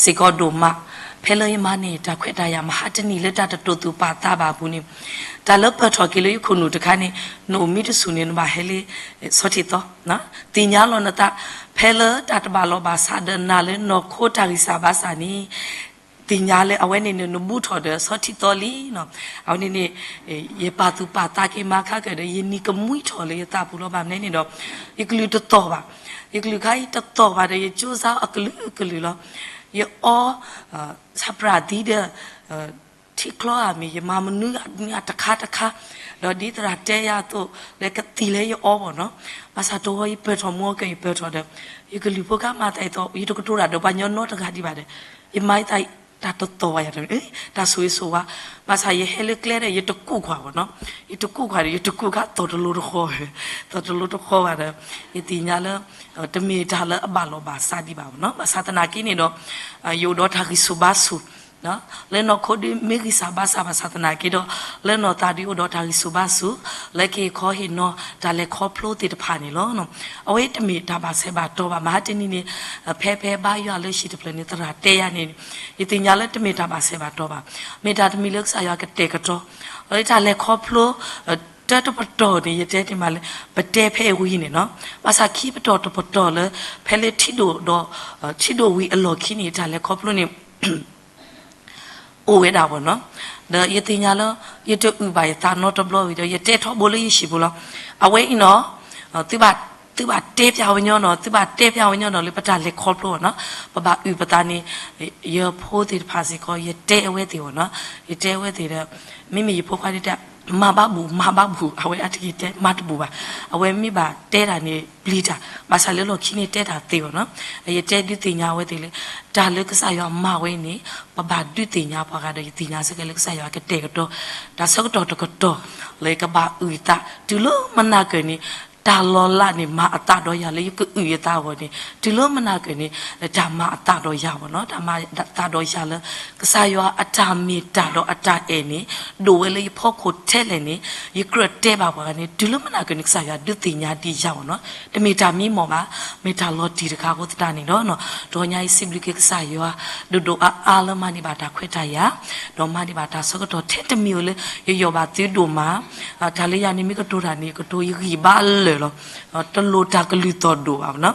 စ့ၢ်ကီးဒိၣ်မး, ဖဲလၢယမၤန့ၢ်တၢ်ခွဲးတၢ်ယာ်မဟါတနံၤလၢတၢ်တတိာ်သူၣ်ပာ်သးဘၣ်အပူၤန့ၣ်, တၢ်လၢပၢၢ်ထီၣ်က့ၤလၢယခိၣ်နူာ်တခါန့ၣ်, နအိၣ်မံတဆူၣ်န့ၣ် နဘၣ်ဟဲလၢ ဆီထံသီ, သ့ၣ်ညါလီၤနသး, ဖဲလၢတၢ်တဘၣ်လီၢ်ဘၣ်စးဒီးနၤလၢနီၢ်ခိတၢ်ဂံၢ်စၢ်ဘါစၢ်န့ၣ်, သ့ၣ်ညါလၢအဝဲန့ၣ်န့ၣ် နဘူးထီၣ်ဒီးဆီထံသီလံနီၤ. အဝဲန့ၣ်န့ၣ် ယပာ်သူၣ်ပာ်သးက့ၤမၤခါကၢၣ်ဒီး ယနံၤကမှံထီၣ်လၢယသးပူၤလီၤ. ဘၣ်မနုၤန့ၣ်ဒီး ယကလုၢ်တသီၣ်ဘၣ်. ယကလုၢ်ခါအံၤတသီၣ်ဘၣ်ဒီး ယကၠိစါအကလုာ်ကလုာ်လီၤ. ယအီ ဆၣ်ပြၣ်သံဒီး ထံချီအမံၤ ယမၤမနုၤအတခါတခါ, ဒီးဒ်သရၣ်တဲယၤအသိး လၢကသံၣ်လၢယအီဘၣ်နီၤ. ဘၣ်ဆၣ်တဝီယပၢၢ်ထီၣ်မူအီၤကၢၢ် ယပၢၢ်ထီၣ်ဒီး ယကလုၢ်ဖိခါမၤသးအသိး ယတကတိၤတၢ်ဒီးပှၤညီနီတဂၤဒံးဘၣ်ဒီး ယမၤယသး တၢ်တသီၣ်ဘၣ်ယၤတမံၤ တၢ်ဆိၣ်ဂ့ၤဆိၣ်ဝါ, ဘၣ်ဆၣ်ယဟဲလၢကျဲဒီး ယတကူၣ်ခွါဘၣ်နီၤ, ယတကူၣ်ခွါဒီး ယတကူၣ်ခါသီၣ်တလိၤတဃီ, သီၣ်တလိၤတဃီဘၣ်ဒီး ယသ့ၣ်ညါလၢ တမ့ၢ်တၢ်လၢအဘၣ်လီၢ်ဘၣ်စးဒံးဘၣ်ဘၣ်နီၤ. ဘၣ်ဆၣ်သနာ်က့န့ၣ်ဒီး ယအိၣ်ဒီးတၢ်ဂံၢ်ဆူၣ်ဘါဆူၣ် လၢနီၢ်ခိဒုးမ့ၢ်ဂံၢ်စၢ်ဘါစၢ်ဘၣ်ဆၣ်သနာ်က့ဒီး လၢနီၢ်သးဒုးအိၣ်ဒီးတၢ်ဂံၢ်ဆူၣ်ဘါဆူၣ် လၢက့ၤခီဟ့ၣ်နီၤတၢ်လဲၤခီဖျိသ့ၣ်တဖၣ်န့ၣ်လီၤ. အဝဲတမ့ၢ်တၢ်ဘၣ်ဆဲးဘၣ်တီၢ်ဘၣ် မဟါတနံၤန့ၣ် ဖဲဖဲဘါယွၤလၢဟံၣ်တဖျၢၣ်န့ၣ် သရၣ်တဲယၤန့ၣ် ယသ့ၣ်ညါလၢတမ့ၢ်တၢ်ဘၣ်ဆဲးဘၣ်တီၢ်ဘၣ်, မ့ၢ်တၢ်တမံၤလၢကစၢ်ယွၤကတဲာ်ကတီၤ, လၢတၢ်လဲၤခီဖျိ တၢတပတီၢ်န့ၣ် ယတဲတ့ၢ်မးလၢ ပတဲဖဲအံၤဝံၤန့ၣ်နီၤ, ဘၣ်ဆၣ်ခံပတီၢ်တပတီၢ်လၢ ဖဲလၢထံဒိၣ်ဒီး ထံဒိၣ်ဝံၤအလီၢ်ခံန့ၣ် တၢ်လဲၤခီဖျိန့ၣ် အိၣ်ဝဲဒၣ်ဘၣ်နီၤ, ဒီးယသ့ၣ်ညါလၢ ယတအုၣ်ဘၣ်ယသးနီတဘျီဝံၤဒီး ယတဲထီဘိလၢယဟံၣ်ပူၤလီၤ. အဝဲအံၤနီၤ သုဘၣ်တဲပျးဝဲညီနီၤ သုဘၣ်တဲပျးဝဲညီနီၤ လၢပတၢ်လဲၤခီဖျိဘၣ်နီၤ, ပဘၣ်အုၣ်ပသးန့ၣ် ယဖိသ့ၣ်တဖၣ်စ့ၢ်ကီး ယတဲအဝဲသ့ၣ်ဘၣ်နီၤ, ယတဲအဝဲသ့ၣ်ဒီး မ့မ့ၢ်ယဖိခွါဒ်တဲ မၤဘၣ်ဘူၣ် မၤဘၣ်ဘူၣ် အဝဲအတက့ၤတဲမၤတဘူၣ်ဘၣ်, အဝဲမ့ၢ်ဘၣ်တဲတၢ်န့ၣ်ပျံၤတၢ်, ဘၣ်ဆၣ်လၢလီၢ်ခံန့ၣ်တဲတၢ်သ့ဘၣ်နီၤ, ယတဲဒုးသ့ၣ်ညါအဝဲသ့ၣ်လၢ တၢ်လၢကစၢ်ယွၤမၤဝဲန့ၣ် ပဘၣ်ဒုးသ့ၣ်ညါပှၤဂၤဒီး ယသ့ၣ်ညါစ့ၢ်ကီးလၢကစၢ်ယွၤကတဲာ်ကတီၤ တၢ်ဆၢကတီၢ်တကတီၢ် လၢကဘၣ်အုၣ်သး တုၤလၢမနၤကၢၢ်န့ၣ် တၢ်လီၤလးန့ၣ် မၤအသးဒီးယၤလၢယကအုၣ်ယသးအဂီၢ်န့ၣ် တုၤလၢမနၤကၢၢ်န့ၣ် တၢ်မၤအသးဒီးယၤဘၣ်နီၤ, တၢ်မၤအသးဒီးယၤလၢ ကစၢ်ယွၤအတၢ်မ့ၢ်တၢ်ဒီးအတၢ်အဲၣ်န့ၣ် ဒိၣ်ဝဲလၢယဖီခိၣ်ထဲလဲၣ်န့ၣ် ယကြၢးတဲဘၣ်ပှၤဂၤန့ၣ် တုၤလၢမနၤကၢၢ်န့ၣ် ကစၢ်ယွၤဒုးသ့ၣ်ညါဒံးယၤဘၣ်နီၤ, တမ့ၢ်တၢ်မံမီၢ်ဘၣ်, မ့ၢ်တၢ်လီၤတံၢ်တခါအဃိသတးန့ၣ်လီၤ. တဂီၤညါအံၤစံးဘျုးက့ၤကစၢ်ယွၤ ဒိၣ်ဒိၣ်အါအါလၢမၤန့ၢ်ဘၣ်တၢ်ခွဲးတၢ်ယာ် ဒီးမၤန့ၢ်ဘၣ်တၢ်ဆၢကတီၢ်ထဲတမံၤဧိၤလၢ ယယီၢ်ဘၣ်သုဒိၣ်မး, တၢ်လၢယၤန့ၣ်မ့ၢ်ကတိၤတၢ်န့ၣ် ကတိၤယဂံၢ်ဘါလၢာ်လီၤ, တလိၣ်တၢ်ကလုၢ်သီၣ်ဒိၣ်ဘၣ်နီၤ,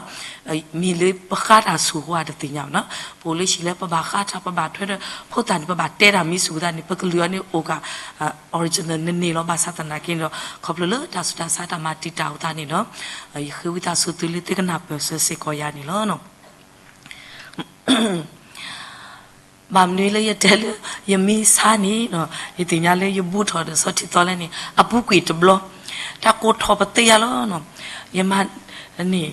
မ့ၢ်လၢပဃါတၢ်ဆူၣ်အဃိတသ့ၣ်ညါဘၣ်နီၤ, ပအိၣ်လၢဟံၣ်လၢပဘၣ်ဃါတၢ် ပဘၣ်ထွဲဒီး ဖိသၣ်န့ၣ် ပဘၣ်တဲတၢ်မ့ၢ်ဆူၣ်သးန့ၣ် ပကလုၢ်အီၤန့ၣ်အိၣ်က original န့ၣ်န့ၣ်လီၤ. ဘၣ်ဆၣ်သနာ်က့န့ၣ်ဒီး ခီဖျိလၢတၢ်ဆူးတၢ်ဆါတၢ်မၤတံာ်တာ်အဃိသတးန့ၣ်ဒီး ယဃ့ဝံသးစူၤသုလၢသုကနၢ်ပၢၢ်ဆၢစ့ၢ်ကီးယၤန့ၣ်လီၤ. ဘၣ်မနုၤလၢယတဲလၢ ယမံဆါန့ၣ်နီၤ, ယသ့ၣ်ညါလၢယဘူးထီၣ်ဒီးဆီထံသီလဲၣ်န့ၣ် အပူၤကွံာ်တဘျီ, တၢ်ကိးထီၣ်ပသ့ယၤလီၤနီၤ, ယမၤန့ၣ်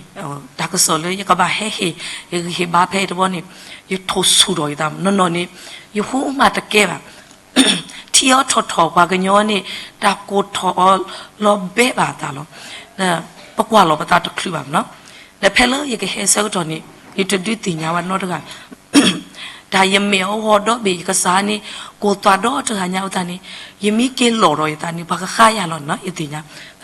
တၢ်ကစီၣ်လၢယကဘၣ်ဟဲဟ့ၣ် ယဂံၢ်ဟ့ၣ်ဘါဖဲအံၤတဘျီန့ၣ် ယထိၣ်ဆူၣ်ထီၣ်ယသး နီၢ်နီၢ်န့ၣ် ယဟူမးတကဲဘၣ် ထံအီထီၣ်ထီၣ်ပှၤကညီန့ၣ် တၢ်ကိးထီၣ်အီၤလီၤဘဲဘၣ်အသးလီၤ. ပကွၢ်လီၤပသးတချုးဘၣ်နီၤ. ဒီးဖဲလၢယကဟဲဆၢကတီၢ်န့ၣ် ယတဒုးသ့ၣ်ညါဝဲနီတဂၤ တၢ်ယမဲာ်အဂီၤဒီဘ့ၣ် ယကစၢ်န့ၣ် ကိၢ်သွးဒီတဂၤညါအသးန့ၣ် ယမ့ၢ်က့ၤလီၤဒီးယသးန့ၣ် ပှၤကဃါယၤလီၤနီၤ ယသ့ၣ်ညါ.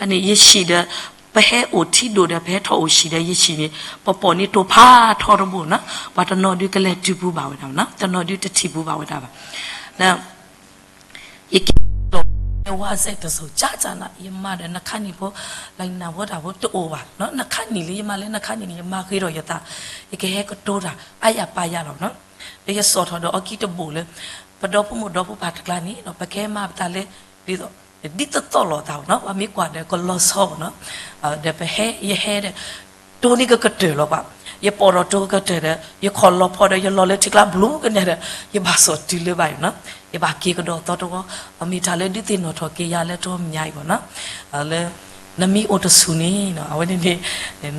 န့ၣ် ယဟံၣ်ဒီး ပဟဲအိၣ်ထံဒိၣ်ဒီး ပဟဲထီၣ်အိၣ်ဟံၣ်ဒီး ယဟံၣ်န့ၣ် ပပိာ်န့ၣ်တိာ်ဖးထီတဘိနီၤ. ပှၤတနီၤဒုးကလဲၤတုၤပူၤဘၣ်ဝဲဒၣ်နီၤ တနီၤဒုးတထံၣ်ပူၤဘၣ်ဝဲဒၣ်ဘၣ်. ယကဲလီၤ ဝါစဲတစိၤ ကၢ်ကၢ်နၤ ယမၤဒီးနခါနံၣ်ဖိ လၢနၢ်ဖိတၢ်ဖိတအိၣ်ဘၣ်နီၤ. နခါနံၣ်လၢယမၤလၢနခါနံၣ်န့ၣ် ယမၤဃ့ဒီးယသး ယကဟဲကတိၤတၢ်အါယၤပာ်ယၤလီၤနီၤ. ဒီးယစိာ်ထီၣ်ဒီးအီကံတဘိၣ်လၢ ပဒီဖိမိၢ်ဒီဖိပၢ်တကျါန့ၣ်နီၤ ပကဟဲမၤပသးလၢ ဒ်သိး ဒ်သိးသိးလိာ်သးနီၤ ပှၤမ့ၢ်ကွၢ်ဒီးကလီၤဆီနီၤ. ဒီးပဟဲ ယဟဲဒီး တိၢ်န့ၢ်ကကတၢၢ်လီၤပှၤ ယပိာ်ထီၣ်တိၢ်ကကတၢၢ်ဒီး ယခီၣ်လီၤဖီဒီး ယလီၤလၢထံကျါဘျူးကနဲဒီး ယဘၣ်စိာ်တုၤလၢၤဘၣ်နီၤ. ယဘၣ်က့ၤကဒီးသီတဝီ အမ့ၢ်တၢ်လၢဒုးသ့ၣ်နီၣ်ထီၣ်က့ၤယၤလၢတဂီၤညါအံၤဘၣ်နီၤ. လၢ နမ့ၢ်အိၣ်တဆူၣ်န့ၣ်နီၤ အဝဲန့ၣ်န့ၣ်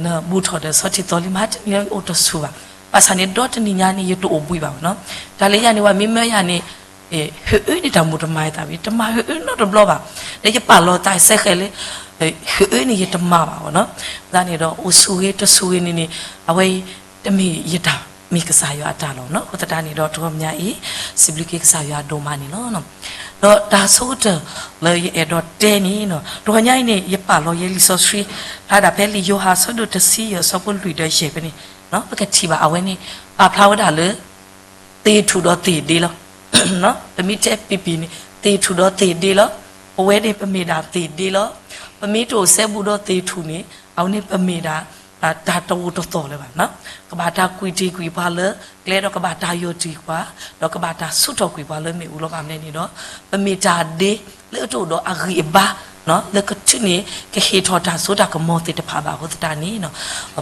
နဘူးထီၣ်ဒီးဆီထံသီလံ မဟါတနံၤလၢအိၣ်တဆူၣ်ဘၣ်. ဘၣ်ဆၣ်န့ၣ် ဒီတနံၤညါန့ၣ် ယတအိၣ်ဘှံးဘၣ်နီၤ. တၢ်လၢယၤန့ၣ် ပှၤမ့ၢ်မၢယၤန့ၣ် ဟုးအၢန့ၣ်တၢ်မူတမၤယသးဘၣ် တမၤဟုးအၢနီတဘျီဘၣ်. ဒီးယပာ်လီၤသးစဲဃဲးလၢ ဟုးအၢန့ၣ်ယတမၤဘၣ်နီၤ. သတးန့ၣ်ဒီး အိၣ်ဆူၣ်ဂ့ၤတဆူၣ်ဂ့ၤန့ၣ်န့ၣ် အဝဲအံၤ တမ့ၢ်ယတၢ် မ့ၢ်ကစၢ်ယွၤအတၢ်လီၤနီၤ. အဃိသတးန့ၣ်ဒီး တဂီၤညါအံၤ စံးဘျုးက့ၤကစၢ်ယွၤဒိၣ်မးန့ၣ်လီၤ. ဒီးတၢ်ဆိကတၢၢ်လၢယအဲၣ်ဒိးတဲန့ၣ်နီၤ တဂီၤညါအံၤန့ၣ် ယပာ်လီၤယဲလံာ်စီဆှံ ဖျါဒၣ်ဖဲလံာ်ယိၤဟၣ်အဆၢဒိၣ်တဆံယဲၢ်အဆၢဖိလွံၢ်ဒီးယဲၢ်ဖဲန့ၣ် ပကထံၣ်ဘၣ်အဝဲန့ၣ် ပာ်ဖျါဝဲဒၣ်လၢ သ့ၣ်ထူၣ်ဒီးသ့ၣ်ဒ့လီၤ. ပမ့ၢ်တဲပံၤပံၤန့ၣ် သ့ၣ်ထူၣ်ဒီးသ့ၣ်ဒ့လီၤ. ပဝဲန့ၣ်ပမ့ၢ်ဒၣ်သ့ၣ်ဒ့လီၤ. ပမ့ၢ်တအိၣ်စဲဘူးဒီးသ့ၣ်ထူၣ်န့ၣ် အဝဲန့ၣ်ပမ့ၢ်ဒၣ် တၢ်တအိၣ်တသီၣ်လၢၤဘၣ်. ကဘၣ်တၢ်ကွံာ်တ့ၢ်ကွံာ်ပှၤလၢကျဲဒီးကဘၣ်တၢ်ယီၢ်တ့ၢ်ပှၤ, ဒီးကဘၣ်တၢ်ဆူးထီၣ်ကွံာ်ပှၤလၢမ့ၣ်အူလီၤ. ဘၣ်မနုၤန့ၣ်ဒီး ပမ့ၢ်တၢ်ဒ့လၢအတအိၣ်ဒီးအဂံၢ်အဘါ လၢကထုးန့ၢ် ကဟ့ၣ်ထီၣ်တၢ်စိတၢ်ကမီၤသ့ၣ်တဖၣ်ဘၣ်အဃိသတးန့ၣ်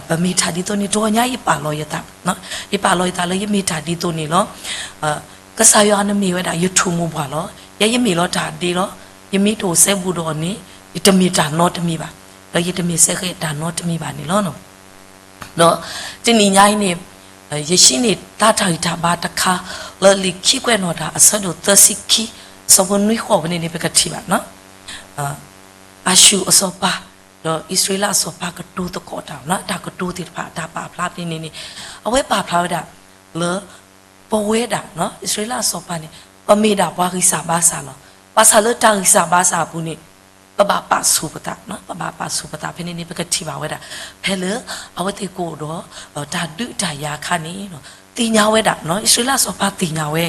ပမ့ၢ်တၢ်ဒ်သိးန့ၣ် တဂီၤညါယပာ်လီၤယသး, ယပာ်လီၤယသးလၢယမ့ၢ်တၢ်ဒ်သိးန့ၣ်လီၤ. ကစၢ်ယွၤန့ၣ်မ့ၢ်ဝဲဒၣ်ယထူၣ်မိၢ်ပှၢ်လီၤ. ယဲယမ့ၢ်လီၤတၢ်ဒ့လီၤ. ယမ့ၢ်တအိၣ်စဲဘူးဒီးအီၤန့ၣ် ယတမ့ၢ်တၢ်နီတမံၤဘၣ်, ဒီးယတမ့ၢ်စဲဃဲးတၢ်နီတမံၤဘၣ်န့ၣ်လီၤ. ဒီးတနံၤညါအံၤန့ၣ် ယဟံးန့ၢ်တၢ်ဂံၢ်တၢ်ဘါတခါ လၢလံာ်ခံကွဲးနီၣ်တၢ်အဆၢဒိၣ်သၢဆံခံ အဆၢဖိနွံဃိးဖဲန့ၣ်န့ၣ် ပကထံၣ်ဘၣ် အၤၡူၢ်အစီၤပၤ ဒီးအံၣ်စရ့လးအစီၤပၤကတိၤသကိးတၢ်, တၢ်ကတိၤသ့ၣ်တဖၣ် တၢ်ပာ်ဖျါဖဲန့ၣ်န့ၣ် အဝဲပာ်ဖျါဝဲဒၣ် လၢ ပဝဲဒၣ် အံၣ်စရ့လးအစီၤပၤန့ၣ် ပမ့ၢ်ဒၣ်ပှၤဂံၢ်စၢ်ဘါစၢ်လီၤ. ဘၣ်ဆၣ်လၢတၢ်ဂံၢ်စၢ်ဘါစၢ်အပူၤန့ၣ် ပဘၣ်ပာ်ဆူၣ်ပသး, ပဘၣ်ပာ်ဆူၣ်ပသးဖဲန့ၣ်န့ၣ် ပကထံၣ်ဘၣ်ဝဲဒၣ် ဖဲလၢအဝဲသ့ၣ်ကအိၣ်ဒီး တၢ်ဒုးတၢ်ယၤအခါန့ၣ် သ့ၣ်ညါဝဲဒၣ် အံၣ်စရ့လးအစီၤပၤသ့ၣ်ညါဝဲ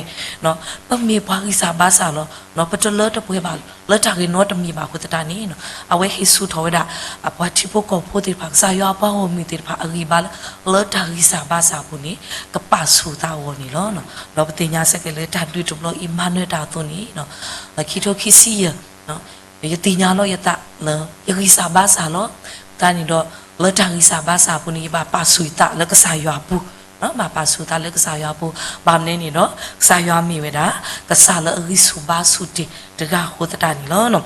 ပမ့ၢ်ပှၤဂံၢ်စၢ်ဘါစၢ်လီၤ. ပတလၢတပှဲၤဘၣ် လၢတၢ်ဂ့ၤနီတမံၤဘၣ်အဃိသတးန့ၣ် အဝဲဟ့ၣ်ဆူၣ်ထီၣ်ဝဲဒၣ် အပှၤထံဖိကီၢ်ဖိသ့ၣ်တဖၣ် ကစၢ်ယွၤအပှၤဂီၢ်မုၢ်သ့ၣ်တဖၣ်အဂံၢ်ဘါလၢ လၢတၢ်ဂံၢ်စၢ်ဘါစၢ်အပူၤန့ၣ် ကပာ်ဆူၣ်သးအဂီၢ်န့ၣ်လီၤ. ဒီးပသ့ၣ်ညါဆၢက့ၤလၢတၢ်ဒုးတဘျီအံၤ မၤနၢၤတၢ်အသိးန့ၣ် ခံထိခံဆံယဲၢ် ယသ့ၣ်ညါလီၤယသးလၢ ယဂံၢ်စၢ်ဘါစၢ်လီၤ. တၢ်န့ၣ်ဒီး လၢတၢ်ဂံၢ်စၢ်ဘါစၢ်အပူၤန့ၣ် ယဘၣ်ပာ်ဆူၣ်ယသးလၢကစၢ်ယွၤအပူၤ, ဘၣ်ပာ်ဆူၣ်သးလၢကစၢ်ယွၤအပူၤ, ဘၣ်မနုၤန့ၣ်ဒီး ကစၢ်ယွၤမ့ၢ်ဝဲဒၣ် ကစၢ်လၢအဂံၢ်ဆူၣ်ဘါဆူၣ်တ့ၢ်တဂၤအဃိသတးန့ၣ်လီၤ.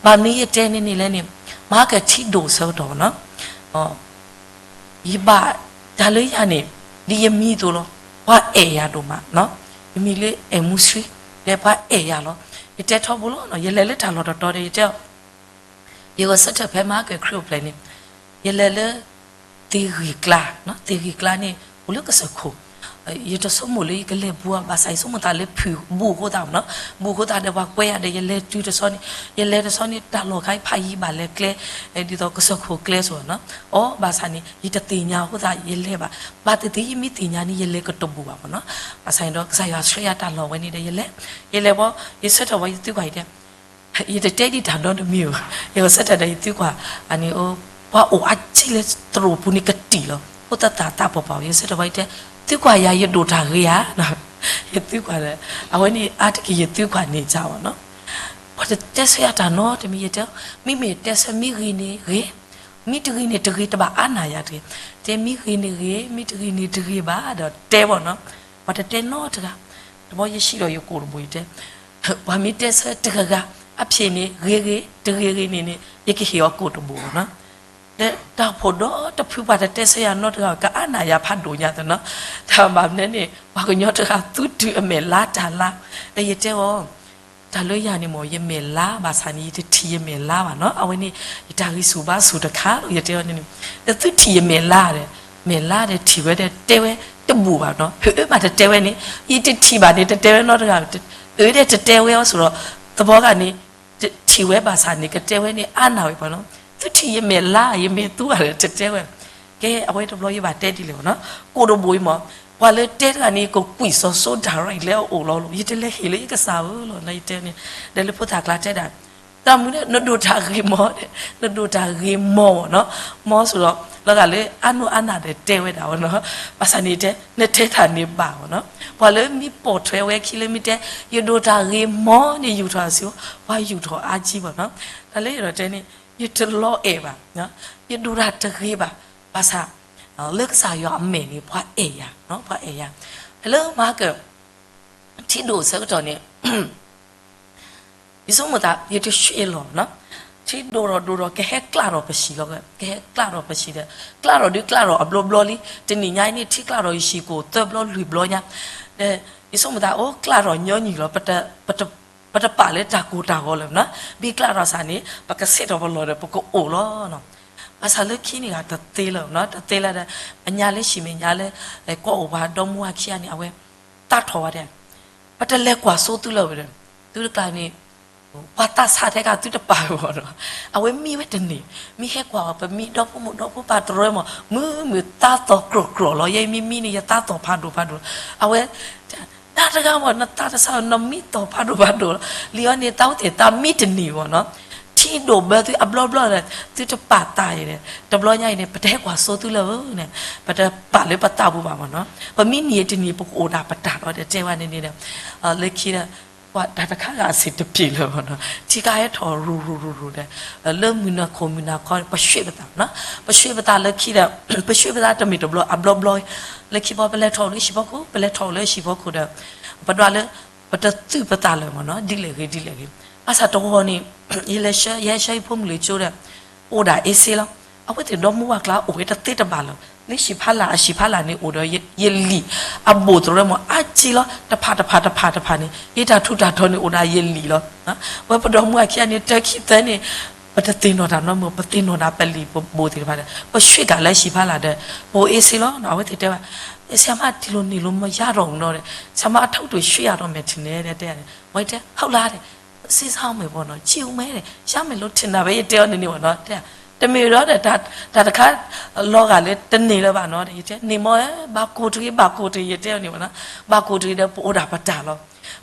ဘၣ်မနုၤယတဲန့ၣ်န့ၣ်လဲၣ်န့ၣ် မဟါကထံၣ်ဒိၣ်ဆၢကတီၢ်နီၤ ယဘၣ်တၢ်လၢယၤန့ၣ် ဒ်ယမံၤအသိးလီၤ. ပှၤအဲၣ်ယၤဒိၣ်မး, ယမံၤလၢအဲၣ်မူဆှံ, ဒီးပှၤအဲၣ်ယၤလီၤ. ယတဲထီဘိလီၤ, ယလဲၤလၢတၢ်လီၢ်တတီၤဒီး ယတဲအီၤ, ယဂဲၤဆၢထၢၣ်ဖဲမဟါကခရံာ်အိၣ်ဖျဲၣ်န့ၣ်, ယလဲၤလၢ သ့ၣ်ဂံၢ်ကျါ, သ့ၣ်ဂံၢ်ကျါန့ၣ် အိၣ်လၢကစၢၢ်ခိၣ်, ယတဆိကမိၣ်လၢယကလဲၤဘူးဘၣ်ဆၣ် ယဆိကမိၣ်သးလၢဖုၣ်ဘူးအဃိသတးနီၤ, ဘူးအဃိသတးဒီးပှၤကွဲယၤဒီး ယလဲၤတုၤတဆီန့ၣ်, ယလဲၤတဆီန့ၣ် တၢ်လီၢ်ခါအံၤဖးယံၤဘၣ်လဲၤကျဲ, ဒ်သိးကစၢၢ်ခိၣ်ကျဲဆိနီၤ, အီ ဘၣ်ဆၣ်န့ၣ် ယတသ့ၣ်ညါအဃိသတး ယလဲၤဘၣ်, ဘၣ်သ့ၣ်သ့ၣ်ယမ့ၢ်သ့ၣ်ညါန့ၣ် ယလဲၤကတဘူးဘၣ်မနီၤ, ဘၣ်ဆၣ်န့ၣ်ဒီး ကစၢ်ယွၤဆှၢယၤတၢ်လီၢ်ဝဲန့ၣ်ဒီး ယလဲၤ, ယလဲၤဘီ, ယဆၢထၢၣ်ဝဲယသံကွၢ်အံၤတဲ ယတတဲဒံးတၢ်နီတမံၤဧိၤ, ယဂဲၤဆၢထၢၣ်ဒီးယသံကွၢ်, အန့ၣ် ပှၤအိၣ်အါကံလၢသရိာ်ပူၤန့ၣ်ကတံၢ်လီၤ, အိၣ်သသးသးပှၢ်ပှၢ်, ယဂဲၤဆၢထၢၣ်ဝဲယတဲ, သံကွၢ်ယၤ ယဒိၣ်တၢ်ဂ့ၤဧါ, ယသံကွၢ်ဒီး, အဝဲန့ၣ်အါတက့ၢ်ယသံကွၢ်န့ၣ်ကၢ်ဘၣ်နီၤ, ပှၤတတဲဆၢယၤတၢ်နီတမံၤ ယတဲ, မ့မ့ၢ်တဲဆၢမ့ၢ်ဂ့ၤန့ၣ်ဂ့ၤ, မ့ၢ်တဂ့ၤန့ၣ်တဂ့ၤ တဘၣ်အါနၢ်ယၤတဂ့ၤ, တဲမ့ၢ်ဂ့ၤန့ၣ်ဂ့ၤ မ့ၢ်တဂ့ၤန့ၣ်တဂ့ၤဘၣ်ဒီးတဲဘၣ်နီၤ, ပှၤတတဲနီတဂၤ, တဘျီယဟံးဒီးယကိာ်တဘိအံၤတဲ ပှၤမ့ၢ်တဲဆၢတဂၤဂၤ အဖျ့ၣ်န့ၣ် ဂ့ၤဂ့ၤ တဂ့ၤဂ့ၤန့ၣ်န့ၣ် ယကဟ့ၣ်အီၤကိာ်တဘိနီၤ, ဒီးတၢ်ဖိးဒီတဖုပှၤတတဲဆၢယၤနီတဂၤ ကအါနၢ်ယၤဖးဒိၣ်ညါသနီၤ, တၢ်ဘၣ်မနုၤန့ၣ် ပှၤကညီတဂၤသူတုၤအမဲာ်လါတၢ်လါ, ဒီးယတဲအီၤ, တၢ်လၢယၤန့ၣ်မ့ၢ် ယမဲာ်လါဘၣ်ဆၣ်န့ၣ် ယတထံၣ်ယမဲာ်လါဘၣ်နီၤ, အဝဲန့ၣ် ယတၢ်ဂံၢ်ဆူၣ်ဘါဆူၣ်တခါလီၤ ယတဲအီၤန့ၣ်, ဒီးသုထံၣ်ယမဲာ်လါဒီး, မဲာ်လါဒီးထံၣ်ဝဲဒီးတဲဝဲတဘူၣ်ဘၣ်နီၤ, ဖဲအၢဘၣ်တတဲဝဲန့ၣ် ယတထံၣ်ဘၣ်န့ၣ် တတဲဝဲနီတဂၤ, အၢဒီးတတဲဝဲအီၤဆိဒီး သဘီဂၤန့ၣ် ထံၣ်ဝဲဘၣ်ဆၣ်န့ၣ် ကတဲဝဲန့ၣ်အါနၢ်ဝဲပှၤနီၤ, သုထံၣ်ယမဲာ်လါ ယမဲာ်သူဂၤဒီးတတဲဝဲ, ကဲ အဝဲတဘျီယဘၣ်တဲဒ်လဲၣ်နီၤ, ကိာ်တဘိအံၤမ့ၢ် ပှၤလၢတဲတဂၤန့ၣ် ကကွံာ်စီၤစိဒၣ်ရၣ်အံၤလၢအအိၣ်လီၤလီၤ, ယတလဲၤဟ့ၣ်လၢယကစၢ်ဧၢလီၤ, ယတဲန့ၣ်, ဒီးလၢဖိသၣ်ကျါတဲဒၣ်, တၢ်မုၢ်န့ၣ် နဒိၣ်တၢ်ဂ့ၤမီၢ်, နဒိၣ်တၢ်ဂ့ၤမီၢ်နီၤ, မီၢ်ဆိဒီး လီၤဂာ်လၢအါနီၢ်အါနၢ်ဒီးတဲဝဲဒၣ်ဝဲနီၤ, ဘၣ်ဆၣ်န့ၣ်တဲ နတဲတၢ်န့ၣ်ဘၣ်ဝဲနီၤ, ပှၤလၢမ့ၢ်ပိာ်ထွဲဝဲခံလၢမ့ၢ်တဲ ယဒိၣ်တၢ်ဂ့ၤမီၢ်န့ၣ် ယူာ်ထီၣ်အစု ပှၤယူာ်ထီၣ်အါကံဘၣ်နီၤ, တၢ်လၢယဒိးတဲန့ၣ် ယတလီၤအဲၣ်ဘၣ်, ယဒိၣ်တၢ်တဂ့ၤဘၣ်, ဘၣ်ဆၣ် လၢကစၢ်ယွၤအမဲာ်န့ၣ် ပှၤအဲၣ်ယၤ, ပှၤအဲၣ်ယၤ, လၢမၤက ထံဒိၣ်ဆၢကတီၢ်န့ၣ် ယဆိကမိၣ်သး ယတဆှဲလီၤနီၤ, ထံဒိၣ်ထီၣ်ဒိၣ်ထီၣ် ကဟဲကျးထီၣ်ပဟံၣ်လီၤ, ကဟဲကျးထီၣ်ပဟံၣ်ဒီး ကျးထီၣ်ဒုးကျးထီၣ်အဘျီဘျီလံ, တနံၤညါအံၤန့ၣ် ထံကျးထီၣ်ယဟံၣ်ကအိၣ်သၢဘျီလွံၢ်ဘျီညါ, ဒီး ယဆိကမိၣ်သးအိၣ်ကျးထီၣ်ညီနုၢ်လီၤ, ပတပာ်လၢတၢ်ကိၢ်တၢ်ဂီၤလၢၤနီၤ, ဘၣ်ကျးထီၣ်စ့ၢ်န့ၣ် ပကဆဲးထီၣ်ပလီၢ်ဒီး ပကအိၣ်လီၤနီၤ, ဘၣ်ဆၣ်လၢခံန့ၣ်ဂ့ၤ တသ့လၢၤနီၤ, တသ့လၢၤဒီး အညါလၢဟံၣ်မဲာ်ညါလၢ ကွၢ်အိၣ်ပှၤဒီမါဝၤခံဂၤန့ၣ် အဝဲ သးထီၣ်ဝဲဒၣ်, ပတလဲၤကွၢ်စိသုလၢၤဝဲဒီး သုတကျါန့ၣ် ပှၤသးစၢ်ထဲကသုတပာ်ဝဲဘၣ်နီၤ, အဝဲမံဝဲတန့ၢ်, မံဟဲကွၢ်အီၤ ပမံဒီဖိမိၢ်ဒီဖိပၢ်တရၢမး မုာ်မုာ်သးသီၣ်ကြိၢ်ကြိၢ်လီၤ, ယဲမံမံန့ၣ် ယသးသီၣ်ဖးဒိၣ်ဖးဒိၣ်, အဝဲ တၢ်တဂၤမး နသးတစၢ် နမံသီၣ်ဖးဒိၣ်ဖးဒိၣ်လီၤ, လံအီၤန့ၣ် သးဝဲသ့ၣ်သးမံတန့ၢ်ဘၣ်နီၤ, ထံဒိၣ်ဘၢသုအဘျီဘျီဒီး သုတပာ်သးအံၤန့ၣ် တဘျီညါအံၤန့ၣ် ပတဟဲကွၢ်စိသုလၢၤဧၢန့ၣ်, ပတပာ်လၢပသးပူၤဘၣ်မးနီၤ, ပမံန့ၢ်တန့ၢ် ပကအိၣ်ဒၣ်ပတၢ်လီၤ တဲဝဲန့ၣ်န့ၣ်ဒီး လၢခံဒီး ပှၤတၢ်တခါဂၤအစ့ၣ်တပျ့ၤလၢၤဘၣ်နီၤ, ထံကဟဲထီၣ်ရူၤရူၤရူၤရူၤဒီး လၢမုၢ်နၤခိၣ်မုၢ်နၤခီ ပရွှ့ၣ်ပသးနီၤ, ပရွှ့ၣ်ပသးလၢခံဒီး ပရွှ့ၣ်ပသးတမ့ၢ်တဘျီအဘျီဘျီ, လၢခံဘီပလဲၤထီၣ်လၢဟံၣ်ဖီခိၣ် ပလဲၤထီၣ်လၢဟံၣ်ဖီခိၣ်ဒီး ပဒွးလၢ ပတသုးပသးလၢၤမးနီၤ, ဒ်လဲၣ်ဂ့ၤဒ်လဲၣ်ဂ့ၤ, ဘၣ်ဆၣ်တဂီၤန့ၣ် ယလဲၤဆှၢ ယဟဲဆှၢယဖိမုၣ်လၢကၠိဒီး အိၣ်ဒၣ်အ့စ့လီၤ, အဝဲသ့ၣ်ဒီမါဝၤကျါအိၣ်ဝဲတသ့တဘၣ်လၢၤ, လၢဟံၣ်ဖီလာ် အဟံၣ်ဖီလာ်န့ၣ်အိၣ်ဒီးယလံာ် အဘိၣ်သရၢမး အါကံလီၤ, တဖၣ်တဖၣ်တဖၣ်တဖၣ်န့ၣ် ယတၢ်ထူးတၢ်တီၤန့ၣ်အိၣ်ဒၣ်ယလံာ်လီၤ, ဝဲပဒီမါဝၤခံဂၤန့ၣ် တၢခံသၢန့ၣ် ပတသ့ၣ်နီၣ်တၢ်နီတမံၤ, ပသ့ၣ်နီၣ်ဒၣ်ပလံာ်ပဘိၣ်သ့ၣ်တဖၣ်ဒီး ပရွှ့ၣ်ကးလၢဟံၣ်ဖီလာ်ဒီး ပအိၣ်အ့စ့လီၤ, အဝဲသ့ၣ်တဲဘၣ် ဆရာမ တံၤလိၤန့ၣ်လိၤမး ယါထီၣ်နီၤဒီး ဆရာမ အထုပ်တွေရွှ့ၣ်ရတော့မယ်ထင်တယ် တဲ, ဝဲတဲ ဟုတ်လား တဲ့, စ့စၢ်အီၤမ့ၢ်ဘီနီၤ ကြည့်ဦးမယ် တဲ့, ရမယ်လို့ထင်တာပဲ ယတဲအီၤန့ၣ်န့ၣ်ဘီနီၤ, တဲ, တမ့ၢ်ဒီး တၢ်တခါ လီၤဂာ်လၢတန့ၢ်လၢၤဘၣ်နီၤ, ယတဲ န့ၢ်မ့ၢ် ဘၣ်ကိၢ်တဂ့ၤ ဘၣ်ကိၢ်တဂ့ၤ ယတဲအီၤန့ၣ်ဘီနီၤ, ဘၣ်ကိၢ်တဂ့ၤဒီး ပအိၣ်ဒၣ်ပတၢ်လီၤ,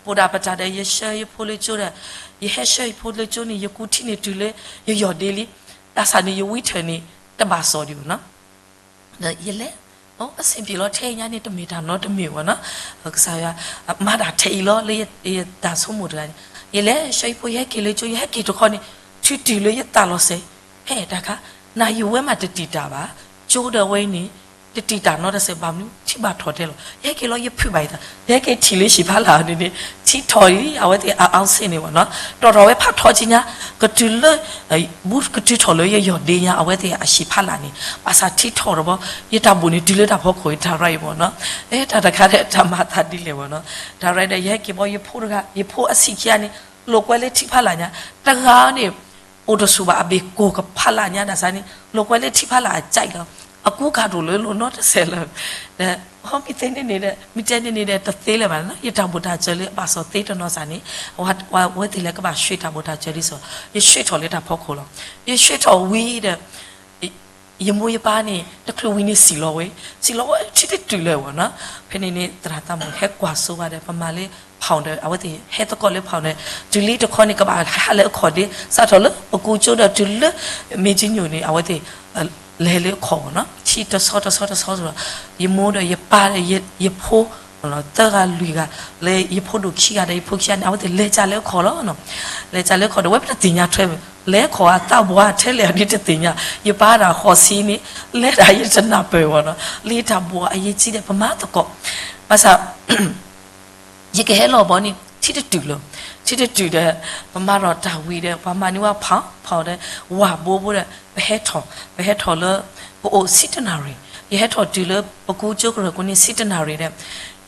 ပအိၣ်ဒၣ်ပတၢ်ဒီး ယဆှၢယဖိလၢကၠိဒီး ယဟဲဆှၢယဖိလၢကၠိန့ၣ် ယကူထံန့ၣ်တုၤလၢ ယယီၢ်ဒ့လံ, တၢ်ဆၣ်န့ၣ် ယဝံထၢၣ်န့ၣ် တဘၣ်စီၣ်ဒံးဘီနီၤ ဒီးယလဲၤ, အဆင်ပြေလီၤ ထဲအံၤညါန့ၣ် တမ့ၢ်တၢ်နီတမံၤဘၣ်နီၤ, ကစၢ်ယွၤ မၤတၢ်ထဲအံၤလီၤ လၢယတၢ်ဆိကမိၣ်တဂၤန့ၣ်, ယလဲၤဆှၢယဖိ ယဟဲက့ၤလၢကၠိ ယဟဲက့ၤတခီန့ၣ် ထုးတုၤလၢယသးလီၤစဲး, ဖဲတၢ်ခါ နၤယဝဲမးတတံာ်တာ်ဘၣ်, ကၠိဒီးဝဲအံၤန့ၣ် တတံာ်တာ်နီတစဲးဘၣ်မနုၤ ထံဘၣ်ထီၣ်ထဲလီၤ, ယဟဲက့ၤလီၤ ယဖုးဘၣ်ယသး, ယဟဲက့ၤထံၣ်လၢဟံၣ်ဖီလာ်န့ၣ်န့ၣ် ထံထီၣ်လံ အဝဲသ့ၣ်အအါစ့ၣ်န့ၣ်ဘၣ်နီၤ, တီၣ်ထီၣ်ဝဲဖးထီက့ညါ, ကတုၤလၢ ဘူးကတုၤထီၣ်လၢယယီၢ်ဒ့ညါ အဝဲသ့ၣ်အဟံၣ်ဖီလာ်န့ၣ် ဘၣ်ဆၣ်ထံထီၣ်တဘီ, ယတၢ်ဘိၣ်န့ၣ် တုၤလၢတၢ်ဖီခိၣ် ယတၢ်ရၢအံၤဘၣ်နီၤ, တၢ်တခါဒီးတၢ်မၤသးဒ်လဲၣ်ဘၣ်နီၤ, တၢ်ရၢဒီး ယဟဲက့ၤဘီ ယဖိတဂၤ ယဖိအဆံးခံဂၤန့ၣ် လိာ်ကွဲလၢထံဖီလာ်ညါ, တဂၤန့ၣ် အိၣ်တဆူၣ်ဘၣ် အဘ့ၣ်ကိၢ်ကဖီလာ်ညါဒၣ်စးန့ၣ် လိာ်ကွဲလၢထံဖီလာ်အကၠဲးလီၤ, အကူကၢ်ဒိၣ်လၢလိၤနီတစဲးလၢၤ, ဒီး ဟီမ့ၢ်သ့န့ၣ်န့ၣ်ဒီး မ့ၢ်တဲန့ၣ်န့ၣ်ဒီး တသ့လၢၤဘၣ်နီၤ, ယတၢ်ဘိၣ်တၢ်စၢၤလၢအဘၣ်စီၣ်သ့တနီၤစးန့ၣ် အဝဲသ့ၣ်လၢကဘၣ်ဆှ့တၢ်ဘိၣ်တၢ်စၢၤဒ်သိး ယဆှ့ထီၣ်လၢတၢ်ဖီခိၣ်လီၤ, ယဆှ့ထီၣ်ဝံၤဒီး ယမိၢ်ယပၢ်န့ၣ် တချုးဝံၤန့ၣ်စံၣ်လီၤဝဲ, စံၣ်လီၤဝဲထံတတုၤလၢၤဘၣ်နီၤ, ဖဲန့ၣ်န့ၣ် သရၣ်သးမုၣ်ဟဲကွၢ်စိဝဲဒီး ပမၤလၢ ဖီၣ်ဒီး အဝဲသ့ၣ်ဟဲသကိးလၢဖီၣ်ဒီး တုၤလံတခီန့ၣ် ကဘၣ်ဟးလၢအခီၣ်ဒ့ စးထီၣ်လၢပကူကၠိဒီးတုၤလၢ မ့ၢ်ကညိၣ်န့ၣ် အဝဲသ့ၣ် လဲၤလၢအခီၣ်ဘၣ်နီၤ, ထံတဆီတဆီတဆီဒီး ယမိၢ်ဒီးယပၢ်ဒီးယဖိ သၢဂၤလွံၢ်ဂၤ လၢယဖိဒိၣ်ခံဂၤဒီးယဖိခံဂၤန့ၣ် အဝဲသ့ၣ်လဲၤကၢ်လၢအခီၣ်လီၤ. လဲၤကၢ်လၢအခီၣ်ဒီး ဝဲပတသ့ၣ်ညါထွဲ လဲၤခီၣ်အသးဘှါထဲလဲၣ်အဒ်တသ့ၣ်ညါ, ယပၢ်ဒၣ်ဃိးဆံန့ၣ် လဲၤဒၣ်ယတနၢ်ပၢၢ်ဘၣ်နီၤ, လၢတၢ်ဘှါအယဲၢ်ကံဒီး ပမၤသကိး ဘၣ်ဆၣ် ယကဟဲလီၤဘီန့ၣ် ထံတတုၤလၢၤ, ထံတတုၤဒီး ပမၤထီၣ်တၢ်ဝံၤဒီး ပှၤမၤန့ၢ်ဝဲဖီၣ်ဖီၣ်ဒီး ဝၤဘိဘိဒီး ပဟဲထီၣ် ပဟဲထီၣ်လၢ ပအိၣ်ဆံတနၣ်ရံၣ်, ယဟဲထီၣ်တုၤလၢပကူကၠိကရၢၢ်ကိန့ၣ် ဆံတနၣ်ရံၣ်ဒီး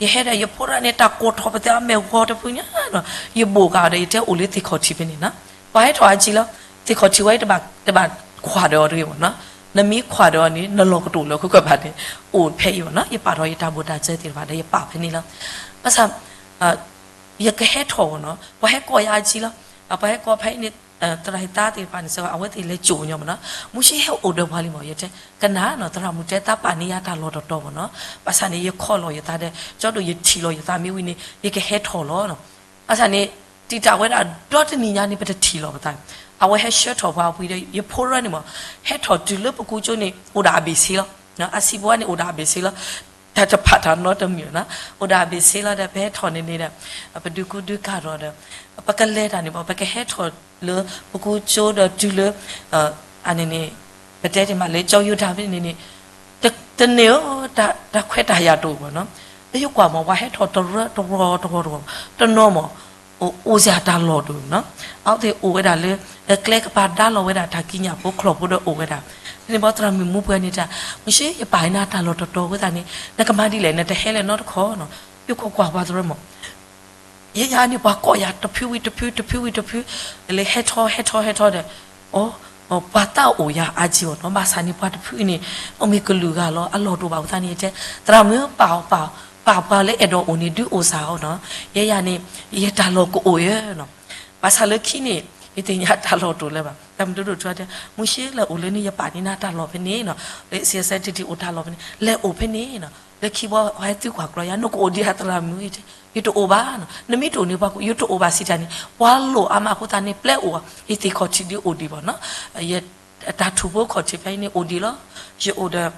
ယဟဲဒီးယဖိဒၣ်န့ၣ် တၢ်ကိးထီၣ်ပသးအမဲာ်ဂီၤတဖုညါနီၤ, ယဘိၣ်ကဒီး ယတဲအိၣ်လၢသ့ၣ်ခီၣ်ထံးဖဲန့ၣ်နီၤ, ပှၤဟဲထီၣ်အကံလီၤ, သ့ၣ်ခီၣ်ထံးဝဲတဘၣ် တဘၣ်ခွးဒီးအီၤတဂ့ၤဘၣ်နီၤ, နမ့ၢ်ခွးဒီးအီၤန့ၣ် နလီၢ်ကတိၤလၢခိၣ်ကဘၣ်န့ၣ် အိၣ်ဖဲအံၤဘၣ်နီၤ, ယပာ်ထီၣ်ယတၢ်ဘိၣ်တၢ်စၢၤသ့ၣ်တဖၣ်ဒီး ယပာ်ဖဲန့ၣ်လီၤ. ဘၣ်ဆၣ် ယကဟဲထီၣ်ဘၣ်နီၤ, ပှၤဟဲကိးယၤအကံလီၤ, ပှၤဟဲကိးဖဲအံၤန့ၣ် သရၣ်ဟံသါသ့ၣ်တဖၣ်န့ၣ် စ့ၢ်ကီး အဝဲသ့ၣ်လဲၤကိးညီမ့ၢ်နီၤ, မုၢ်ဆ့ၣ်ဟဲအိၣ်ဒီးပှၤလံမ့ၢ် ယတဲ ကနၣ်နီၤ, သရၣ်မုၣ်တဲသးပာ်န့ၢ်ယၤတၢ်လီၢ်တတီၤဘၣ်နီၤ, ဘၣ်ဆၣ်န့ၣ် ယခီၣ်လီၤယသးဒီး ကၠီဒိၣ်ယထံၣ်လီၤယသးမ့ၢ်ဝံၤန့ၣ် ယကဟဲထီၣ်လီၤနီၤ, ဘၣ်ဆၣ်န့ၣ် တံာ်တာ်ဝဲဒၣ်ဒီတနံၤညါန့ၣ် ပတထံၣ်လီၤပသး, အဝဲဟဲဆှၢထီၣ်ပှၤဝံၤဒီး ယဖိရၢန့ၣ်မ့ၢ် ဟဲထီၣ်တုၤလၢပကူကၠိန့ၣ် အိၣ်ဒၣ်အဘ့ၣ်ဆ့လီၤ, အစံးဘိန့ၣ် အိၣ်ဒၣ်အဘ့ၣ်ဆ့လီၤ, တၢ်တဖးတၢ်နီတမံၤနီၤ, အိၣ်ဒၣ်အဘ့ၣ်ဆ့လီၤဒီး ပဟဲထီၣ်န့ၣ်န့ၣ်ဒီး ပဒုးကူဒုးကၢ်ထီၣ်ဒီး ပကလဲၤတၢ်န့ၣ်မ့ၢ် ပကဟဲထီၣ်လၢပကူကၠိဒီးတုၤလၢ အန့ၣ်န့ၣ် ပတဲတ့ၢ်မးလၢကၠီယိၤတၢ်ဖဲန့ၣ်န့ၣ် တန့ၢ်ဧၢ, တၢ်ခွဲးတၢ်ယာ်တအိၣ်ဘၣ်နီၤ, လၢယကွၢ်မ့ၢ် ပှၤဟဲထီၣ်တရၢတရီတရီတရီ တနီၤမ့ၢ် အိၣ်စ့ၢ်တၢ်လီၢ်တအိၣ်နီၤ, အဝဲသ့ၣ်အိၣ်ဝဲဒၣ်လၢ ကျဲကပၤဒါလီၤဝဲဒၣ်တၢ်ကံးညာ်ဖိချီၣ်ဖိဒီးအိၣ်ဝဲဒၣ်, ဖဲန့ၣ်ဘီသရၣ်မုၣ်မူပှဲၤန့ၣ်တၢ် မုၢ်ဆ့ၣ်ယပာ်နၤတၢ်လီၢ်တတီၤဝဲသတးန့ၣ် နကမၤဒ်လဲၣ် နတဟဲလဲၣ်နီတခီနီၤ, ယကွၢ်ကွၢ်ပှၤတရၢမ့ၢ် ယဲယၤန့ၣ် ပှၤကိးယၤတဖုဝံၤတဖု တဖုဝံၤတဖု, လၢဟဲထီၣ်ဟဲထီၣ်ဟဲထီၣ်ဒီး အိ ပှၤသးအိၣ်ယၤအါကံအီၤနီၤ, ဘၣ်ဆၣ်န့ၣ် ပှၤတဖုအံၤန့ၣ် အမ့ၢ်ကလုာ်ဂၤလီၤ အလီၢ်တအိၣ်ဘၣ်အဃိသတးန့ၣ် ယတဲ သရၣ်မုၣ်ပာ်အီၤပာ် ပာ်ပှၤလၢအဲၣ်ဒိးအိၣ်န့ၣ် ဒုးအိၣ်စ့ၢ်အီၤနီၤ, ယဲယၤန့ၣ် ယတၢ်လီၢ်ကအိၣ်ဧါနီၤ, ဘၣ်ဆၣ်လၢခံန့ၣ် ယသ့ၣ်ညါတၢ်လီၢ်တအိၣ်လၢၤဘၣ်. တၢ်မုၢ်ဒိၣ်ဒိၣ်ထူတဲ မုၢ်ဆ့လၢအိၣ်လၢန့ၣ် ယပာ်န့ၢ်နၤတၢ်လီၢ်ဖဲန့ၣ်နီၤ, လၢ စီအဆဲ တထံၣ်အိၣ်တၢ်လီၢ်ဖဲန့ၣ် လဲၤအိၣ်ဖဲန့ၣ်နီၤ, လၢခံဘီဟဲသံကွၢ်ကျီယၤ နကအိၣ်ဒံးဧါသရၣ်မုၣ်, ယတအိၣ်ဘၣ်နီၤ, နမ့ၢ်တအိၣ်န့ၣ် ပှၤက ယတအိၣ်ဘၣ်စံးတၢ်န့ၣ် ပှၤလိၣ်အါမးအဃိသတးန့ၣ် ပျဲအိၣ် ယသ့ၣ်ခီၣ်ထံးဒ်အိၣ်ဒံးဘၣ်နီၤ, ယ တၢ်ထူၣ်ဖိခီၣ်ထံးဖဲအံၤန့ၣ်အိၣ်ဒံးလီၤ. ယအိၣ်ဒီး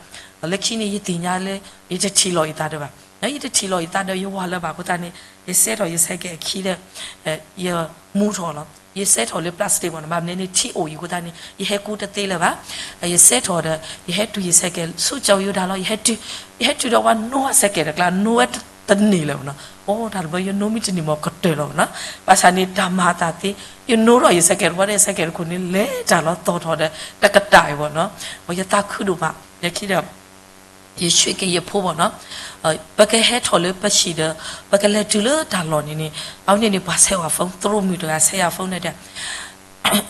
လၢခံန့ၣ် ယသ့ၣ်ညါလၢ ယတထံၣ်လီၤယသးဒီးဘၣ်. ယတထံၣ်လီၤယသးဒီး ယဝၤလၢၤဘၣ်အဃိသတးန့ၣ် ယဆဲးထီၣ်ယ cycle အခံဒီး ယမူထီၣ်လီၤ. ယဆဲးထီၣ်လၢ plastic မ့ၢ်နီၤ, ဘၣ်မနုၤန့ၣ် ထံအိၣ်အံၤအဃိသတးန့ၣ် ယဟဲကူတသ့လၢၤဘၣ်. ယဆဲးထီၣ်ဒီး ယဟဲတုၤယ cycle ဆူကၠီယိၤဒၣ်လီၤ. ယဟဲတုၤ ယဟဲတုၤဒီးပှၤနိ cycle တကျါ နိဝဲတန့ၢ်လၢၤမ့ၢ်နီၤ. အိ တၢ်တဘျီယနိမ့ၢ်တန့ၢ်မ့ၢ်ကတၢၢ်လီၤမ့ၢ်နီၤ. ဘၣ်ဆၣ်န့ၣ် တၢ်မၤအသးသ့, ယနိထီၣ်ယ cycle တဘျီဒီး cycle တခိၣ်န့ၣ် လဲၤတၢ်လီၤသီၣ်ထီၣ်ဒီး တကတၢၢ်အံၤမ့ၢ်နီၤ. ပယသးခုဒိၣ်မး လၢခံဒီး ယဆှၢက့ၤယဖိမ့ၢ်နီၤ, ပကဟဲထီၣ်လၢပဟံၣ်ဒီး ပကလဲၤတုၤလၢတၢ်လီၢ်န့ၣ်န့ၣ် အဝဲန့ၣ်န့ၣ် ပှၤဆဲးဝဲ phone, သရၣ်မုၣ်တဂၤဆဲးယၤ phone န့ၣ်ဒီး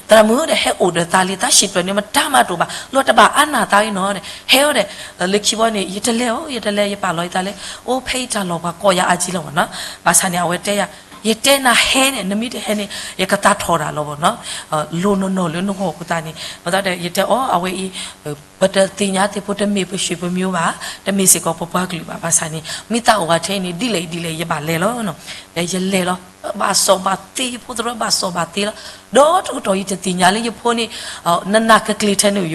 သရၣ်မုၣ်ဒီး ဟဲအိၣ်ဒီးသးလံ သးဟံၣ်တဖျၢၣ်န့ၣ် မတၤမးတအိၣ်ဘၣ်, လီၤတဘၣ်အါနၢ်သးအံၤနီၤ, ဟဲအီၤဒီး လၢခံဘီန့ၣ် ယတလဲၤအီၤ ယတလဲၤ ယပာ်လီၤယသးလၢ အိ ဖဲအံၤတၢ်လီၢ်ပှၤကိးယၤအါကံလီၤမ့ၢ်နီၤ. ဘၣ်ဆၣ်န့ၣ် အဝဲတဲယၤ ယတဲနၤဟဲန့ၣ် နမ့ၢ်တဟဲန့ၣ် ယကသးထီၣ်တၢ်လီၤမ့ၢ်နီၤ, လိၤနီၢ်နီၢ်လၢနဂီၢ်အဃိသတးန့ၣ် မ့ၢ်သးဒီး ယတဲအီၤအဝဲအံၤ ပတသ့ၣ်ညါသ့ၣ်ဖိ တမ့ၢ်ပရွှေပမျိုးဘၣ်, တမ့ၢ်စ့ၢ်ကီးပပှၤကလုာ်ဘၣ်, ဘၣ်ဆၣ်န့ၣ် မ့ၢ်သးအိၣ်ဝဲထဲအံၤန့ၣ် ဒ်လဲၣ်ဒ်လဲၣ် ယဘၣ်လဲၤလီၤနီၤ. ဒီးယလဲၤလီၤ, ဘၣ်စီၣ်ဘၣ်သ့ ယဖိသရၣ်ဘၣ်စီၣ်ဘၣ်သ့လီၤ. ဒီးတကတီၢ်ယတသ့ၣ်ညါလၢယဖိန့ၣ် နနာ်ကကျ့ၤထဲန့ၣ်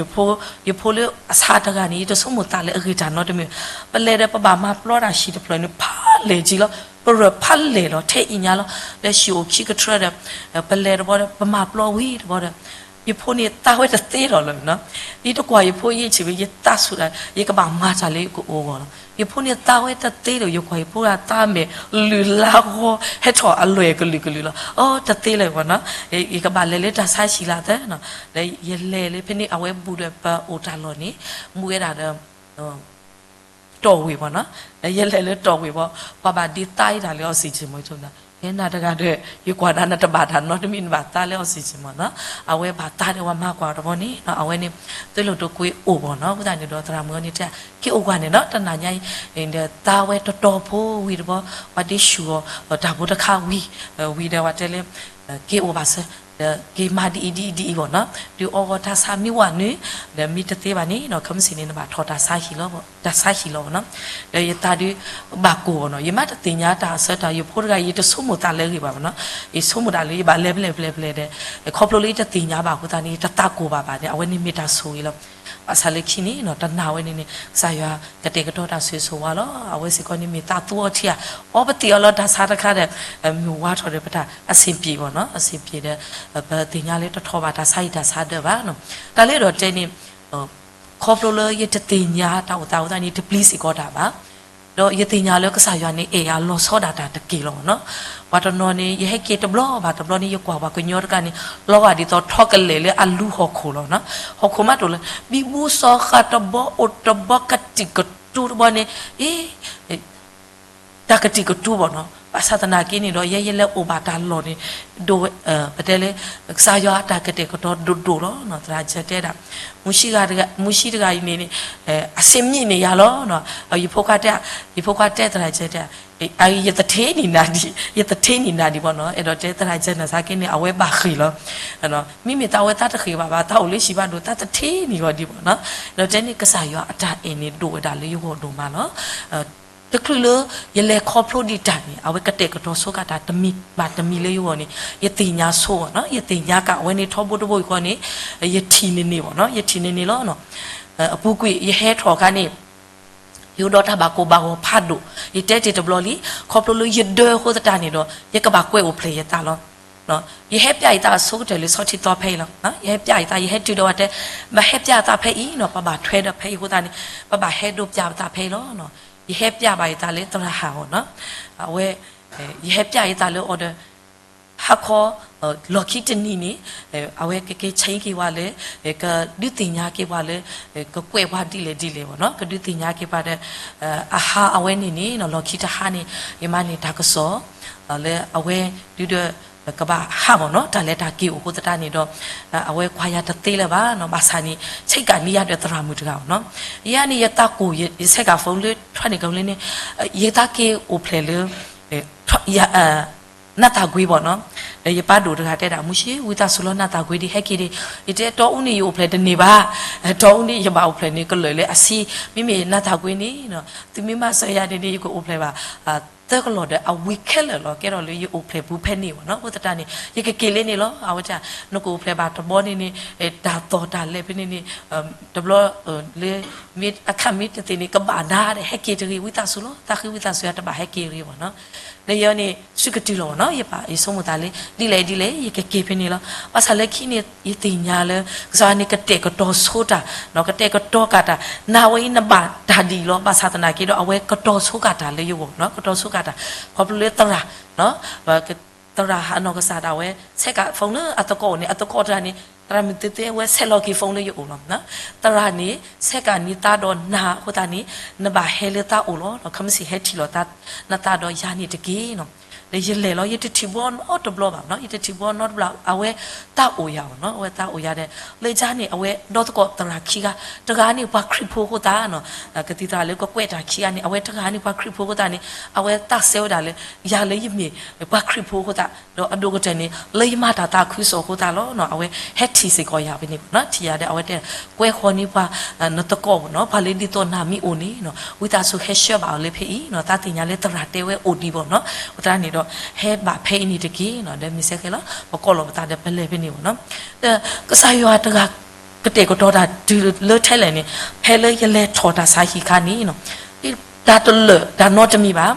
ယဖိလၢအဆါတဂၤန့ၣ် ယတဆိကမိၣ်သးလၢအဂ့ၢ်တၢ်နီတမံၤ, ပလဲၤဒီးပဘၣ်မၤပျီတၢ်ဟံၣ်တဖျၢၣ်န့ၣ် ဖးလဲၢ်ကံလီၤ, ပရၢၢ်ဖးလဲၢ်လီၤ ထဲအံၤညါလီၤ. ဒီးဟံၣ်အိၣ်ခံကထြၢဒီး ပလဲၤတဘီဒီး ပမၤပျီဝံၤတဘီဒီး ယဖိန့ၣ်သးဝဲတသ့လီၤလၢၤနီၤ. ယတကွၢ်ယဖိယ့ၢ်ဆံးဝံၤ ယသးဆူၣ်ဒၣ် ယကဘၣ်မၤတၢ်လၢယကအိၣ်အဂီၢ်လီၤ. ယဖိန့ၣ်သးဝဲတသ့လၢၤ, ယကွၢ်ယဖိဂၤသးမဲာ်လုၢ်လါဂီၤ ဟဲထီၣ်အလွဲၢ်ကလုာ်ကလုာ်လီၤ. အိ တသ့လၢၤဘၣ်နီၤ, ယကဘၣ်လဲၤလၢတၢ်ဆါဟံၣ်လၢသၢနီၤ. ဒီးယလဲၤလၢဖဲန့ၣ် အဝဲဘူးဒီးပအိၣ်တၢ်လီၢ်န့ၣ် မူဝဲဒၣ်ဒီး တီၢ်ဝ့ၢ်မ့ၢ်နီၤ, ဒီးယလဲၤလၢတီၢ်ဝ့ၢ်ဘီ ပှၤဘၣ်ဒ့သါယတၢ်လၢ oxygen မ့ၢ်နီၤ, နၤတဂၤဒီး ယကွၢ်နၤနတဘၣ်တၢ်နီတမံၤ နဘၣ်သါလၢ oxygen မ့ၢ်နီၤ, အဝဲဘၣ်သါဒီးပှၤမၤကွၢ်တဘီန့ၣ် အဝဲန့ၣ် သုးလိာ်တိာ်ကွံာ်အိၣ်ဘီနီၤ, အဃိသတးန့ၣ်ဒီး သရၣ်မုၣ်အီၤန့ၣ်တဲ က့ၤအိၣ်ကွၢ်န့ၣ်နီၤ, တနၤညါအံၤ ဒီးသါဝဲတတီၤဖိဝံၤတဘီ ပှၤဒ့ဆူၣ်အီၤ တၢ်ဖိတခါဝံၤ ဝံၤဒီးပှၤတဲလၢ က့ၤအိၣ်ဘၣ်စၢၤ ဒီးက့ၤမၤဒ်အံၤဒ်အံၤဒ်အံၤဘီနီၤ, ဒုးအီဂီၤတၢ်ဆါမ့ၢ်ဝဲနုၤ ဒီးမ့ၢ်တသ့ဘၣ်န့ၣ်နီၤ, ခဲမုၢ်ဆ့ၣ်န့ၣ် နဘၣ်ထီၣ်တၢ်ဆါဟံၣ်လီၤ, တၢ်ဆါဟံၣ်လီၤဘီနီၤ, ဒီးယသးဒုး ဘၣ်ကိၢ်ဘီနီၤ, ယမ့ၢ်တသ့ၣ်ညါတၢ်အဆၢတၢ် ယဖိတဂၤ ယတဆိကမိၣ်သးလၢအဂ့ၢ်ဘၣ်ဘီနီၤ, ယဆိကမိၣ်ဒၣ်လၢယဘၣ်လဲၤဖဲလဲၣ်ဖဲလဲၣ်ဖဲလဲၣ်ဒီး ခီဖျိလၢယတသ့ၣ်ညါဘၣ်အဃိသတးန့ၣ် ယတသးကိၢ်ဘၣ်ဘၣ်န့ၣ် အဝဲန့ၣ်မ့ၢ်တၢ်ဆိၣ်ဂ့ၤလီၤ. ဘၣ်ဆၣ်လၢခံန့ၣ်နီၤ တနာ်ဝဲန့ၣ်န့ၣ် ကစၢ်ယွၤကတဲာ်ကတီၤတၢ်ဆိၣ်ဂ့ၤဆိၣ်ဝါလီၤ. အဝဲစ့ၢ်ကီးန့ၣ်မ့ၢ်သးသူအီၤထံဧါ, အီပသံးအီၤလီၤတၢ်ဆါတခါဒီး မ့ၢ်ဝါထီၣ်ဒီးပတၢ်အဆင်ပြေဘီနီၤ, အဆင်ပြေဒီး ပသ့ၣ်ညါလၢတထီၣ်ဘၣ်တၢ်ဆါဟံၣ်တၢ်ဆါဒၢးဘၣ်နီၤ. တၢ်လၢဒီးတဲန့ၣ် ခီဖျိလၢယတသ့ၣ်ညါတၢ်အိၣ်သးအဃိသတးန့ၣ် တပျံၤစ့ၢ်ကီးတၢ်ဘၣ်. ဒီးယသ့ၣ်ညါလၢကစၢ်ယွၤန့ၣ် အဲၣ်ယၤလီၤဆီဒၣ်တၢ်တက့ၢ်လီၤနီၤ. ပှၤတနီၤန့ၣ် ယဟဲက့ၤတဘျီဘၣ်တဘျီန့ၣ် ယကွၢ်ပှၤကညီတဂၤန့ၣ် လီၤဂာ်ဒ်သိးထီကလဲာ်လၢအလူဟီၣ်ခိၣ်လီၤနီၤ. ဟီၣ်ခိၣ်မးတအိၣ်လၢၤ ဘံဘူစီၤဃာ်တဘီအိၣ်တဘီကတံာ်ကတူာ်တဘီန့ၣ် အ့ တၢ်ကတံာ်ကတူာ်ဘီနီၤ. ဘၣ်ဆၣ်သနာ်က့န့ၣ်ဒီး ယဲယလဲၤအိၣ်ဘၣ်တၢ်လီၢ်န့ၣ် ဒိၣ်ဝဲ ပတဲလၢ ကစၢ်ယွၤအတၢ်ကတဲာ်ကတီၤဒိၣ်ဒိၣ်လီၤနီၤ. သရၣ်ကၢတဲဒၣ် မုၢ်ဆံတဂၤအံၤန့ၣ်န့ၣ် အဆ့မံးန့ၢ်ယၤလီၤနီၤ. ယဖိခွါတဲ ယဖိခွါတဲသရၣ်ကၢတဲ အအံၤ ယသထ့နံၤနၤဒံး ယသထ့နံၤနၤဒံးဘီနီၤ. အဲၣ်ဒိးတဲသရၣ်ကၢနၤသးက့န့ၣ် အဝဲဘၣ်ဃ့ၢ်လီၤ. မ့မ့ၢ်သးဝဲသးတဃ့ၢ်ဘၣ်ဘၣ် သးအိၣ်လၢဟံၣ်ဘၣ်ဒိ သးသထ့နံၤဂီၤဒံးဘီနီၤ. ဒီးတဲန့ၣ် ကစၢ်ယွၤအတၢ်အဲၣ်န့ၣ် ဒိၣ်ဝဲဒၣ်လၢယဂီၢ်ဒိၣ်မးလီၤ. တချုးလၢ ယလဲၤခီဖျိဒံးတၢ်န့ၣ် အဝဲကတဲာ်ကတီၤဆိကတၢ်တမံၤဘၣ်တမံၤလၢယဂီၢ်န့ၣ် ယသ့ၣ်ညါဆိဘီနီၤ. ယသ့ၣ်ညါက့ၤအဝဲန့ၣ်ထီဘိတဘိအံၤဃီန့ၣ် ယထံၣ်န့ၢ်န့ၢ်ဘီနီၤ ယထံၣ်န့ၢ်န့ၢ်လီၤ. အပူၤကွံာ် ယဟဲထီၣ်အခါန့ၣ် ယအိၣ်ဒီးတၢ်ဘၣ်ကိၢ်ဘၣ်ဂီၤဖးဒိၣ် ယတဲတ့ၢ်တဘျီလံ ခီဖျိလၢယဒၢအဃိသတးန့ၣ်ဒီး ယကဘၣ်ကွဲးအိၣ်ဖျဲၣ်ယသးလီၤ. ယဟဲပျဲယသးအဆိကတၢၢ်လၢဆီထံသီဖဲအံၤလီၤ. ယဟဲပျဲယသး ယဟဲတုၤဒီးဝဲတဲ မ့ၢ်ဟဲပျဲအသးဖဲအံၤနီၤ ပဘၣ်ထွဲဒီးဖဲအံၤအဃိသတးန့ၣ် ပဘၣ်ဟဲဒိပျဲပသးဖဲအံၤလီၤ. ယဟဲပျဲဘၣ်ယသးလၢသရၣ်ဟၣ်အီၤနီၤ အဝဲ ယဟဲပျဲယသးလၢအီၤဒီး ဟါခီ လီၢ်ခံတနံၤန့ၣ် အဝဲကကဲဆံးက့ၤဝဲလၢ ကဒုးသ့ၣ်ညါက့ၤပှၤလၢ ကကွဲးပှၤဒ်လဲၣ်ဒ်လဲၣ်ဘီနီၤ ကဒုးသ့ၣ်ညါက့ၤပှၤဒီး အဟါအဝဲန့ၣ်န့ၣ် လီၢ်ခံတဟါန့ၣ် ယမၤန့ၢ်တၢ်ကစီၣ် လၢအဝဲဒုးဒီး ကဘၣ်ဟးဘီနီၤ တၢ်လဲၤတၢ်က့ၤအိၣ်အဃိသတးန့ၣ်ဒီး အဝဲကွၢ်ယၤတသ့လၢၤဘၣ်နီၤ ဘၣ်ဆၣ်န့ၣ် ဆံးကၤန့ၢ်ယၤဒီးသရၣ်မုၣ်တဂၤဘီနီၤ ယၤန့ၣ် ယသးကိၢ် ယဆဲးကၤဖိလၢထွဲန့ၣ်ကလၢန့ၣ် ယသးက့ၤအိၣ်ဖျဲၣ်လၢ နၢ်သးကွံဘီနီၤ ယပၢ်ဒိၣ်တဂၤတဲဒၣ် မုၢ်ဆ့ ဝံသးစူၤလီၤ နးသးကွံဒံး ဟဲက့ၤဒံး, ယတဲတီအူန့ၣ် ယအိၣ်ဖျဲၣ်တန့ၢ်ဘၣ်, တီအူန့ၣ် ယဘၣ်အိၣ်ဖျဲၣ်န့ၣ် ကလၢာ်လၢအဆံ, မ့မ့ၢ်နးသးကွံန့ၣ် သုမ့ၢ်မၤစၢၤယၤဒ်န့ၣ် ယကအိၣ်ဖျဲၣ်ဘၣ် သၢကလီၢ်ဒီးအဝံၤခဲလၢာ်လီၤ. ကဲထီၣ်လၢယအိၣ်ဖျဲၣ်ပူၤဖဲန့ၣ်ဘၣ်နီၤ, အဃိသတးန့ၣ် ယကက့ၤလၢန့ၣ်လီၤ. အဝဲတဲ နကအိၣ်ဖျဲၣ်ဘၣ်တဘျီန့ၣ်န့ၣ် တၢ်သီၣ်တၢ်လဲၤဖဲန့ၣ်န့ၣ် တဘျီ လၢ မ့ၢ်အခါမ့ၢ်တသ့န့ၣ် ကဘၣ်နၤဒီး ဟဲက့ၤတဂ့ၤ ဝံသးစူၤလီၤ, သးဃံဝံသးစူၤယၤ တဘၣ်ဟဲက့ၤတဂ့ၤဘၣ်နီၤ. ဒီးယဲန့ၣ် စုကတုၤလီၤဘၣ်နီၤ, ယပၢ် ယဆိကမိၣ်သးလၢ ဒ်လဲၣ်ဒ်လဲၣ် ယကက့ၤဖဲန့ၣ်လီၤ. ဘၣ်ဆၣ်လၢခံန့ၣ် ယသ့ၣ်ညါလၢ ကစၢ်ယွၤန့ၣ် ကတဲာ်ကတီၤဆိတၢ်, ကတဲာ်ကတီၤကးတၢ်, နၤဝဲအံၤနဘၣ်တၢ်ဒ်အံၤလီၤ. ဘၣ်ဆၣ်သနာ်က့ဒီး အဝဲကတီၤဆိကးတၢ်လၢယဂီၢ်နီၤ, ကတီၤဆိကးတၢ်, ခီဖျိလၢသရၣ် သရၣ်ဟးနီၢ်ကစၢ်ဒၣ်ဝဲ ဆဲးကး phone လၢအသကိးအိၣ်န့ၣ် အသကိးတဂၤန့ၣ် သရၣ်မုၣ်သ့ၣ်သ့ၣ်ဝဲ ဆဲးလီၤက့ၤ phone လၢယအိၣ်လီၤ. သရၣ်န့ၣ် ဆဲးကးန့ၢ်သးဒီးနၤအဃိသတးန့ၣ် နဘၣ်ဟဲလၢသးအိၣ်လီၤ. ခမ့ၢ်စ့ၢ်ဟဲထံၣ်လိာ်နသးဒီးယၤန့ၣ်တက့ၢ်နီၤ. ဒီးယလဲၤလီၤ ယတထံၣ်ဘၣ်နီတဘျီဘၣ်နီၤ, ယတထံၣ်ဘၣ်နီတဘျီ အဝဲသးအိၣ်ယၤဘၣ်နီၤ, အဝဲသးအိၣ်ယၤဒီး လၢယၤန့ၣ် အဝဲဒီသကိးသရၣ်ခံဂၤ, တဂၤန့ၣ်ပှၤခရံာ်ဖိအဃိသတးနီၤ, ကသံၣ်သရၣ်လၢကကွဲးတၢ်ခံဂၤန့ၣ် အဝဲတဂၤန့ၣ်ပှၤခရံာ်ဖိအဃိသတးန့ၣ် အဝဲသးစဲဝဲဒၣ်လၢ ယၤလၢယမ့ၢ်ပှၤခရံာ်ဖိအဃိသတး ဒီးအဒိၣ်ကတၢၢ်န့ၣ် လၢယမၤတၢ်သးခုကစီၣ်အဃိသတးလီၤ. အဝဲဟဲထံၣ်စ့ၢ်ကီးယၤဖဲန့ၣ်ဘၣ်နီၤ, ထံၣ်ယၤဒီး အဝဲတဲ ကွဲဃီၤန့ၢ်ပှၤ နသကိးဘၣ်နီၤ, ပှၤလၢဒ်သိးနၤမ့ၢ်အိၣ်န့ၣ်နီၤ ဝံသးစူၤဟဲဆှၢဘၣ်အီၤလၢဖဲအံၤနီၤ, သးသ့ၣ်ညါလၢသရၣ်တဲဝဲအိၣ်ဒံးဘၣ်နီၤ, အဃိသတးန့ၣ်ဒီး ဟဲဘၣ်ဖဲအံၤန့ၣ်တက့ၢ်နီၤ, ဒီးမ့ၢ်စဲဃဲလီၤ ပကိးလီၤပသးဒီးပလဲၤဖဲန့ၣ်ဘၣ်နီၤ, ဒီးကစၢ်ယွၤတဂၤ ကတဲာ်ကတီၤတၢ်တုၤလၢထဲလဲၣ်န့ၣ် ဖဲလၢယလဲၤထီၣ်တၢ်ဆါဟံၣ်အခါန့ၣ်နီၤ, တၢ်တလၢာ်တၢ်နီတမံၤဘၣ်,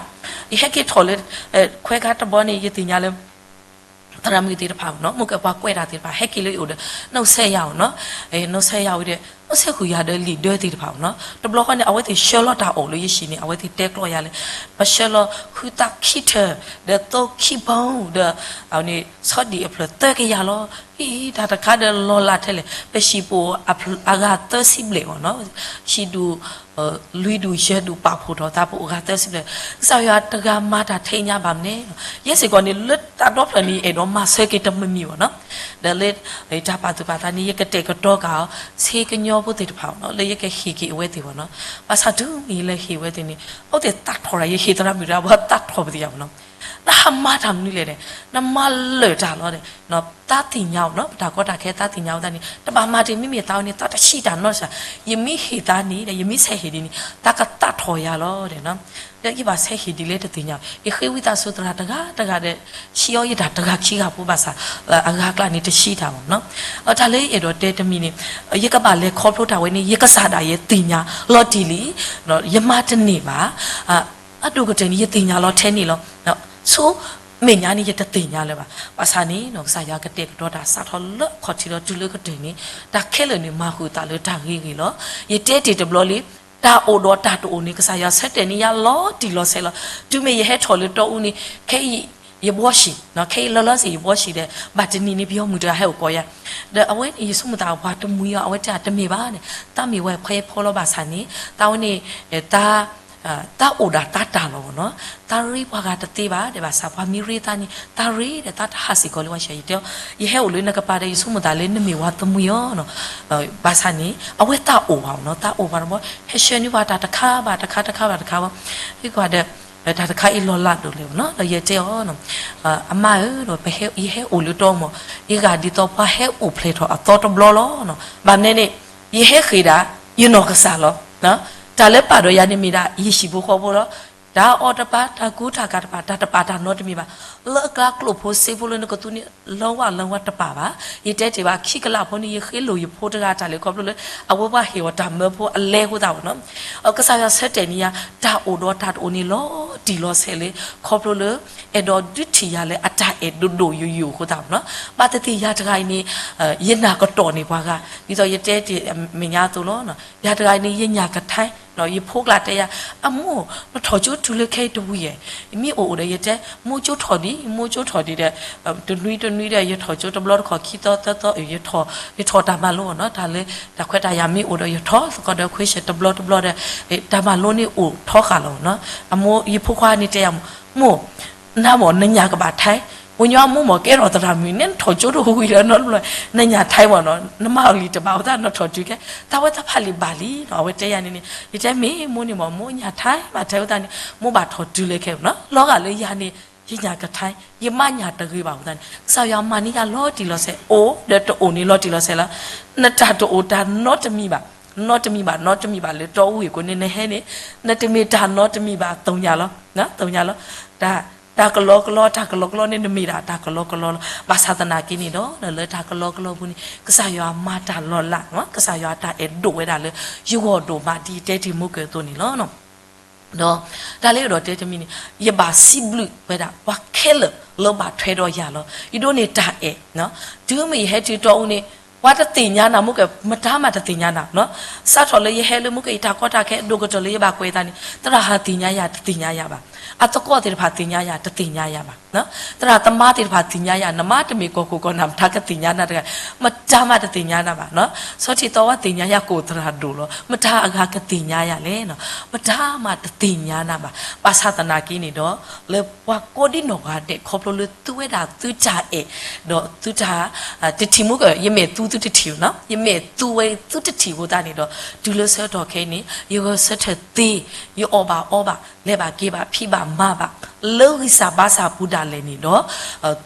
ယဟဲက့ၤထီၣ်လၢ ခွဲခါတဘျီန့ၣ် ယသ့ၣ်ညါလၢ သရၣ်မုၣ်သ့ၣ်တဖၣ်နီၤ, မ့ၢ်ကဲပှၤကွဲးတၢ်သ့ၣ်တဖၣ် ဟဲက့ၤလၢယအိၣ်ဒီး နီၣ်ဆဲးယၤအီၤနီၤ, နီၣ်ဆဲးယၤဝံၤဒီး နီၣ်ဆဲးဃုာ်ယၤဒီးလံာ်ဒၢသ့ၣ်တဖၣ်နီၤ, တဘျီဃီန့ၣ် အဝဲသ့ၣ်ဆှၢလီၤတၢ်အိၣ်လၢယဟံၣ်န့ၣ် အဝဲသ့ၣ်တဲကျီယၤလၢ ပဆှၢလီၤဃုသးခံထၢၣ် ဒီးသိခံဘီဒီး အဝဲန့ၣ် ဆီဒံၣ်အဖျၢၣ်သၢကယၤလီၤ. အံၤ တၢ်တခါဒီးလီၤလးထဲလဲၣ်, ပဟံၣ်ပအိၣ်အဂၤသၢဆံဘျဲၣ်အီၤနီၤ, ဟံၣ်ဒူၣ် လွံၢ်ဒူၣ်ယဲၢ်ဒူၣ်ပာ်ဖှိၣ်ထီၣ် သးပအိၣ်အဂၤသၢဆံဘျဲၣ်, ကစၢ်ယွၤတဂၤမၤတၢ်ထဲညါဘၣ်မနုၤလဲၣ်, ယဲစ့ၢ်ကီးန့ၣ် လၢတၢ်ဒီဖျၢၣ်န့ၣ် ယအဲၣ်ဒိးမၤဆၢက့ၤတမံၤမံၤဘၣ်နီၤ, ဒီးလၢ တၢ်ပာ်သူၣ်ပာ်သးန့ၣ် ယကတဲာ်ကတီၤကးအီၤ ဆ့ကညီဖိသ့ၣ်တဖၣ်နီၤ, လၢယကဟ့ၣ်က့ၤအဝဲသ့ၣ်ဘၣ်နီၤ, ဘၣ်ဆၣ်တုၤမ့ၢ်ယလဲၤဟ့ၣ်ဝဲသ့ၣ်န့ၣ် အဝဲသ့ၣ်သးထီၣ်တၢ်, ယဟ့ၣ်သရၣ်မုၣ်တဂၤ ပှၤသးထီၣ်ပသ့ၣ်ညါဘၣ်နီၤ နဟးမၤတၢ်မနုၤလဲၣ်န့ၣ်, နမၤလၢာ်တၢ်လီၤဒီး သးသ့ၣ်ညါအီၤနီၤ, ပတၢ်ကီတၢ်ခဲသးသ့ၣ်ညါအီၤသတးန့ၣ် တဘၣ်မၤတ့ၢ် မ့မ့ၢ်သးဝဲန့ၣ် သးတဆံးတၢ်နီတစဲး, ယမ့ၢ်ဟ့ၣ်သးန့ၣ်ဒီး ယမ့ၢ်ဆဲးဟ့ၣ်ဒ်န့ၣ် သးကသးထီၣ်ယၤလီၤဒီး ဒီးယဘၣ်ဆဲးဟ့ၣ်ဒ်လဲၣ်တသ့ၣ်ညါ, ယဃ့ဝံသးစူၤသရၣ်တဂၤတဂၤဒီး ဆံးအီၤယတၢ်တဂၤခံဂၤဖိဘၣ်ဆၣ် အဂၤအကျါန့ၣ်တဆံးတၢ်ဘၣ်နီၤ, တၢ်လၢယအဲၣ်ဒိးတဲတမံၤန့ၣ် ယကဘၣ်လဲၤခီဖျိတၢ်ဝဲန့ၣ် ယကစၢ်ဒၣ်ယဲသ့ၣ်ညါလီၤတံၢ်လံ, ယမၤတန့ၢ်ဘၣ် အဒိၣ်ကတၢၢ်န့ၣ် ယသ့ၣ်ညါလီၤထဲန့ၣ်လီၤ. ဆူမဲာ်ညါန့ၣ် ယတသ့ၣ်ညါလၢၤဘၣ်. ဘၣ်ဆၣ်န့ၣ် ကစၢ်ယွၤကတဲာ်ကတီၤတၢ်စးထီၣ်လၢအခီၣ်ထံးဒီးတုၤလၢကတၢၢ်န့ၣ် တၢ်ခဲလၢာ်န့ၣ် မၤဃုာ်သးလၢတၢ်ဂ့ၤဂ့ၤလီၤ. ယတဲတ့ၢ်တဘျီလံ, တၢ်အိၣ်ဒီးတၢ်တအိၣ်န့ၣ် ကစၢ်ယွၤဆၢတဲာ်န့ၢ်ယၤလီၤတံၢ်လီၤဆဲးလီၤ. တုၤမ့ၢ်ယဟဲထီၣ်လၢတီအူန့ၣ် ခဲအံၤ ယဘှီဆံး, ခဲအံၤလၢလီၤစ့ၢ်ယဘှီဆံးဒီး ဘၣ်တနံၤန့ၣ် ပယီၤမုၣ်တဂၤဟဲအိၣ်ကိးယၤ, ဒီးအဝဲန့ၣ် ယဆိကမိၣ်သးပှၤတမှံၤအီၤ အဝဲတဲတမ့ၢ်ဘၣ်န့ၣ်, သးမ့ၢ်ဝဲဖဲဖီလီၤဘၣ်ဆၣ်န့ၣ် သးဝဲန့ၣ် သး သးအိၣ်ဒၣ်သးတၢ်လီၤဘၣ်နီၤ, သးရ့ပှၤဂၤတသ့ဘၣ်ဒီး ဘၣ်ဆၣ်ပှၤမ့ၢ်ရ့သးန့ၣ် သးရ့ဒီးသးတဟးစ့ၢ်ကီးလၢပှၤဆံး, ယတဲအီၤ ယဟဲအိၣ်လၢနကပၤဒီး ယဆိကမိၣ်သးလၢနမ့ၢ်ဝဲတမှံၤအီၤနီၤ, ဘၣ်ဆၣ်န့ၣ် အဝဲသးအိၣ်ဘၣ်နီၤ, သးအိၣ်ဘၣ်တဘျီ ဟဲဆှၢန့ၢ်ပှၤတၢ်တခါဘၣ်တခါ တခါဘၣ်တခါဘၣ်, ဟ့ၣ်ကွၢ်ဒီး တၢ်တခါအံၤလီၤလးဒိၣ်လဲၣ်နီၤ, ဒီးယတဲအီၤ အမါဧၢ, ဒီးပဟဲ ယဟဲအိၣ်လၢတီမီၢ်, ယဂာ်ဒ်သိးပှၤဟဲအိၣ်ဖျဲၣ်ထီၣ်အသီတဘျီလီၤ. ဘၣ်မနုၤန့ၣ် ယဟဲဃ့ၢ်ဒၣ် ယနီၢ်ကစၢ်လီၤ. တၢ်လၢပာ်ဒီးယၤန့ၣ်မ့ၢ်ဒၣ် ယဟံၣ်ဖိဃီဖိလီၤ. တၢ်အီၣ်တပၤ, တၢ်ကူတၢ်ကၤတပၤ, တၢ်တပာ်တၢ်နီတမံၤဘၣ်. လၢအကျါကျိၣ်ဖိစ့ဖိလၢနကသူန့ၣ် လၢဝဲလၢဝဲတပာ်ဘၣ်. ယတဲတ့ၢ်ဘၣ် ခံကလးဖိန့ၣ် ယဃ့လိာ်ယဖိတဂၤတၢ်လၢခီဖျိလၢ အဝဲပှၤဟ့ၣ်အီၤတၢ်မၢဖိအလဲအဃိသတးဘၣ်နီၤ. ကစၢ်ယွၤဆၢတဲာ်န့ၢ်ယၤ တၢ်အိၣ်ဒီးတၢ်တအိၣ်န့ၣ် လီၤတံၢ်လီၤဆဲးလၢ ခီဖျိလၢ အဲၣ်ဒိးဒုးထံၣ်ယၤလၢအတၢ်အဲၣ်ဒိၣ်ဒိၣ်ယိာ်ယိာ်အဃိသတးဘၣ်နီၤ. ဘၣ်သ့ၣ်သ့ၣ်ယၤတဂၤအံၤန့ၣ် ယနာ်ကတီၢ်န့ၢ်ပှၤဂၤ ဒ်သိးယတဲတ့ၢ်မဲာ်ညါအသိးလီၤ. ယၤတဂၤအံၤန့ၣ် ယညၣ်ကထါ ယဖိကျါတဲယၤ အမိၢ် နထီၣ်ကၠိတုၤလၢခဲအံၤတဝံၤဧါ. မ့ၢ်အိၣ်အိၣ်ဒီးယတဲ မိၢ်ကၠိထီၣ်ဒံး မိၢ်ကၠိထီၣ်ဒံးဒီး တနွံတနွံဒီး ယထီၣ်ကၠိတဘျီတခီၣ် ခံသီသၢသီ ယထီၣ်တၢ်မၤလိနီၤ. တၢ်လၢ တၢ်ခွဲးတၢ်ယာ်မ့ၢ်အိၣ်ဒီးယထီၣ်သကိးဒီး ခွ့ၡၢၣ် တဘျီတဘျီဒီး တၢ်မၤလိန့ၣ်အိၣ်ထီဃာ်လီၤနီၤ. အမိၢ် ယဖိခွါန့ၣ်တဲယၤ မိၢ် နၤမ့ၢ်နညၣ်ကဘၣ်ထါ, ပှၤညီမိၢ်မ့ၢ်ကဲထီၣ်သရၣ်မုၣ်န့ၣ် နထီၣ်ကၠိတဝံၤဒီးနီတဘျီ နညၣ်ထါမ့ၢ်နီၤ, နမၤအီၤလံတဘၣ်အဃိသတးနထီၣ်တုၤခဲ, တၢ်ဝဲသးဖးလံာ်ဘၣ်လံနီၤ. အဝဲတဲယၤန့ၣ်န့ၣ် ယတဲမ့ၢ်မိၢ်န့ၣ်မ့ၢ် မိၢ်ညၣ်ထါမး ထါအဃိသတးန့ၣ် မိၢ်ဘၣ်ထီၣ်တုၤလၢခဲနီၤ. လီၤဂာ်လၢယၤန့ၣ် ယညၣ်ကထါ, ယမၤညၣ်တဂ့ၤဘၣ်အဃိသတးန့ၣ် ကစၢ်ယွၤမၤန့ၢ်ယၤလီၤတံၢ်လီၤဆဲး, အိၣ်ဒီးတအိၣ်န့ၣ်လီၤတံၢ်လီၤဆဲးလီၤ. နတၢ်တအိၣ်တၢ်နီတမံၤဘၣ်, နီတမံၤဘၣ်, နီတမံၤဘၣ်လၢတီအူအံၤကိးန့ၣ် နဟဲန့ၣ် နတမ့ၢ်တၢ်နီတမံၤဘၣ်, သ့ၣ်ညါလီၤ, သ့ၣ်ညါလီၤ. တၢ် တၢ်ကလီကလီ, တၢ်ကလီကလီန့ၣ် နမ့ၢ်ဒၣ်တၢ်ကလီကလီလီၤ. ဘၣ်ဆၣ်သနာ်က့န့ၣ်ဒီး လၢတၢ်ကလီကလီပူၤန့ၣ် ကစၢ်ယွၤမၤတၢ်လီၤလး, ကစၢ်ယွၤတၢ်အဲၣ်ဒိၣ်ဝဲဒၣ်လၢ ယဂီၢ်ဒိၣ်မး ဒ်ယတဲတ့ၢ်မူကၢၢ်အသိးန့ၣ်လီၤ. ဒီးတၢ်လၢယအဲၣ်ဒိးတဲတမံၤန့ၣ် ယဘၣ်စံးဘျုးဝဲဒၣ်ပှၤခဲလၢာ်လၢဘၣ်ထွဲဒီးယၤလီၤ. ယဒိးန့ၢ်တၢ်အဲၣ်, တုၤမ့ၢ်ယဟဲတုၤတီအူန့ၣ် ပှၤတသ့ၣ်ညါနၤ, မူကၢၢ် မတၤမးတသ့ၣ်ညါနၤ, စးထီၣ်လၢယဟဲလၢမူကၢၢ်အံၤတၢ်ကီတၢ်ခဲ ဒိၣ်ကတၢၢ်လၢယဘၣ်ကွဲးအသးန့ၣ် သရၣ်ဟးသ့ၣ်ညါယၤ တသ့ၣ်ညါယၤဘၣ်, အသကိးသ့ၣ်တဖၣ်သ့ၣ်ညါယၤ တသ့ၣ်ညါယၤဘၣ်, သရၣ်သမါသ့ၣ်တဖၣ်သ့ၣ်ညါယၤ, နမါတမ့ၢ်ကီၢ်ခိၣ်ကီၢ်နၢ် မတၤကသ့ၣ်ညါနၤတဂၤ, မတၤမးတသ့ၣ်ညါနၤဘၣ်. ဆီထံးသီဝဲသ့ၣ်ညါယၤ ကအိၣ်သရၣ်ဒိၣ်လီၤ, မတၤအဂၤကသ့ၣ်ညါယၤလဲၣ်, မတၤမးတသ့ၣ်ညါနၤဘၣ်. ဘၣ်ဆၣ်သနာ်က့န့ၣ်ဒီး လၢပှၤကိးဒံနီၢ်ဂၤဒဲး ခီဖျိလၢသုဝဲဒၣ်သုတၢ်အဲၣ်, ဒီးသုတၢ် တထံၣ်မူကၢၢ် ယမဲာ်သူသုတထံၣ်, ယမဲာ်သူဝဲသုတထံၣ်အဃိသတးန့ၣ်ဒီး တုၤလၢဆၢကတီၢ်ခဲအံၤန့ၣ် ယဂဲၤဆၢထၢၣ်သ့, ယအီၣ်ဘၣ်အီဘၣ်, လဲၤဘၣ်က့ၤဘၣ်, ဖံးဘၣ်မၤဘၣ်, လၢဂံၢ်စၢ်ဘါစၢ်ပူၤဒၣ်လဲာ်န့ၣ်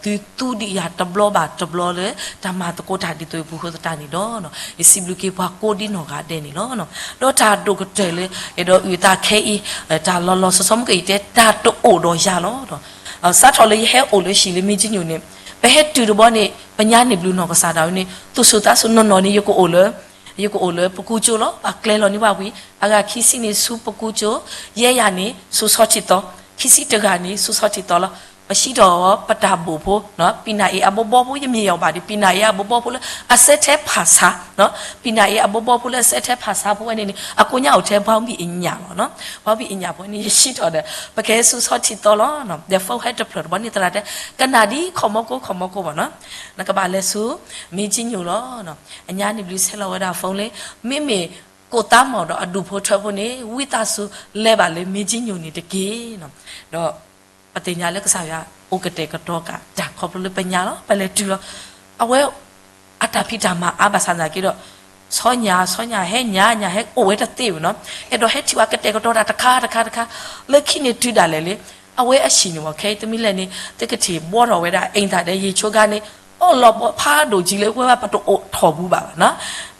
ဒီး သုသူဒံးယၤတဘျီဘၣ်တဘျီလၢ တၢ်မၤသကိးတၢ်ဒ်သိးအပူၤအဃိသတးန့ၣ်ဒီး ယစံးဘျုးက့ၤပှၤကိးဒံနီၢ်ဂၤဒဲးန့ၣ်လီၤ. ဒီးတၢ်ဒိၣ်ကတၢၢ်လၢ အဲၣ်ဒိးအုၣ်အသးခဲအံၤ တၢ်လီၤလီၤဆီဆီ မူကၢၢ်အံၤတဲ တၢ်တအိၣ်ဒီးယၤလီၤ. စးထီၣ်လၢယဟဲအိၣ်လၢဟံၣ်လၢမ့ၢ်ကၠံၣ်ညိၣ်န့ၣ် ပဟဲတုၤတဘျီန့ၣ် ပညါန့ၢ်ဘျုးနီၢ်ကစၢ်ဒၣ်ဝဲန့ၣ် သူၣ်ဆူၣ်သးဆူၣ်နီၢ်နီၢ်န့ၣ် ယကအိၣ်လၢ ယကအိၣ်လၢပကူကၠိလီၤ. ပှၤကျဲလီၤန့ၢ်ပှၤဝံၤ အဂၤခံဆံန့ၣ်ဆူပကူကၠိ, ယဲယၤန့ၣ်ဆူဆီထံးသီ, ခံဆံတဂၤန့ၣ်ဆူဆီထံးသီလီၤ. ပစံးထီၣ်ပတၢ်ဘိၣ်ဖိ, ပံၤနၢ်အ့အဘိဘီဖိ ယမ့ၢ်ယီၤဘၣ်ဒီး ပံၤနၢ်အ့အဘိဘီဖိလၢအစဲထဲဖၣ်ဆါ, ပံၤနၢ်အ့အဘိဘီဖိလၢအစဲထဲဖၣ်ဆါဖိဝဲန့ၣ်န့ၣ် အကိးညါအိၣ်ထဲဘီဘံၣ်အညၣ်လီၤ. ဘီဘံၣ်အညၣ်ဖိန့ၣ် ယစံးထီၣ်ဒီး ပကဟဲဆူဆီထံးသီလီၤ. ဒီးဖိဟဲတဖျၢၣ်တဘီန့ၣ် သရၣ်တဲ ကနၣ်ဒ်ခီၣ်မီကိခီၣ်မီကိဘၣ်နီၤ, နကဘၣ်လဲၤဆူ မ့ၢ်ကၠံၣ်ညိၣ်လီၤ. အညါန့ၣ်ဘျုးဆဲးလီၤဝဲဒၣ်ဖိလၢ မ့မ့ၢ်ကိၣ်သးမီၣ်ဒီးအဒူၣ်ဖိထၢဖိန့ၣ် ဝံသးစူၤလဲၤဘၣ်လၢမ့ၢ်ကၠံၣ်ညိၣ်န့ၣ်တက့ၢ်. ဒီးပသ့ၣ်ညါလၢကစၢ်ယွၤအိၣ်ကတဲာ်ကတီၤက့ၤတၢ်ခီဖျိလၢပညါလီၤ ပလဲၤတုၤလီၤ. အဝဲအတၢ်ဖံးတၢ်မၤအါဘၣ်ဆၣ်သနာ်က့ဒီး ဆီညၣ် ဆီညၣ်ဟဲညၣ် ညၣ်ဟဲအိၣ်ဝဲတသ့ဘၣ်နီၤ, အဲၣ်ဒိးဟဲထံၣ်ဝဲကတဲာ်ကတီၤတၢ်တခါတခါတခါ, လၢခံန့ၣ်တုၤဒၣ်လဲာ်လံ, အဝဲအဟံၣ်န့ၣ်မ့ၢ် ခဲအံၤတမံၤလဲၣ်န့ၣ် သုကထံၣ်ဘှီထီၣ်ဝဲဒၣ် အိမ်သာ ဒီး ရေချိုးခန်းန့ၣ် အီၣ်လီၤဘှီဖးဒိၣ်ကံလၢ ဝဲဘၣ်ပတအိၣ်ထီၣ်ဘူးဘၣ်ဘၣ်နီၤ,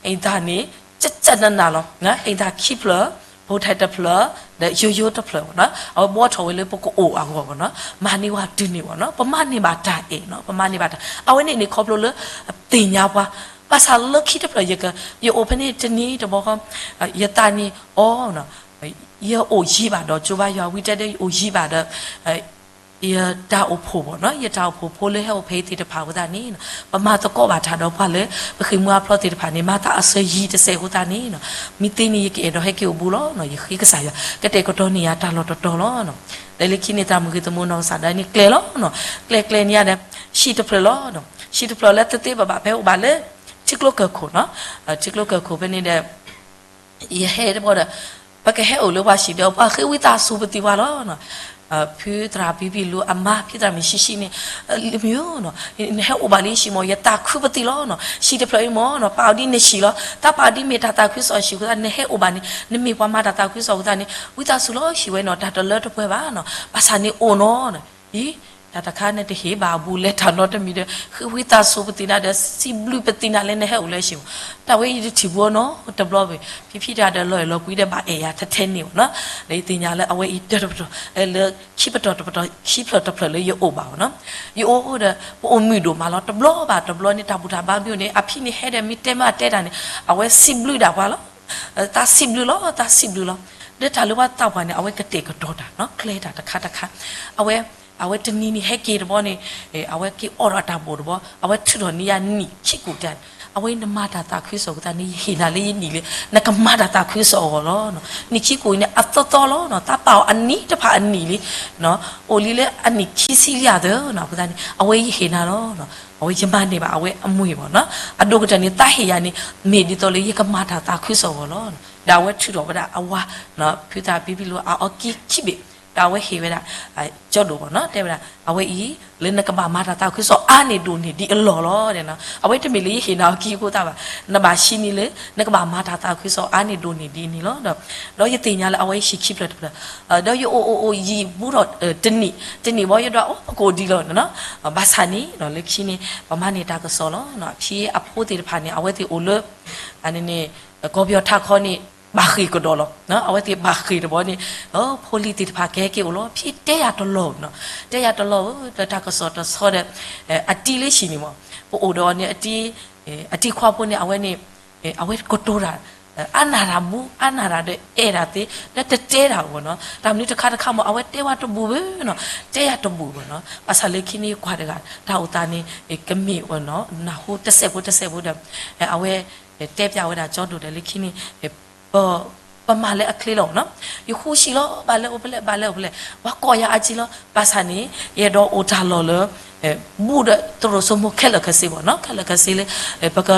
အိမ်သာ န့ၣ် ကကနနၤလီၤ. အိမ်သာခံဖျၢၣ်, ဖိထဲတဖျၢၣ်, ဒီးယိယိတဖျၢၣ်ဘၣ်နီၤ, အဝဲဘှီထီၣ်ဝဲလၢပကအိၣ်အဂီၢ်ဘၣ်နီၤ, မၤန့ၢ်ဝဲတုၤန့ၢ်ဘၣ်နီၤ, ပမၤန့ၢ်ဘၣ်တၢ်အဲၣ်နီၤ, ပမၤန့ၢ်ဘၣ်တၢ် အဝဲန့ၣ်န့ၣ် ခီဖျိလၢသ့ၣ်ညါပှၤ, ဘၣ်ဆၣ်လၢခံတဖျၢၣ် ယအိၣ်ဖဲန့ၣ်တနံၤတဘျီဃီ, ယသးန့ၣ်အီၤ ယအိၣ်ယံၤဘၣ်ဒီး ကၠိဘါယွၤဝံတဲဒီး ယအိၣ်ယံၤဘၣ်ဒီး ယတၢ်အိၣ်ဖှိၣ်ဘၣ်နီၤ, ယတၢ်အိၣ်ဖှိၣ်ဖိလၢဟဲအိၣ်ဖဲအံၤသ့ၣ်တဖၣ်အဃိသတးန့ၣ်, ပမၤသကိးဘၣ်တၢ်ဒီးပှၤလၢ ပဃ့ၢ်မှံဟးဖျိးသ့ၣ်တဖၣ်န့ၣ် မၤသးအစၢယံၤတစဲးအဃိသတးန့ၣ်, မ့ၢ်သ့န့ၣ် ယကအဲၣ်ဒိးဟဲက့ၤအိၣ်ဘူးလီၤ. ယဃ့ကစၢ်ယွၤ ကတဲာ်ကတီၤန့ၢ်ယၤတၢ်လီၢ်တတီၤလီၤ. ဒီးလၢခံန့ၣ် သရၣ်မုၣ်ဂ့ၤသမူနီၢ်ကစၢ်ဒၣ်န့ၣ် ကျဲလီၤ, ကျဲကျဲန့ၣ်ယၤဒီး ဟံၣ်တဖျၢၣ်လီၤ. ဟံၣ်တဖျၢၣ်လၢသ့သ့ဘၣ်ဘၣ် ဖဲအိၣ်ဘၣ်လၢ ထံကျိကၢၢ်ခိၣ်နီၤ, ထံကျိကၢၢ်ခိၣ်ဖဲန့ၣ်ဒီး ယဟဲတဘျီဒီး ပကဟဲအိၣ်လၢပှၤဟံၣ်ဒီး ပှၤဃ့ဝံသးစူၤပသံးပှၤလီၤ. ဖုသရၣ်ဘံဘံလူၤအမါ ဖံသရၣ်မုၣ်ဆံဆံန့ၣ်, လၢမ့ၢ်ဧိၤနီၤ, နဟဲအိၣ်ဘၣ်လၢယဟံၣ်မ့ၢ် ယသးခုပသံးလီၤနီၤ. ဟံၣ်တဖျၢၣ်အံၤမ့ၢ်နီၤ ပာ်အီၤဒ်နဟံၣ်လီၤ. တၢ်ပာ်အီၤဒ်မ့ၢ်တၢ်သးခုကစီၣ်ဟံၣ်အဃိသတး နဟဲအိၣ်ဘၣ်န့ၣ် နမ့ၢ်ပှၤမၤတၢ်သးခုကစီၣ်အဃိသတးန့ၣ် ဝံသးစူၤလီၤ ဟံၣ်ဝဲနီၤ တၢ်တလၢတပှဲၤဘၣ်နီၤ. ဘၣ်ဆၣ်န့ၣ်အိၣ်နီၤ အံၤ တၢ်တခါနတဟ့ၣ်ဘၣ်အဘူးလဲၤတၢ်နီတမံၤဒီး ဃ့ဝံသးစူၤပသံးနၤဒီး စံးဘျုးပသံးနၤလၢနဟဲအိၣ်လၢဟံၣ်မ့ၢ်. တၢ်ဝဲအံၤတထံၣ်ဘူးနီတဘျီဘၣ်, ဖံဖံတၢ်ဒီးလီၤအဲၣ်လီၤကွံဒီးဘၣ်အဲၣ်ယၤထဲထဲန့ၣ်ဘၣ်နီၤ. ဒီးယသ့ၣ်ညါလၢအဝဲအံၤတၢတပတီၢ် လၢခံပတီၢ်တပတီၢ် ခံဖျၢၣ်တဖျၢၣ်လၢယအိၣ်ဘၣ်ဘၣ်နီၤ. ယအိၣ်ဒီး ပအိၣ်မုာ်ဒိၣ်မးလီၤ. တဘျီဘၣ်တဘျီန့ၣ် တၢ်ဘူၣ်တၢ်ဘါမ့ၢ်အိၣ်န့ၣ် အဖံန့ၣ်ဟဲဒီးမ့ၢ်တဲမ့ၢ်တဲတၢ်န့ၣ် အဝဲစံးဘျုးဒၣ်ပှၤလီၤ. တၢ်စံးဘျုးလီၤ တၢ်စံးဘျုးလီၤ. ဒီးတၢ်လၢပှၤသးပှၢ်န့ၣ် အဝဲကတဲာ်ကတီၤတၢ်နီၤ ကျဲတၢ်တခါတခါ. အဝဲ အဝဲတနံၤန့ၣ်ဟဲက့ၤတဘျီန့ၣ် အဝဲက့ၤအိးထီၣ်တၢ်ဘိၣ်တဘျီ အဝဲထုးထီၣ်န့ၢ်ယၤနံၣ်ခံကိၣ်တၢ်န့ၣ် အဝဲနမၤတၢ်သးခုကစီၣ်အဃိသတးန့ၣ် ယဟ့ၣ်နၤလၢယနံၣ်လံ နကမၤတၢ်သးခုကစီၣ်အဂီၢ်လီၤ. နံၣ်ခံကိၣ်အံၤန့ၣ် အသီသီလီၤ. တၢ်ပာ်အီၤအနံၣ်တဖၣ်အနံၣ်လံ အိၣ်လံလၢအနံၣ်ခံဆံလံအသၢနီၤ အဃိသတးန့ၣ် အဝဲယဟ့ၣ်နၤလီၤ. အဝဲယမၤန့ၢ်ဘၣ်အဝဲအမွေဘၣ်နီၤ. အဒိၣ်ကတၢၢ်န့ၣ် တၢ်ဟ့ၣ်ယၤန့ၣ် မ့ၢ်ဒ်သိးလၢယကမၤတၢ်သးခုကစီၣ်အဂီၢ်လီၤ. ဒီးအဝဲထုးထီၣ်ဝဲဒၣ်အဝၤ ဖုသၣ်ဘံဘံလူၤအအီကံခံဘ့ၣ် ဒီးအဝဲဟ့ၣ်ဝဲဒၣ် ကၠီဒိၣ်ဘၣ်နီၤ, တဲဝဲဒၣ် အဝဲအံၤ လၢနကဘၣ်မၤတၢ်သးခုကစီၣ်အါန့ၢ်ဒိၣ်န့ၢ်ဒ်အလီၢ်လီၤ. အဝဲတမ့ၢ်လၢယဟ့ၣ်နၤအခံအဃိသတးဘၣ်, နဘၣ်ဟံးန့ၢ်လၢ နကဘၣ်မၤတၢ်သးခုကစီၣ်အါန့ၢ်ဒိၣ်န့ၢ်ဒ်န့ၣ်လီၤ. ဒီးယသ့ၣ်ညါလၢအဝဲဟံးခံဖျၢၣ်တဖျၢၣ်, ဒီးယအိၣ်အိၣ်အိၣ်ယံာ်ဘူးထီၣ်တနံၣ်, တနံၣ်ဘီယဒွးအိၣ်ပကိၣ်ဒံးလီၤ. ဘၣ်ဆၣ်န့ၣ် လၢခံန့ၣ် ပမၤန့ၢ်တၢ်ကစီၣ်လီၤ. အဖံအဖိသ့ၣ်တဖၣ်န့ၣ် အဝဲသ့ၣ်အိၣ်လၢ န့ၣ် ကီၢ်ပယီၤထးခီန့ၣ် ဘၣ်ဃ့ၢ်ကဒီးလီၤ. အဝဲသ့ၣ်ဘၣ်ဃ့ၢ်တဘျီန့ၣ် ဖိလံၤသ့ၣ်တဖၣ်ကဟဲက့ၤအိၣ်လီၤ. ဖံတဲယၤတလီၢ်ဧၢ, တဲယၤတလီၢ်ဧၢ, ဒီးတၢ်ကစီၣ်တဆီဒီး အတံၤလၢဟံၣ်န့ၣ်မး, ပအိၣ်ဒီးအီၤန့ၣ် အတံၤခွါဖိန့ၣ် အဝဲန့ၣ် အဝဲကတိၤတၢ် အါနၢ်တၢ်ဘူး အါနၢ်တၢ်ဒီးအဲၣ်တၢ်သ့ ဒီးတတဲတၢ်ဘၣ်နီၤ. တၢ်မနုၤတခါတခါမး အဝဲတဲဝဲတဘူၣ်ဘၣ်နီၤ, တဲယၤတဘူၣ်ဘၣ်နီၤ. ဘၣ်ဆၣ်လၢခံန့ၣ် ကွၢ်တဂၤ တၢ်အိၣ်သးန့ၣ် ကမ့ၢ်ဝဲနီၤ နၢ်ဟူတစဲးဖိတစဲးဖိဒီး အဝဲတဲပျးဝဲဒၣ်ကၠီဒိၣ်ဒီး လၢခံန့ၣ် ပမၤလၢအချ့လီၤနီၤ. ယဃုစံးလီၤ ဘၣ်လဲၤအိၣ်ဖဲလဲၣ် ဘၣ်လဲၤအိၣ်ဖဲလဲၣ်, ပှၤကိးယၤအါကံလီၤ. ဘၣ်ဆၣ်န့ၣ် ယအဲၣ်ဒိးအိၣ်တၢ်လီၢ်လၢ ဘူးဒီးတရိာ်စိမိၢ်ခဲလၢာ်ခဲဆ့ဘၣ်နီၤ, ခဲလၢာ်ခဲဆ့လၢ ပက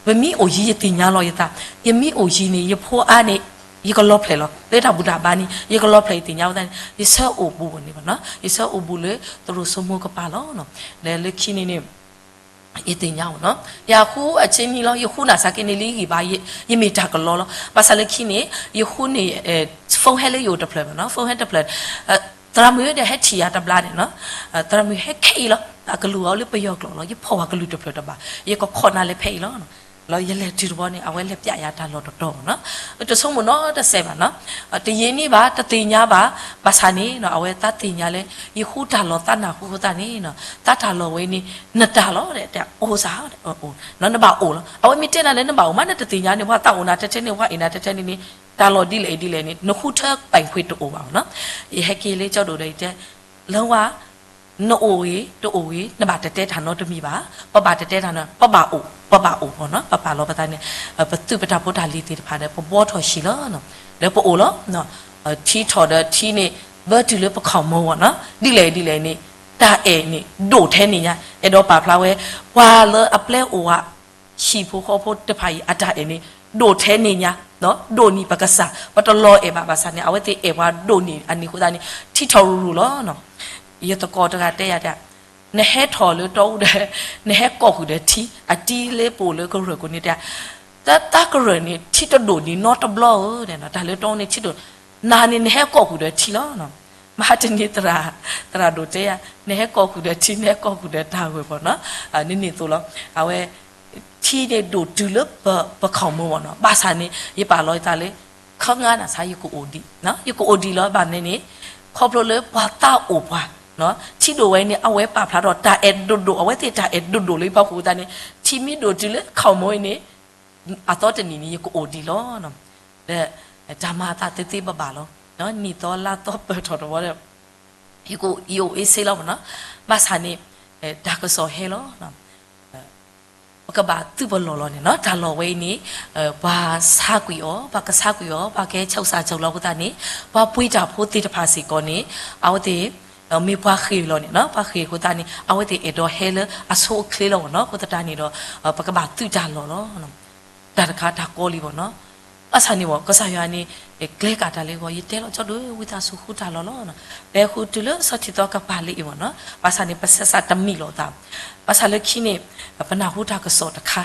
ပမ့ၢ်အိၣ်ယံၤယသ့ၣ်ညါလီၤယသး, ယမ့ၢ်အိၣ်ယံၤန့ၣ် ယဖိအါန့ၣ် ယကလီၤဖျဲးလီၤ. လၢတၢ်ဘူၣ်တၢ်ဘါန့ၣ် ယကလီၤဖျဲးယသ့ၣ်ညါဝဲသးန့ၣ် ယဆၢအိၣ်ဘူးဘၣ်န့ၣ်ဘၣ်နီၤ, ယဆၢအိၣ်ဘူးလၢတရိာ်စိမိၢ်ကပၤလီၤ. ဒီးလၢခံန့ၣ်န့ၣ် ယသ့ၣ်ညါအီၤနီၤ, ယဃုအဆ့နံၣ်လီၤ, ယဃုနၢ်စၢ်က့န့ၣ်လံဂံၢ်ဘါ, ယမ့ၢ်တၢ်ကလီလီၤ. ဘၣ်ဆၣ်လၢခံန့ၣ် ယဃုန့ၣ် ဖုန်းဟဲလၢယအိၣ်တဖျၢၣ်ဘၣ်နီၤ, ဖုန်းဟဲတဖျၢၣ် သရၣ်မုၣ်ဒီးဟဲထံၣ်ယၤတဘျီန့ၣ်နီၤ, သရၣ်မုၣ်ဟဲခဲအံၤလီၤ, အကလုၢ်အီၤလၢပယီၤကျိာ်လီၤ, ယဖီၣ်ဝဲကလုၢ်တဖျၢၣ်တဘၣ်, ယကခိးနၤလၢဖဲအံၤလီၤ. လၢယလဲၤတုၤတဘျီန့ၣ် အဝဲလဲၤပျးယၤတၢ်လီၢ်တတီၤဘၣ်နီၤ, တဆိကမိၣ်နီတစဲးဘၣ်နီၤ, တယံာ်န့ၢ်ဘၣ် တသ့ၣ်ညါဘၣ်, ဘၣ်ဆၣ်န့ၣ် အဝဲသးသ့ၣ်ညါလၢ ယဃုတၢ်လီၢ်သးနၢ်ဟူအဃိသတးန့ၣ် သးတၢ်လီၢ်ဝဲန့ၣ် နတၢ်လီၢ် အိၣ်စ့ၢ် နဘၣ်အိၣ်လီၤ. အဝဲမ့ၢ်တဲနၤလၢနဘၣ်အိၣ်မး နတသ့ၣ်ညါန့ၣ် ပှၤသးအိၣ်နၤထဲထဲန့ၣ် ပှၤအဲၣ်နၤထဲထဲန့ၣ်န့ၣ် တၢ်လီၢ်ဒ်လဲၣ်ဒ်လဲၣ်န့ၣ် နဃုထၢပၣ်ခွ့ၣ် တအိၣ်ဘၣ်နီၤ. ယဟဲက့ၤလၢကၠီဒိၣ်ဒီးယတဲ လၢဝဲ နအိၣ်ဂ့ၤ တအိၣ်ဂ့ၤ နဘၣ်တတဲတၢ်နီတမံၤဘၣ်, ပဘၣ်တတဲတၢ်နီ ပဘၣ်အိၣ် ပဘၣ်အိၣ်ဘၣ်နီၤ, ပပာ်လီၤပသးန့ၣ် ပသုးပတၢ်ဖိတၢ်လံၤသ့ၣ်တဖၣ်ဒီး ပဘှီထီၣ်ဟံၣ်လီၤ. ဒီးပအိၣ်လီၤ. ထံထီၣ်ဒီးထံန့ၣ် ဘၢတုၤလၢပခီၣ်မိၢ်ဘၣ်နီၤ, ဒ်လဲၣ်ဒ်လဲၣ်န့ၣ် တၢ်အဲၣ်န့ၣ် ဒိၣ်ထဲန့ၣ်ညါ, အဲၣ်ဒိးပာ်ဖျါဝဲ ပှၤလၢအပျဲအိၣ်ဝဲ ဟံၣ်ဖိဃီဖိတဖၣ်အံၤ အတၢ်အဲၣ်န့ၣ် ဒိၣ်ထဲန့ၣ်ညါ, ဒိၣ်န့ၢ်ပကစၢ်, ပတလီၤအဲၣ်ဘၣ်ဘၣ်ဆၣ်န့ၣ် အဝဲသ့ၣ်အဲၣ်ပှၤဒိၣ်န့ၢ်အန့ၣ်အဃိသတးန့ၣ် ထံထီၣ်ရူၤရူၤလီၤ. ယသကိးတဂၤတဲယၤတဲ နဟဲထီၣ်လၢတီအူဒီး နဟဲကိးဃုာ်ဒီးထံ အတံၤလၢပအိၣ်လၢကရၢၢ်ခိၣ်န့ၣ်တဲ တၢ်ကရၢၢ်န့ၣ် ထံတဒိၣ်ဒံးနီတဘျီဧၢ, တၢ်လၢတီအူန့ၣ်ထံတဒိၣ်, နၤန့ၣ် နဟဲကိးဃုာ်ဒီးထံလီၤ. မဟါတနံၤ သရၣ်ဒိၣ်တဲယၤ နဟဲကိးဃုာ်ဒီးထံ နဟဲကိးဃုာ်ဒီးတၢ်ဂၢၢ်ဘၣ်နီၤ, န့ၣ်န့ၣ်သိးလီၤ. အဝဲ ထံန့ၣ်ဒိၣ်တုၤလၢပခီၣ်မိၢ်ဘၣ်နီၤ, ဘၣ်ဆၣ်န့ၣ် ယပာ်လီၤယသးလၢ ခီငါနၤဆါ ယကအိၣ်ဒံး, ယကအိၣ်ဒံးလီၤ. ဘၣ်မနုၤန့ၣ် ခီဖျိလၢပှၤသးအိၣ်ပှၤ ထံဒိၣ်ဝဲန့ၣ် အဝဲပာ်ဖျါထီၣ်တၢ်အဲၣ်ဒိၣ်ဒိၣ်, အဝဲသ့ၣ်တၢ်အဲၣ်ဒိၣ်ဒိၣ်လၢယဖီခိၣ်သတးန့ၣ် ထံမ့ၢ်ဒိၣ်တုၤလၢခီၣ်မိၢ်အံၤန့ၣ် အသီတနံၤန့ၣ် ယကအိၣ်ဒံးလီၤ. ဒီးတၢ်မၤအသးသ့သ့ဘၣ်ဘၣ်လီၤ. နံၣ်သီလါသီပၢၢ်ထီၣ်တဝီဒီး ယကအိၣ်အ့ၣ်စ့လီၤဘၣ်နီၤ. ဘၣ်ဆၣ်န့ၣ် တၢ်ကစီၣ်ဟဲလီၤ. ပကဘၣ်သုးပလီၢ်လီၤန့ၣ်နီၤ, တၢ်လီၢ်ဝဲအံၤန့ၣ် ပှၤဆါကွံာ်အီၤ, ပှၤကဆါကွံာ်အီၤ, ပှၤကဟဲဆူၣ်စၢ်ဆူၣ်လီၤအဃိသတးန့ၣ် ပှၤပှ့ၤတၢ်ဖိသ့ၣ်တဖၣ်စ့ၢ်ကီးန့ၣ် အဝဲသ့ၣ် မ့ၢ်ပှၤဃ့ၢ်လီၤန့ၣ်နီၤ, ပှၤဃ့ၢ်အဃိသတးန့ၣ် အဝဲသ့ၣ်အဲၣ်ဒိးဟဲလၢအဆိအချ့လီၤနီၤ, အဃိသတးန့ၣ်ဒီး ပကဘၣ်သုးတၢ်လီၢ်လီၤ. တၢ်တခါတၢ်ကီလံဘၣ်နီၤ. ဘၣ်ဆၣ်န့ၣ်ဘၣ် ကစၢ်ယွၤန့ၣ် ကျဲကၤတၢ်လၢဂီၢ် ယတဲလီၤကၠီဒိၣ်ဝံသးစူၤဃုတၢ်လီၢ်လီၤ. ပဟဲဃုတုၤလၢစီၤထံသီကပၤလၢအံၤဘၣ်နီၤ, ဘၣ်ဆၣ်န့ၣ် ပဆဲးစးတမံၣ်လိာ်သး, ဘၣ်ဆၣ်လၢခံန့ၣ် ပနၢ်ဟူတၢ်ကစီၣ်တခါ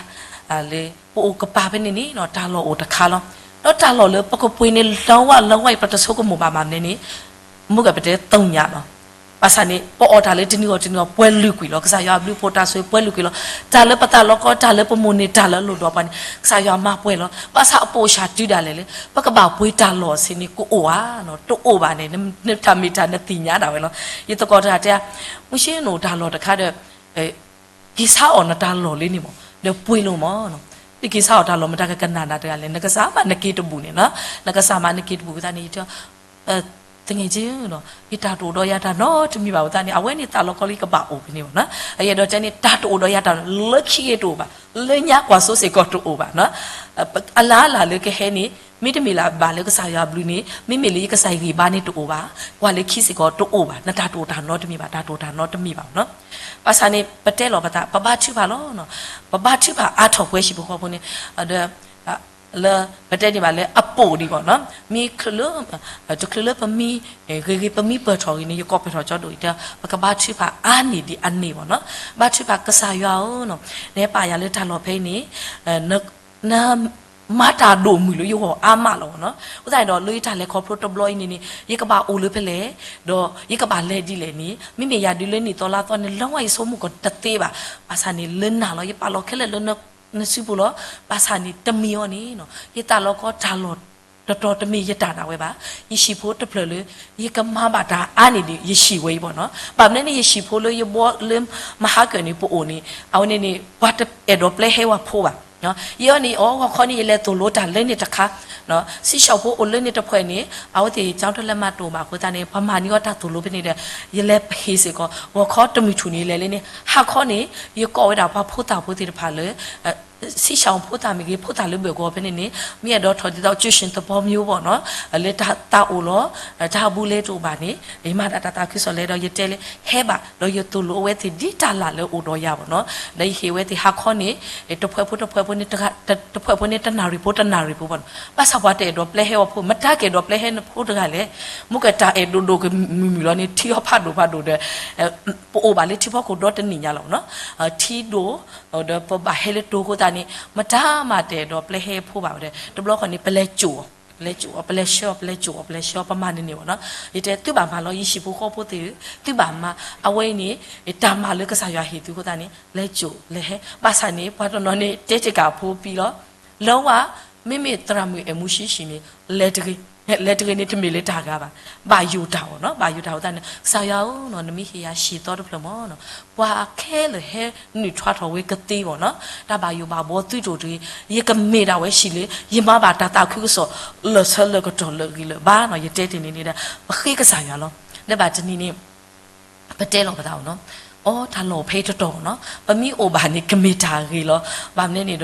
လၢပအိၣ်ကပၤဖဲန့ၣ်န့ၣ် တၢ်လီၢ်အိၣ်တခါလီၤ. ဒီးတၢ်လီၢ်လၢပကပှ့ၤန့ၣ် လၢဝဲလၢဝဲအံၤ ပတဆိကမိၣ်ဘၣ်မးမနုၤန့ၣ် မုၢ်ကပတဲသညးလီၤ. ဘၣ်ဆၣ်န့ၣ် ပအီၣ်တၢ်လၢတနံၤဂီၢ်တနံၤဂီၢ် ပှဲၤလုာ်ကွံာ်လီၤ. ကစၢ်ယွၤအဘျုးအဖှိၣ်တၢ်ဆိၣ်ဂ့ၤပှဲၤလုာ်ကွံာ်လီၤ. တၢ်လၢပသးလီကီ တၢ်လၢပမိၣ်န့ၢ် တၢ်လၢအလိၣ်ဒီးပှၤန့ၣ် ကစၢ်ယွၤမၤပှဲၤလီၤ. ဘၣ်ဆၣ်အပိာ်စၢ်တုၤဒၣ်လဲာ်လၢ ပကဘၣ်ပှ့ၤတၢ်လီၢ်စ့ၢ်န့ၣ် ကအိၣ်ဧါ, တအိၣ်ဘၣ်န့ၣ် နတၢ်မ့ၢ်တၢ်နသ့ၣ်ညါဒၣ်ဝဲလီၤ. ယသကိးတဂၤတဲ မုၢ်ဆ့ၣ်နအိၣ်တၢ်လီၢ်တခါဒီး က့ၤဆါအီၣ်နတၢ်လီၢ်လၢန့ၣ်မး ဒီးပှ့ၤလိာ်မး. နက့ၤဆါအီၣ်တၢ်လီၢ်မတၤကကနၣ်နၤတဂၤလဲၣ်, နကစၢ်မးနက့ၤတဘူၣ်န့ၣ်နီၤ, နကစၢ်မးနက့ၤတဘူၣ်သတးန့ၣ် ယတဲ တဂ့ၤက့နီၤ, ယတၢ်တအိၣ်ဒီးယၤတၢ်နီတမံၤဘၣ်ဝဲသတးန့ၣ် အဝဲန့ၣ်သးလီကီလံကဘၣ်အိၣ်ဖဲန့ၣ်ဘၣ်နီၤ. ယအဲၣ်ဒိးတဲန့ၣ် တၢ်တအိၣ်ဒီးယၤတၢ်လၢခံဂ့ၤတအိၣ်ဘၣ်, လၢညါကွၢ်စိစ့ၢ်ကီးတအိၣ်ဘၣ်နီၤ. အလၢ်အလၢ်လၢကဟဲန့ၣ် မ့တမ့ၢ်လၢဘၣ်လၢကစၢ်ယွၤဘျုးန့ၣ် မ့မ့ၢ်လၢယကစၢ်ယဂံၢ်ဘါန့ၣ်တအိၣ်ဘၣ်, ကွၢ်လၢခံစ့ၢ်ကီးတအိၣ်ဘၣ်, နတၢ်တအိၣ်တၢ်နီတမံၤဘၣ်, တၢ်တအိၣ်တၢ်နီတမံၤဘၣ်နီၤ. ဘၣ်ဆၣ်န့ၣ် ပတဲလီၤပသး ပဘါထုကဖၣ်လီၤ. ပဘါထုကဖၣ်အါထီၣ်ပှဲၤဟံၣ်ဖိဃီဖိန့ၣ် ဒီး လၢပတဲဒံးဘၣ်လၢအပိာ်ဒံးဘၣ်နီၤ, မ့ၢ်ချုးလၢ တချုးလၢပမံဂ့ၤဂ့ၤ ပမံပၢၢ်ထီၣ်ဂ့ၤန့ၣ် ယကိးပၢၢ်ထီၣ်ကၠီဒိၣ်အံၤတဲ ပကဘါထုကဖၣ်အါန့ၢ်ဒံးအန့ၣ်ဘၣ်နီၤ, ဘါထုကဖၣ်ကစၢ်ယွၤဧၢ, နဟဲပာ်ယၤလၢတၢ်လီၢ်ဖဲအံၤန့ၣ် န မၤတၢ်ဒိၣ်မုာ်လၢယဂီၢ်အါမးလီၤနီၤ. အဃိသတးန့ၣ်ဒီး လၢယတၢ်လဲၤခီဖျိတဘျီအံၤန့ၣ်န့ၣ် ယကဘၣ်အိၣ်လၢဖဲလဲၣ်, ဒီးယကဘၣ်လဲၤဒ်လဲၣ်န့ၣ် မ့မ့ၢ်ယၤဒုးလၢနံၣ်သီလါသီန့ၣ် လၢဝဲယဆိကမိၣ်ကီးတသ့ဘၣ်. ဘၣ်ဆၣ်န့ၣ်လၢနၤလီၤ ယပာ်လီၤခဲလၢာ်လၢနစုပူၤလီၤ. ဘၣ်ဆၣ်န့ၣ်တမံၤအီၤန့ၣ်နီၤ ယတၢ်လီၢ်ကီတၢ်လီၢ်တတီၤတမ့ၢ်ယတၢ်ဒၣ်ဝဲဘၣ်. ယဟံၣ်ဖိတဖျၢၣ်လၢ ယကမၤဘၣ်တၢ်အါန့ၢ်ဒံး ယဟံၣ်ဝဲအံၤဘၣ်နီၤ. ဘၣ်မနုၤန့ၣ် ယဟံၣ်ဖိလၢယဘှီလၢမဟါကၢၢ်န့ၣ် ပအိၣ်န့ၣ် အဝဲန့ၣ်န့ၣ် ပှၤတအဲၣ်ဒိးပျဲဟဲဝဲဖိဘၣ်. ယဲအံၤန့ၣ် အီ ဂီၤခီန့ၣ် ယလဲၤသိၣ်လိတၢ်လၢန့ၣ်တခါ စံးဆၢဖိအိၣ်လၢန့ၣ်တဖှဲးန့ၣ် အဝဲသ့ၣ်ကၠီတၢ်လဲၤမၤတအိၣ်ဘၣ်အဃိသတးန့ၣ် ပှၤမၤန့ၢ်အီၤတၢ်သိၣ်လိဖဲန့ၣ်ဒီး ယလဲၤပဟ့ၣ်စ့ၢ်ကီး ဂီၤခီတမုၢ်ထူၣ်န့ၣ် ယလဲၤလၢန့ၣ် ဟါခီန့ၣ် ယကိးဝဲဒၣ်ပှၤဖိသၣ်ဖိသ့ၣ်တဖၣ်လၢ စံးဆၢဖိသၣ်မ့ၢ်ဂ့ၤ ဖိသၣ်လၢဘၢၣ်ကဝီၤဖဲန့ၣ်န့ၣ် မ့ၢ်အဲၣ်ဒိးထီၣ်ဒ်သိး ကၠိၣ်ၡ့ၣ်သဘီမၠိဘၣ်နီၤ လၢတၢ်အိၣ်လီၤ တၢ်အဘူးလဲတအိၣ်ဘၣ်န့ၣ် ယမၤဒၣ်တၢ်သးခုကစီၣ်လဲၤဒီးယတဲလၢ ဟဲဘၣ် ဒီးယသိၣ်လိအဝဲသ့ၣ်ဒ်တၢ်လၢ်လၢအိၣ်ဒီးယၤဘၣ်နီၤ ဒီးယဟ့ၣ်ဝဲသ့ၣ်ဟါခီန့ၣ် တဖှဲးဖိတဖှဲးဖိန့ၣ် တဖှဲးဖိန့ၣ်တနၣ်ရံၣ်ဖိတနၣ်ရံၣ်ဖိဘၣ်နီၤ ဘၣ်ဆၣ်ပှၤတအဲၣ်ဒိးပျဲဟဲဝဲဖိ မတၤကအဲၣ်ဒိးပျဲဟဲနဖိတဂၤလဲၣ် မ့ၢ်ကတၢ်အဲၣ်ဒိးဒိၣ်ကမုာ်မုာ်လီၤန့ၣ် ထံအီၤဖးဒိၣ်ဖးဒိၣ်ဒီး ပအိၣ်ဘၣ်လၢထံဖီခိၣ်ဒီတနံၣ်ညါလီၤနီၤ ထံဒိၣ် ဒီးပဘၣ်ဟဲလၢတိၤအဃိသတးန့ၣ် မတၤမးတအဲၣ်ဒိးပျဲဟဲဖိဘၣ်ဝဲဒီး တဘျီဃီန့ၣ် ပလဲၤကိာ်အီၤ ပလဲၤကိာ်အီၤ ပလဲၤဆှၢအီၤ ပလဲၤကိာ်အီၤ ပလဲၤဆှၢအီၤ ပမၤန့ၢ်န့ၢ်ဘၣ်နီၤ ယတဲသုဘၣ်မၤလီၤ ယဟံၣ်ဖိဃီဖိသ့ၣ်ဧၢ သုဘၣ်မၤ အဝဲအံၤန့ၣ် တၢ်မၤလၢကစၢ်ယွၤဟ့ၣ်သုအဃိသတးန့ၣ် လဲၤကိာ်လဲၤဟဲ ဘၣ်ဆၣ်န့ၣ် ပှၤတနီၤန့ၣ် တဲတ့ၢ်ကးဖိပံလီၤ လၢဝဲ မ့မ့ၢ်သရၣ်မုၣ်အဲၣ်မူဆံးဆံးန့ၣ် လဲၤတဂ့ၤ လဲၤတဂ့ၤန့ၣ် တမ့ၢ်လၢတၢ်ဂၤဘၣ် ဘၣ်ယိၣ်တၢ်အီၤနီၤ ဘၣ်ယိၣ်တၢ်အဃိသတးန့ၣ် ကစၢ်ယွၤဧၢနီၤ နမ့ၢ်ဟ့ၣ်ယၤဟံၣ်သီတဖျၢၣ်မၢ်နီၤ ပှၤခဲလၢာ်ဟဲနုာ်ထွါထီၣ်ဝဲကသ့ဘၣ်နီၤ တၢ်ဘၣ်ယိၣ်ဘၣ်ဘှီသုတအိၣ်တဂ့ၤ ယကမ့ၢ်ဒၣ်ဝဲဟံၣ်လၢ ယမၤဘၣ်တၢ်သးခုကစီၣ် လၢာ်ဆၢလၢာ်ကတီၢ်လၢာ်ဂံၢ်လၢာ်ဘါနီၤ ယတဲတ့ၢ်န့ၣ်န့ၣ်ဒီး ပဃ့ကစၢ်ယွၤလီၤ လၢဘၣ်တနံၤန့ၣ် ပတဲလီၤပသးအီၤနီၤ အိတၢ်လီၢ်ဖဲတတီၤနီၤ ပမ့ၢ်အိၣ်ဘၣ်န့ၣ် ကမ့ၢ်တၢ်ဂ့ၤလီၤ ဘၣ်မနုၤန့ၣ်ဒီး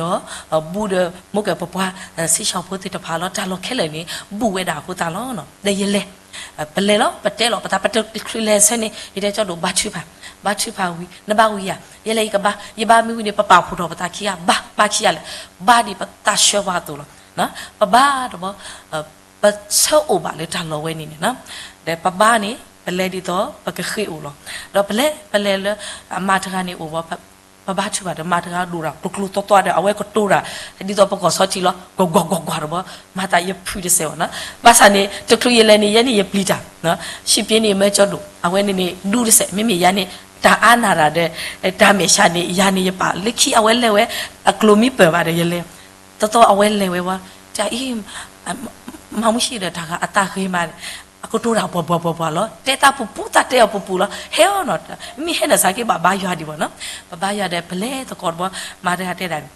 ဘူးဒီး မိၢ်ကဲၢ်ပပှၤ စံးဆၢဖိသ့ၣ်တဖၣ်လီၤ တၢ်လီၢ်ခဲလၢာ်န့ၣ် ဘူးဝဲဒၣ်အဃိသတးလီၤ ဒီးယလဲၤ ပလဲၤလီၤ ပတဲလီၤပသး ပတချုးလဲၤဆၢန့ၣ် ယတဲကၠီဒိၣ်ဘါထုကဖၣ် ဘါထုကဖၣ်ဝံၤ နဘါဝံၤဧါ ယဲလဲၣ်ယကဘါ ယဘါမ့ၢ်ဝံၤန့ၣ် ပပာ်ဖှိၣ်ထီၣ်ပသးခံဂၤ ဘါ ဘါခံဂၤလဲၣ် ဘါဒ်ပသးဆှၢပှၤအသိးလီၤ ပဘါတဘျီ ပဆၢအိၣ်ဘၣ်လၢတၢ်လီၢ်ဝဲန့ၣ်န့ၣ် ဒီးပဘါန့ၣ် ပလဲၤဒ်သိး ပကဃ့အိၣ်လီၤ ဒီးပလဲၤ ပလဲၤလၢ အမါတဂၤန့ၣ်အိၣ်ဘၣ် ပဘါထုကဖၣ်ဒီး မါတဂၤဒိၣ်တၢ် ကျိၤကျိၤသွဲသွဲဒီး အဝဲကတိၤတၢ် ဒ်သိးပကီၢ်ဆီထံလီၤ ကွၢ်ကွၢ်ကွၢ်ကွၢ်တဘျီ မၤသးယဖုၣ်တစဲးဘၣ်နီၤ ဘၣ်ဆၣ်န့ၣ် တချုးယလဲၤန့ၣ် ယဲန့ၣ်ယပျံၤတၢ် စံးပျ့ၤန့ၣ် မၢကၠီဒိၣ် အဝဲန့ၣ်န့ၣ် ဒူတစဲး မ့မ့ၢ်ယၤန့ၣ် တၢ်အါနၢ်တၢ်ဒီး တၢ်မဲာ်ဆှးန့ၣ် ယၤန့ၣ်ယပာ် လၢခံအဝဲလဲၤဝဲ အကျိၤမံပၢၢ်ဘၣ်ဒီးယလဲၤ သီသီအဝဲလဲၤဝဲဝဲ တၢ်အံၤ မၤမူဆံးဒီးတၢ်ဂၤအသးဂ့ၤမးန့ၣ် အကတိၤတၢ်ပှၤပှၤပှၤပှၤလီၤ တဲသးပူၤပူၤ သးတဲအီၤပူၤပူၤလီၤ ဟဲအီၤနီၤ မ့ၢ်ဟဲနၤစၢ်က့ၤဘၣ်ဘါယွၤဒံးဘၣ်နီၤ ပဘါယွၤဒီး ပလဲၤသကိးတဘျီ မါတဂၤတဲဒၣ်န့ၣ်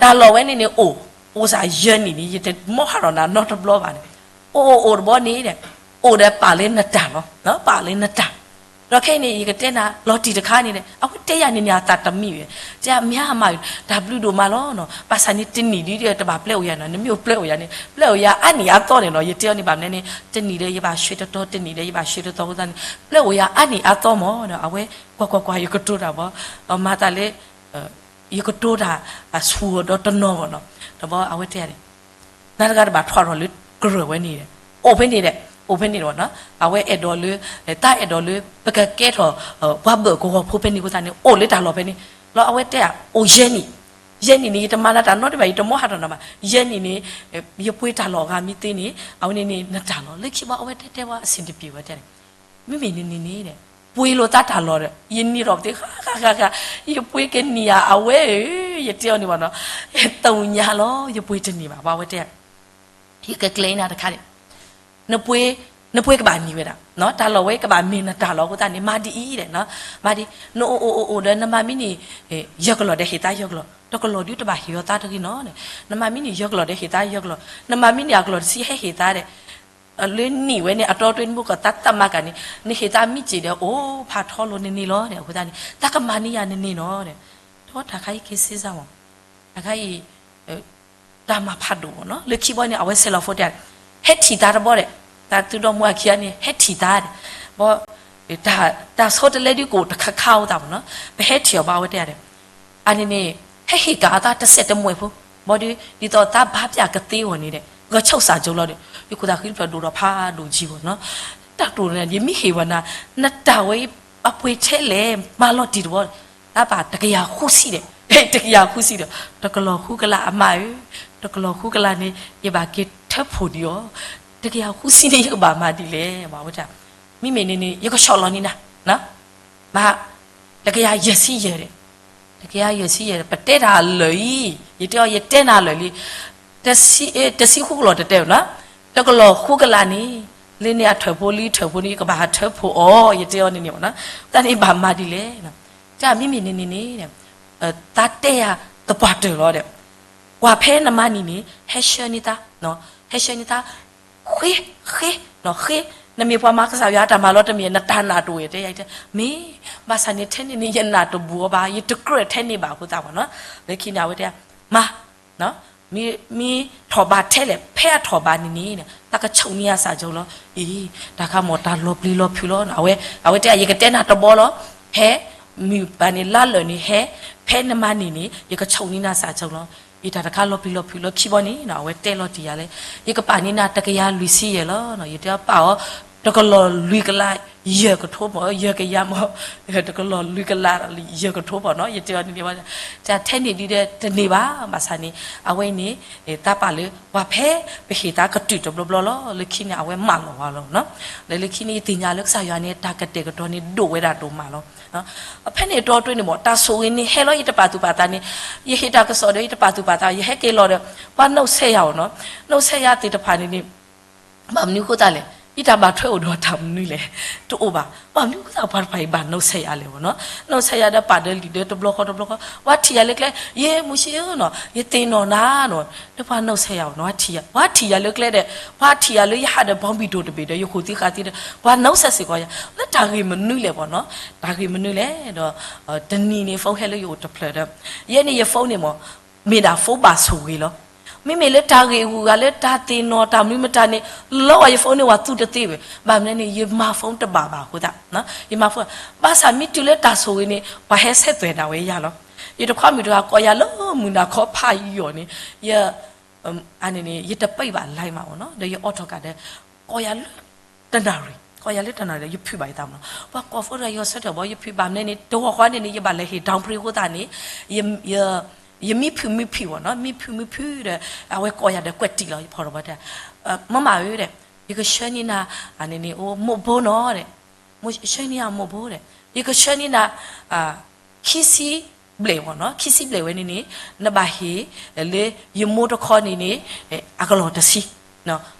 တၢ်လီၢ်ဝဲန့ၣ်န့ၣ် အိၣ် အိၣ်စ့ၢ်ယဲၢ်နံၣ်န့ၣ် ယတမီၢ်ဟးထီၣ်နၤနီတဘျီဘၣ်န့ၣ် အိၣ်အိၣ်အိၣ်တဘျီန့ၣ်ဒီး အိၣ်ဒီးပာ်လၢနတၢ်လီၤ ပာ်လၢနတၢ် ဒီးခဲအံၤန့ၣ် ယကတဲနၤ လီၤတံၢ်တခါန့ၣ်ဒီး အဝဲတဲယၤန့ၣ်န့ၣ် အသးတမံဘၣ် တဲမ့ၢ်အမါ တၢ်ဘျုးဒိၣ်မးလီၤနီၤ ဘၣ်ဆၣ်န့ၣ်တနံၣ်ဒ်ဒီး တဘၣ်ပျဲအိၣ်ယၤနီၤ နမ့ၢ်အိၣ်ပျဲအိၣ်ယၤန့ၣ် ပျဲအိၣ်ယၤအါနံၣ်အါသီန့ၣ်နီၤ ယတဲအီၤန့ၣ်ဘၣ်မနုၤန့ၣ် တနံၣ်ဒီးယဘၣ်ဆှဲတတီၤ တနံၣ်ဒီးယဘၣ်ဆှဲတတီၤအဃိသတးန့ၣ် ပျဲအိၣ်ယၤအါနံၣ်အါသီမၢ်ဒီး အဝဲကွၢ်ကွၢ်ကွၢ် ယကတိၤတၢ်ဘၣ် မၤသးလၢ ယကတိၤတၢ်အဆူၣ်ဒီးတနီၤဘၣ်နီၤ တဘျီအဝဲတဲန့ၣ် နၤတဂၤတဘၣ်ထွဲထီၣ်လၢကရၢၢ်ဝဲန့ၣ်ဒီး အိၣ်ဖဲန့ၣ်ဒီး အိၣ်ဖဲန့ၣ်ဒီးဘၣ်နီၤ အဝဲအဲၣ်ဒိးလၢ တၢ်အဲၣ်ဒိးလၢ ပကကဲထီၣ် ပှၤဘၢၣ်ကဝီၤဖိဖဲန့ၣ်အဃိသတးန့ၣ် အိၣ်လၢတၢ်လီၢ်ဖဲန့ၣ် လီၤအဝဲတဲ အိၣ်ယဲၢ်နံၣ် ယဲၢ်နံၣ်န့ၣ် ယတမၤနၤတၢ်နီတမံၤဘၣ် ယတမီၢ်ဟးထီၣ်နၤဘၣ် ယဲၢ်နံၣ်န့ၣ် ယပှ့ၤတၢ်လီၢ်အဂၤမ့ၢ်သ့န့ၣ် အဝဲန့ၣ်န့ၣ် နတၢ်လီၢ် လၢခံဘၣ်အဝဲတဲတဲဝဲအဆင်တပြေဝဲတဲန့ၣ် မ့မ့ၢ်နန့ၣ်န့ၣ် ပှ့ၤလိာ်သးတၢ်လီၢ်ဒီး ယန့ၢ်ထီၣ်ပသ့ၣ်ဃးဃးဃးဃး ယပှ့ၤကန့ၢ်ဧါ အဝဲဧၢ ယတဲအီၤန့ၣ်ဘၣ်နီၤ တညါလီၤ ယပှ့ၤတန့ၢ်ဘၣ် ပှၤဝဲတဲ ယကကျဲၤနၤတခါန့ၣ် နပှ့ၤ နပှ့ၤကဘၣ်န့ၢ်ဝဲဒၣ် တၢ်လီၢ်ဝဲကဘၣ်မ့ၢ်နတၢ်လီၢ်အဃိသတးန့ၣ် မၤဒ်အံၤဒီး မၤဒ် နအိၣ်အိၣ်အိၣ်အိၣ်ဒီး နမၤမံန့ၣ် ယဲၢ်ကလီၢ်ဒီးဟ့ၣ်သးယဲၢ်ကလီၢ် တကလီၢ်ဒုးတဘၣ်ဟ့ၣ်အီၤသးတဂ့ၤနီၤ နမၤမံန့ၣ်ယဲၢ်ကလီၢ်ဒီးဟ့ၣ်သးယဲၢ်ကလီၢ် နမၤမံန့ၣ်အကလီၢ်တဆံဟဲဟ့ၣ်သးဒီး လၢနံၣ်ဝဲန့ၣ် အတီတွဲနမူကီၢ်သးသးမၤကၤန့ၣ် နဟ့ၣ်သးမံစ့ၢ်ဒီး အိၣ်ဖးထီလိာ်နန့ၣ်လီၤန့ၣ် အဃိသတးန့ၣ် သးကမၤန့ၢ်ယၤနန့ၣ်နီၤ တၢ်ခါအံၤက့ၤစ့စၢ်မး တၢ်ခါအံၤ တၢ်မၤဖးဒိၣ်မးနီၤ လၢခံဘီန့ၣ် အဝဲဆဲးလီၤဖိတဲ ဟဲထံၣ်သးတဘီဒီး တၢ်သုဒီမါဝၤခံဂၤန့ၣ် ဟဲထံၣ်သးဒီး ဘီ တၢ်ဆိတလဲဒုးကအိၣ်တခါခါအသးမးနီၤ ပဟဲထံၣ်အီၤဘၣ်အဝဲတဲဒီး အန့ၣ်န့ၣ် ဟဲဟ့ၣ်ကၤအသးတစဲးတမှဲၤဖိ ဘၣ်ဒီး ဒ်သိးသးဘါပၠးကသ့အဂီၢ်န့ၣ်ဒီး ဂဲၤဆၢၣ်စးကၠိလီၤဒီး ယခိၣ်သးဃံတဖျၢၣ်ဒိၣ်ထီၣ်ဖးဒိၣ်ကံဘၣ်နီၤ. တၢ်တိၢ်န့ၣ် ယမ့ၢ်ဟ့ၣ်ဝဲနၤ, နတၢ်ဝဲအံၤ အပှ့ၤထဲလဲၣ် မၤလီၤတံၢ်တဘီ, တၢ်ပာ်တကယၤဃုဆံဒီး, တကယၤဃုဆံဒီး, တကလီၤဃုကလးအမါဧၢ, တကလီၤဃုကလးန့ၣ် ယဘၣ်က့ၤထၢဖှိၣ်ဒံးအီၤ, တကယၤဃုဆံန့ၣ် ယကဘၣ်မၤဒ်လဲၣ်, ဝဲ, မ့မ့ၢ်န့ၣ်န့ၣ် ယကဆီၣ်လီၤန့ၢ်နၤ မ့ၢ် တကယၤယဲၢ်ဆံယဲၢ်ဒီး, တကယၤယဲၢ်ဆံယဲၢ်ဒီး ပတဲတၢ်လၢာ်အံၤ, ယတဲအီၤ ယတဲနၤလၢာ်လံ, တဆံဃုကလီၢ်တတဲဘၣ်နီၤ, တကလီၤဃုကလးန့ၣ်, လၢန့ၣ်အထၢၣ်ဖိလံထၢၣ်ဖိန့ၣ် ယကဘၣ်ဟးထၢဖှိၣ်အီၤ ယတဲအီၤန့ၣ်န့ၣ်ဘၣ်နီၤ, တၢ်န့ၣ်ဘၣ်မၤဒ်လဲၣ်, တၢ်မ့မ့ၢ်န့ၣ်န့ၣ်န့ၣ်, သးတဲယၤသပှၢ်တၢၢ်လီၤဒီး, ကွၢ်ဖဲနမၤန့ၢ်န့ၣ် ဟဲဆှၢန့ၢ်သး, ဟဲဆှၢန့ၢ်သး ဃ့, ဃ့, ဃ့, နမ့ၢ်ပှၤမၤကစၢ်ယွၤအတၢ်မၤလီၤတမ့ၢ် နတၢ်နာ်တအိၣ်တဲယၤ, မ့ၢ်, ဘၣ်ဆၣ်န့ၣ်ထဲန့ၣ်န့ၣ် ယနာ်တဘူးအီၤဘၣ်, ယတကြၢးထဲန့ၣ်ဘၣ်အဃိသတးဘၣ်နီၤ, လၢခံန့ၣ် အဝဲတဲ, မၤ, မ့ၢ်ထီၣ်ဘးထဲလဲၣ် ဖဲအထီၣ်ဘးန့ၣ်န့ၣ် သးကဆိၣ်န့ၢ်အစၢ်ကၠိလီၤ, အံၤ, တၢ်ခါမ့ၢ်တၢ်လီၤပျံၤလီၤဖုးလီၤ, အဝဲ, အဝဲတဲ ယကတဲနၤတဘီလီၤ, ဟဲ, မုၢ်ဘၣ်န့ၣ်လါလၢာ်န့ၣ်ဟဲ, ဖဲနမၤန့ၢ်န့ၣ် ယကဆိၣ်န့ၢ်နၤစၢ်ကၠိလီၤ, အံၤတၢ်တခါလီၤပျံၤလီၤဖုးလီၤခံဘီန့ၣ် အဝဲတဲလီၤတံၢ်ယၤလဲၣ်, ယကပာ်န့ၢ်နၤတကယၤလွံၢ်ဆံယဲၢ်လီၤ, ယတဲပာ်အီၤ, တကလီၤလွံၢ်ကလး, ယဲၢ်ကထိမ့ၢ် ယဲၢ်ကယၤမ့ၢ်, တကလီၤလွံၢ်ကလး, ယဲၢ်ကထိမ့ၢ်နီၤ, ယတဲအီၤန့ၣ်, တၢ်ထဲန့ၣ်ဒ်ဒီးတန့ၢ်ဘၣ်, ဘၣ်ဆၣ်န့ၣ်, အဝဲအံၤန့ၣ်, သးပာ်လၢပှၤဖဲပဟ့ၣ်သးကတုၢ်တဘျီဘျီလီၤ, လၢခံန့ၣ် အဝဲမၢလီၤဝဲလီၤ, လၢလၢခံန့ၣ် ယသ့ၣ်ညါလၢကစၢ်ယွၤန့ၣ် တၢ်ကတဲာ်ကတီၤန့ၣ် ဒိၣ်ဝဲဒၣ်ဒိၣ်မးလီၤ, ဖဲန့ၣ်အတီတွဲန့ၣ်မ့ၢ် တၢ်ဆိၣ်ဂ့ၤန့ၣ်ဟဲလီၤ ယတပာ်သူၣ်ပာ်သးန့ၣ်, ယဟ့ၣ်တၢ်ကစီၣ်ဒီး ယတပာ်သူၣ်ပာ်သး ယဟဲက့ၤလီၤဒီး, ပှၤနီၣ်ဆဲးယၤအီၤနီၤ, နီၣ်ဆဲးယၤသ့ၣ်တဖၣ်န့ၣ်န့ၣ်, ဘၣ်မနုၤအဃိသတးလဲၣ်, ယတၢ်ဘၣ်ထွဲအိၣ်ဒီးတၢ်မနုၤလဲၣ်, တအိၣ်ဘၣ်, ဘၣ်မနုၤအဃိသတးပှၤတဖၣ်အံၤဘၣ်နီၣ်ဆဲးယၤလဲၣ်နီၤ, နီၣ်ဆဲးယၤဒီးပာ်ဒီးလံာ်ဒီးတဘျီဃီတဘျီဃီ, ပှၤထံၣ်ယၤလၢကျဲ, ယဲမုၢ်ဆ့ဧၢနီၤ, ယသ့ၣ်နီၣ်နၤနီၤ, ဒီးပှၤနီၣ်ဆဲးယၤအီၤနီၤ, ပှၤထံၣ်ယၤလၢကျဲဒီး, ပှၤထံၣ်ယၤလၢယဟးဒီးဘီဘံၣ်ဒိၣ်တဘ့ၣ်ဒီး ယဃိာ်သံဃာ်သံဒီး ပှၤနီၣ်ဆဲးစ့ၢ်ကီးယၤ, လၢတၢ်ဂ့ၢ်မနုၤလဲၣ်ဘၣ်နီၤ, တၢ်ဂ့ၢ်မနုၤလဲၣ်ဒီး, တနံၤန့ၣ် phone ဟဲလၢယအိၣ်တဖျၢၣ်ဒီး, ယဲန့ၣ်ယ phone န့ၣ်မ့ၢ်, မ့ၢ်ဒၣ် phone ဘၣ်ဆိၣ်ဂ့ၤလီၤ, မ့မ့ၢ်လၢတၢ်ဂ့ၢ်အဂုၤအဂၤလၢတၢ်သ့ၣ်နီၣ်တၢ်မနုၤမတၤန့ၣ်, လီၤဝဲယ phone န့ၣ် ပှၤသူတသ့ဝဲ, ဘၣ်မနုၤန့ၣ် ယမၤ phone တဘၣ်ဘၣ်အဃိသတး, ယမၤ phone, ဘၣ်ဆၣ်မ့ၢ်တုၤလၢတၢ်ဆိၣ်ဂ့ၤန့ၣ် ပှၤဟဲဆဲးသွဲၣ်ဒၣ်ဝဲယၤလီၤ, ယတခွါမုၣ်တဂၤကိးယၤလၢမုၢ်နၤခီဖးယီၤန့ၣ်, ယ န့ၣ်န့ၣ် ယတပံးဘၣ် line မးနီၤ, ဒီးယအိးထီၣ်ကးဒီး, ကိးယၤလၢတနၣ်ရံၣ်, ကိးယၤလၢတနၣ်ရံၣ်ဒီး ယဖုးဘၣ်ယသးမးနီၤ, ပှၤကိး phone တဂၤ ယဆၢထၢၣ်ဘီ ယဖုးဘၣ်မနုၤန့ၣ် တဂီၤဃီန့ၣ်န့ၣ် ယဘၣ်လဲၤဟ့ၣ် downgrade အဃိသတးန့ၣ်, ယမံဖုးမံဖုးဘၣ်နီၤ, မံဖုးမံဖုးဒီး အဝဲကိးယၤဒီးကွဲးတံၢ်လီၤ ယဖီၣ်ထီၣ်ဘၣ်တဲ, မမဧၢဒီး, ယကဆှၢန့ၢ်နၤ, န့ၣ်န့ၣ် အိၣ်မိၢ်ဘိနီၤဒီး, ဆှၢန့ၢ်ယၤမိၢ်ဘိဒီး, ယကဆှၢန့ၢ်နၤ ခံဆံဘျဲၣ်ဘၣ်နီၤ, ခံဆံဘျဲၣ်ဝဲန့ၣ်န့ၣ်, နဘၣ်ဟ့ၣ်လၢယမိၢ်တခီန့ၣ်န့ၣ်, အကလီၢ်တဆံ,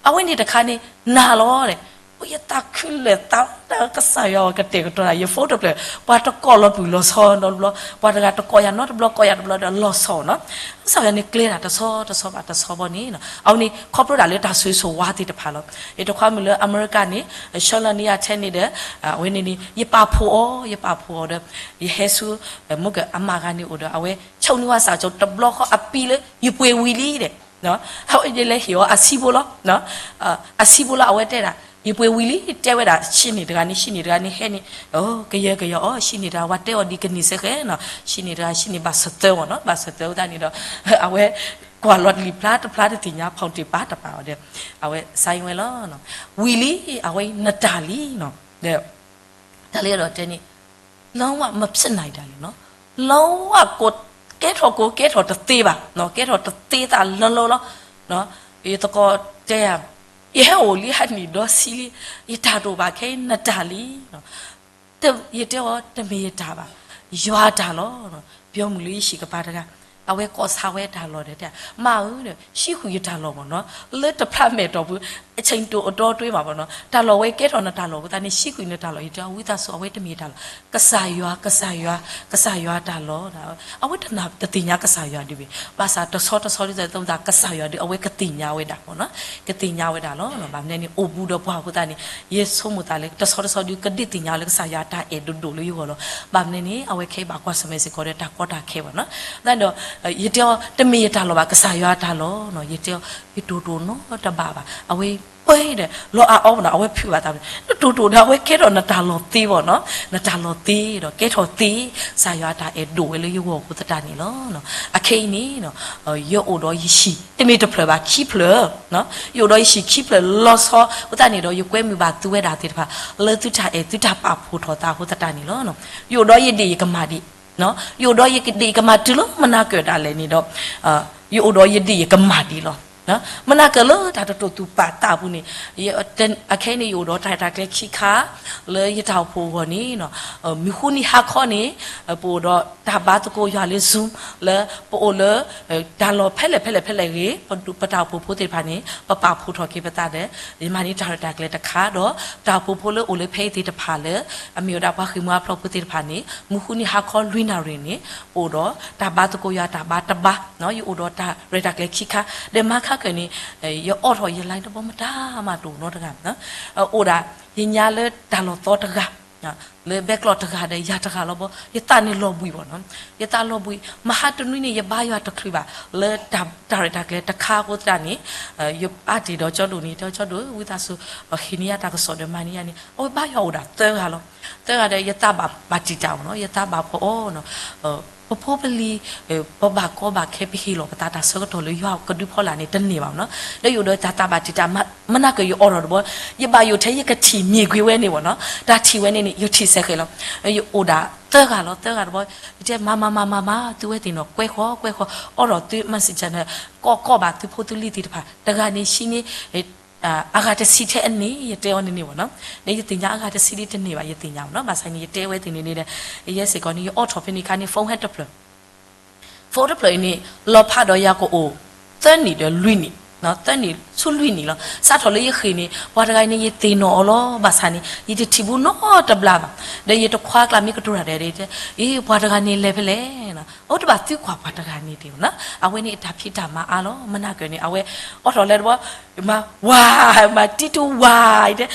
အဝဲန့ၣ်တခါန့ၣ် နၤလီၤဒီး, အိၣ်ယသးခုလၢာ်သးလၢကစၢ်ယွၤအကတဲာ်ကတီၤနၤ, ယ phone တဖျၢၣ် ပှၤတကိးလီၤဘှံးလီၤဆီနီတဘျီ, ပှၤတဂၤတကိးယၤနီတဘျီ ကိးယၤတဘျီဒီးလီၤဆီနီၤ, ကစၢ်ယွၤန့ၣ်ကျဲဒၣ်တဆီတဆီဘၣ်တဆီဘီန့ၣ်, အဝဲန့ၣ်ခီဖျိဒၣ်လၢတၢ်ဆိၣ်ဂ့ၤဆိၣ်ဝါသ့ၣ်တဖၣ်လီၤ, ယတခွါမုၣ်လၢအမဲရကၤန့ၣ်, ဆှၢလီၤန့ၢ်ယၤထဲန့ၣ်ဒီး, အဝဲန့ၣ်န့ၣ် ယပာ်ဖှိၣ်အီၤ ယပာ်ဖှိၣ်အီၤဒီး, ယဟဲဆူ, မိၢ်ကၢအမါဂၤန့ၣ်အိၣ်ဒီး အဝဲဆိၣ်န့ၢ်ဝဲစၢ်ကၠိတဘျီဃီအပံၤလၢ ယပှ့ၤဝံၤလံဒီး, အဝဲယလဲၤဟ့ၣ်အီၤအဆံးဖိလီၤ, အဆံးဖိလီၤ အဝဲတဲဒၣ် ယပှ့ၤဝံၤလံ တဲဝဲဒၣ် ဆံးန့ၢ်တဂၤန့ၣ် ဆံးန့ၢ်တဂၤန့ၣ်ဟဲန့ၣ်, ကယၢကယီၤအီၤ ဆံးန့ၢ်တဂၤ ဝဲတဲအီၤဒ်ကန့ၢ်စ့ၢ်ကီးနီၤ, ဆံးန့ၢ်တဂၤ ဆံးန့ၢ်ဘၣ်သၢသၢဝဲနီၤ, ဘၣ်သၢသၢဝဲသတးန့ၣ်ဒီး, အဝဲကွၢ်လီၤလံာ်ဖျါတဖျါတသ့ၣ်ညါ ဖီၣ်တ့ၢ်ပာ်တပာ်အီၤဒီး, အဝဲစါယံဝဲလီၤ, ဝံၤလံ အဝဲနတၢ်လံနီၤ, ဒီး တၢ်လၢအဲၣ်ဒိးတဲန့ၣ်, လီဝါမဖျဲးနၤတၢ်လံနီၤ, လီဝါကဲထီၣ်ကိးကဲထီၣ်တသ့ဘၣ်, ကဲထီၣ်တသ့သးလၢလၢလီၤ, ယသကိးတဲယၤ, ယဟဲအိၣ်လံဟးနံၣ်ဒီဆံလံ, ယတၢ်တအိၣ်ဘၣ်ခဲအံၤနတၢ်လံ, ယတဲအီၤတမ့ၢ်ယတၢ်ဘၣ်, ယွၤတၢ်လီၤ, ပျီမုၢ်လၢယဟံၣ်ကပၤတဂၤ, အဝဲကိးဆါဝဲတၢ်လီၢ်ဒီးတဲ, မါဧၢ, ဟံးဃုာ်ယတၢ်လီၢ်မ့ၢ်နီၤ, လၢတဖျးမဲာ်တီၢ်ပူၤ, အဆ့ၣ်တိၣ်အတီတွဲမးမ့ၢ်နီၤ, တၢ်လီၢ်ဝဲကဲထီၣ်နတၢ်လီၢ်အဃိသတးန့ၣ် ဟံးဃုာ်နတၢ်လီၢ်, ယတဲအီၤဝံသးစူၤ အဝဲတမ့ၢ်ယတၢ်လီၢ်, ကစၢ်ယွၤ ကစၢ်ယွၤ, ကစၢ်ယွၤတၢ်လီၤ, အဝဲတနာ်တသ့ၣ်ညါကစၢ်ယွၤဒ်ဘၣ်, ဘၣ်ဆၣ်တဆီတဆီဒ်သိးသးကစၢ်ယွၤဒ်အဝဲကသ့ၣ်ညါဝဲဒၣ်မ့ၢ်နီၤ, ကသ့ၣ်ညါဝဲဒၣ်လီၤ, ဘၣ်မနုၤန့ၣ် အိၣ်ဘူးဒီးပှၤအဃိသတးန့ၣ်, ယဆိကမိၣ်သးလၢ တဆီတဆီဒ်ကဒုးသ့ၣ်ညါလၢကစၢ်ယွၤအတၢ်အဲၣ်ဒိၣ်ဒိၣ်လၢယဂီၢ်လီၤ, ဘၣ်မနုၤန့ၣ် အဝဲခဲအံၤဘၣ်ကွၢ်ဆၢၣ်မဲာ်စ့ၢ်ကီးဒီးတၢ်ကီတၢ်ခဲဘၣ်နီၤ, သတးဒီး, ယတဲအီၤ တမ့ၢ်ယတၢ်လီၢ်ဘၣ် ကစၢ်ယွၤအတၢ်လီၤ, ယတဲအီၤ, ယတိၢ်တိၢ်နီတဘၣ်ဘၣ်, အဝဲ ပှဲၤဒီး လီၤအါအီၤနီၤ, အဝဲဖုးဘၣ်သးန့ၣ် နတိၢ်တိၢ်ဒီး အဝဲကဲထီၣ်နတၢ်လီၤသ့ဘၣ်နီၤ, နတၢ်လီၤသ့ဒီး ကဲထီၣ်သ့, ကစၢ်ယွၤအတၢ်အဲၣ်ဒိၣ်ဝဲလၢယဂီၢ်အဃိသတးန့ၣ်လီၤ. အခဲအံၤန့ၣ် ယအိၣ်ဒီးယဟံၣ် တမ့ၢ်တဖျၢၣ်ဘၣ် ခံဖျၢၣ်, ယအိၣ်ဒီးယဟံၣ်ခံဖျၢၣ်လီၤဆီ အဃိသတးန့ၣ်ဒီး ယကွဲမုာ်ဘၣ်သုဝဲဒၣ်သ့ၣ်တဖၣ် လၢသုတၢ်အဲၣ်သုတၢ်ပာ်ဖှိၣ်ထီၣ်သးအဃိသတးန့ၣ်လီၤ. ယအိၣ်ဒီးယဒ့ၣ်ယကမၢ်ဒံး, ယအိၣ်ဒီးယဒ့ၣ်ယကမၢ်တုၤလၢမနၤကၢၣ်ဒၣ်လဲာ်န့ၣ်ဒီး ယအိၣ်ဒီးယဒ့ၣ်ယကမၢ်ဒံးလီၤ. မနၤကၢၣ်လၢတၢ်တတိာ်သူၣ်ပာ်သးအပူၤန့ၣ် အခဲအံၤန့ၣ် ယအိၣ်ဒီးတၢ်ရဲၣ်တၢ်ကျဲၤခံခါ လၢယတၢ်အိၣ်ဖှိၣ်အဂီၢ်န့ၣ် မုၢ်ဃုနံၤဟါခီန့ၣ် ပအိၣ်ဒီးတၢ်ဘါသကိးယွၤလၢ Zoom လၢ ပအိၣ်လၢ တၢ်လီၢ်ဖဲလဲၣ်ဖဲလဲၣ်ဖဲလဲၣ်ဂ့ၤ ပတၢ်အိၣ်ဖှိၣ်ဖိသ့ၣ်တဖၣ်န့ၣ် ပပာ်ဖှိၣ်ထီၣ်က့ၤပသးဒီး ယမၤန့ၢ်တၢ်ရဲၣ်တၢ်ကျဲၤတခါဒီး တၢ်အိၣ်ဖှိၣ်ဖိလၢအိၣ်လၢဖဲအံၤသ့ၣ်တဖၣ်လၢ အမ့ၢ်ဝဲဒၣ်ပှၤဃ့ၢ်မှံဟးဖျိးဖိသ့ၣ်တဖၣ်န့ၣ် မုၢ်ဃုနံၤဟါခီလွံၢ်နၣ်ရံၣ်န့ၣ် ပအိၣ်ဒီးတၢ်ဘါသကိးယွၤတၢ်ဘါတဘါ, ယအိၣ်ဒီးတၢ်ရဲၣ်တၢ်ကျဲၤခံခါ ဒီးမၤခါကၢၢ်န့ၣ် ယအိးထီၣ်ယ line တဘီမတၤမးတအိၣ်နီတဂၤ, အိၣ်ဒၣ် ယညါလၢတၢ်လီၢ်သီတဂၤ လၢဘဲကျီၢ်တဂၤဒီးယၤတဂၤလီၤဘီ ယသးန့ၣ်လီၤဘှံးဘၣ်နီၤ, ယသးလီၤဘှံး မဟါတနွံန့ၣ် ယဘါယွၤတချုးဘၣ် လၢတၢ်ရဲၣ်တၢ်ကျဲၤတခါအဃိသတးန့ၣ် ယအါတ့ၢ်ဒီးကၠီဒိၣ်န့ၣ် တဲကၠီဒိၣ် ဝံသးစူၤ ဟ့ၣ်န့ၢ်ယၤတၢ်ကစီၣ်ဒီးမၤန့ၢ်ယၤန့ၣ် အဝဲဘါယွၤအိၣ်ဒၣ်သၢဂၤလီၤ, သၢဂၤဒီးယသးဘၣ်ဘၣ်တံာ်တာ်အီၤနီၤ, ယသးဘၣ်ဖီအီၤနီၤ ပဖိပလံၤ ပဘၣ်ကီဘၣ်ခဲ ပဟ့ၣ်လီၤပသးတၢ်ဆၢကတီၢ်လၢယွၤကဒုးဖီလာ်န့ၣ် တန့ၢ်ဘၣ်နီၤ, ဒီးယအိၣ်ဒီးတၢ်သးဘၣ်တံာ်တာ် မနၤကၢၢ်ယအိးထီၣ်တဘီ ယဘၣ်ယိၣ်ထဲယကထံၣ်မ့ၢ်ကွ့ၤဝဲန့ၣ်ဘၣ်နီၤ, တၢ်ထံၣ်ဝဲန့ၣ်န့ၣ် ယထံၣ်စဲဃဲးလီၤ, ယအိၣ်ဒၣ်သၢဂၤလီၤ သၢဂၤတဘီ ယတဲမၤမၤမၤမၤမၤ သုဝဲသ့ၣ်နီၤ ကွဲဃီ ကွဲဃီ အိးထီၣ်သု messenger န့ၣ် ကီၢ်ကီၢ်ဘၣ်သုဖိသုလံၤသ့ၣ်တဖၣ် တဂၤန့ၣ်ဆံးန့ၢ် အဂၤတဆံထဲအန့ၣ် ယတဲအီၤန့ၣ်န့ၣ်ဘၣ်နီၤ, ဒီးယသ့ၣ်ညါအဂၤတဆံဒ်တန့ၢ်ဘၣ် ယသ့ၣ်ညါဘၣ်နီၤ, ဘၣ်ဆၣ်န့ၣ် ယတဲဝဲသ့ၣ်န့ၣ်န့ၣ်ဒီး ယဲစ့ၢ်ကီးန့ၣ် ယအိးထီၣ်ဖဲန့ၣ်ခါန့ၣ် phone ဟဲတဖျၢၣ် phone တဖျၢၣ်အံၤန့ၣ် လီၤဖးဒီးယၤကအိၣ် သၢနံၣ်ဒီးလွံၢ်နံၣ်, သၢနံၣ်ဆူလွံၢ်နံၣ်လီၤ, စးထီၣ်လၢယဃ့ၢ်န့ၣ် ပှၤတဂၤအံၤန့ၣ် ယသ့ၣ်နီၣ်အီၤလီၤ, ဘၣ်ဆၣ်န့ၣ် ယတထံၣ်ဘူးနီတဘျီဘၣ်, ဒီးယတခွါကျါမ့ၢ်ကတိၤတၢ်ဒီး အ့ ပှၤတဂၤန့ၣ်လဲၤဖဲလဲၣ် အိၣ်တဘၣ်သုကွၢ်ပှၤတဂၤန့ၣ်တ့ၢ်နီၤ, အဝဲန့ၣ်အတၢ်ဖံးတၢ်မၤအါလီၤ, မနၤကၢၢ်န့ၣ် အဝဲ အိးထီၣ်လဲၤတဘီ မၤဝၤ မၤတံတူဝၤ ယတဲ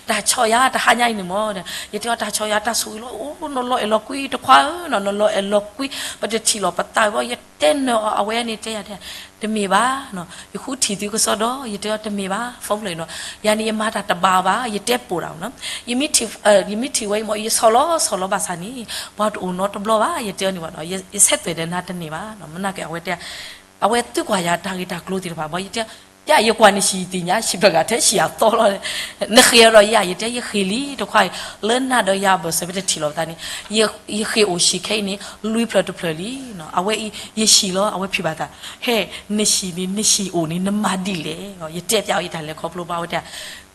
တၢ်ဆီၣ်ယၤတဟါညါအံၤန့ၣ်မ့ၢ်ဒီး ယတဲအီၤ တၢ်ဆီၣ်ယၤတၢ်ဆိၣ်ဂ့ၤလီၤ, အိၣ် နလီၤအဲၣ်လီၤကွံတခွါဧၢနီၤ, နလီၤအဲၣ်လီၤကွံ ပတထံၣ်လီၤပသးဘၣ်, ယတဲနၢၤအီၤ အဝဲန့ၣ်တဲယၤတဲ တမ့ၢ်ဘၣ်, ယဃုထံၣ်သုကစီဒီး ယတဲအီၤတမ့ၢ်ဘၣ်, phone ဖျၢၣ်နီၤ, ယၤန့ၣ် ယမၤတၢ်တဘၣ်ဘၣ်, ယတဲပိာ်တၢ်နီၤ, ယမ့ၢ်ထံၣ်ဝဲအံၤမ့ၢ် ယဆီၣ်လီၤဆီၣ်လီၤဘၣ်ဆၣ်န့ၣ် ပှၤတအိၣ်နီတဘျီဘၣ်, ယတဲအီၤန့ၣ်ဘၣ်နီၤ, ယဆဲးသွဲၣ်ဒီးနၤတန့ၢ်ဘၣ်, မနၤကၢၢ်အဝဲတဲ အဝဲသုကွၢ်ယၤတၢ်ဂ့ၢ်တၢ်ကျိၤသ့ၣ်တဖၣ်ဘၣ်, ယတဲ ယၤ ယကွၢ်နဟံၣ်သ့ၣ်ညါ ဟံၣ်ဖျၢၣ်ဂၤထဲဟံၣ်အသီလီၤ, နဃ့ၢ်အီၤဒီးယၤ ယတဲယဃ့ၢ်လံတခွါအံၤ လၢနၤဒီးယၤအဘၢၣ်စၢၤ ပတထံၣ်လီၤပသးန့ၣ် ယဃ့ၢ်အိၣ်ဟံၣ်ခဲအံၤန့ၣ် လွံၢ်ဖျၢၣ်တဖျၢၣ်လံ, အဝဲအံၤ ယဟံၣ်လီၤ အဝဲဖံးဘၣ်သး, ဟဲ နဟံၣ်န့ၣ် နဟံၣ်အိၣ်န့ၣ် နမၤဒ်လဲၣ်, ယတဲပျးအီၤယတၢ်လဲၤခီဖျိဘၣ် အဝဲတဲ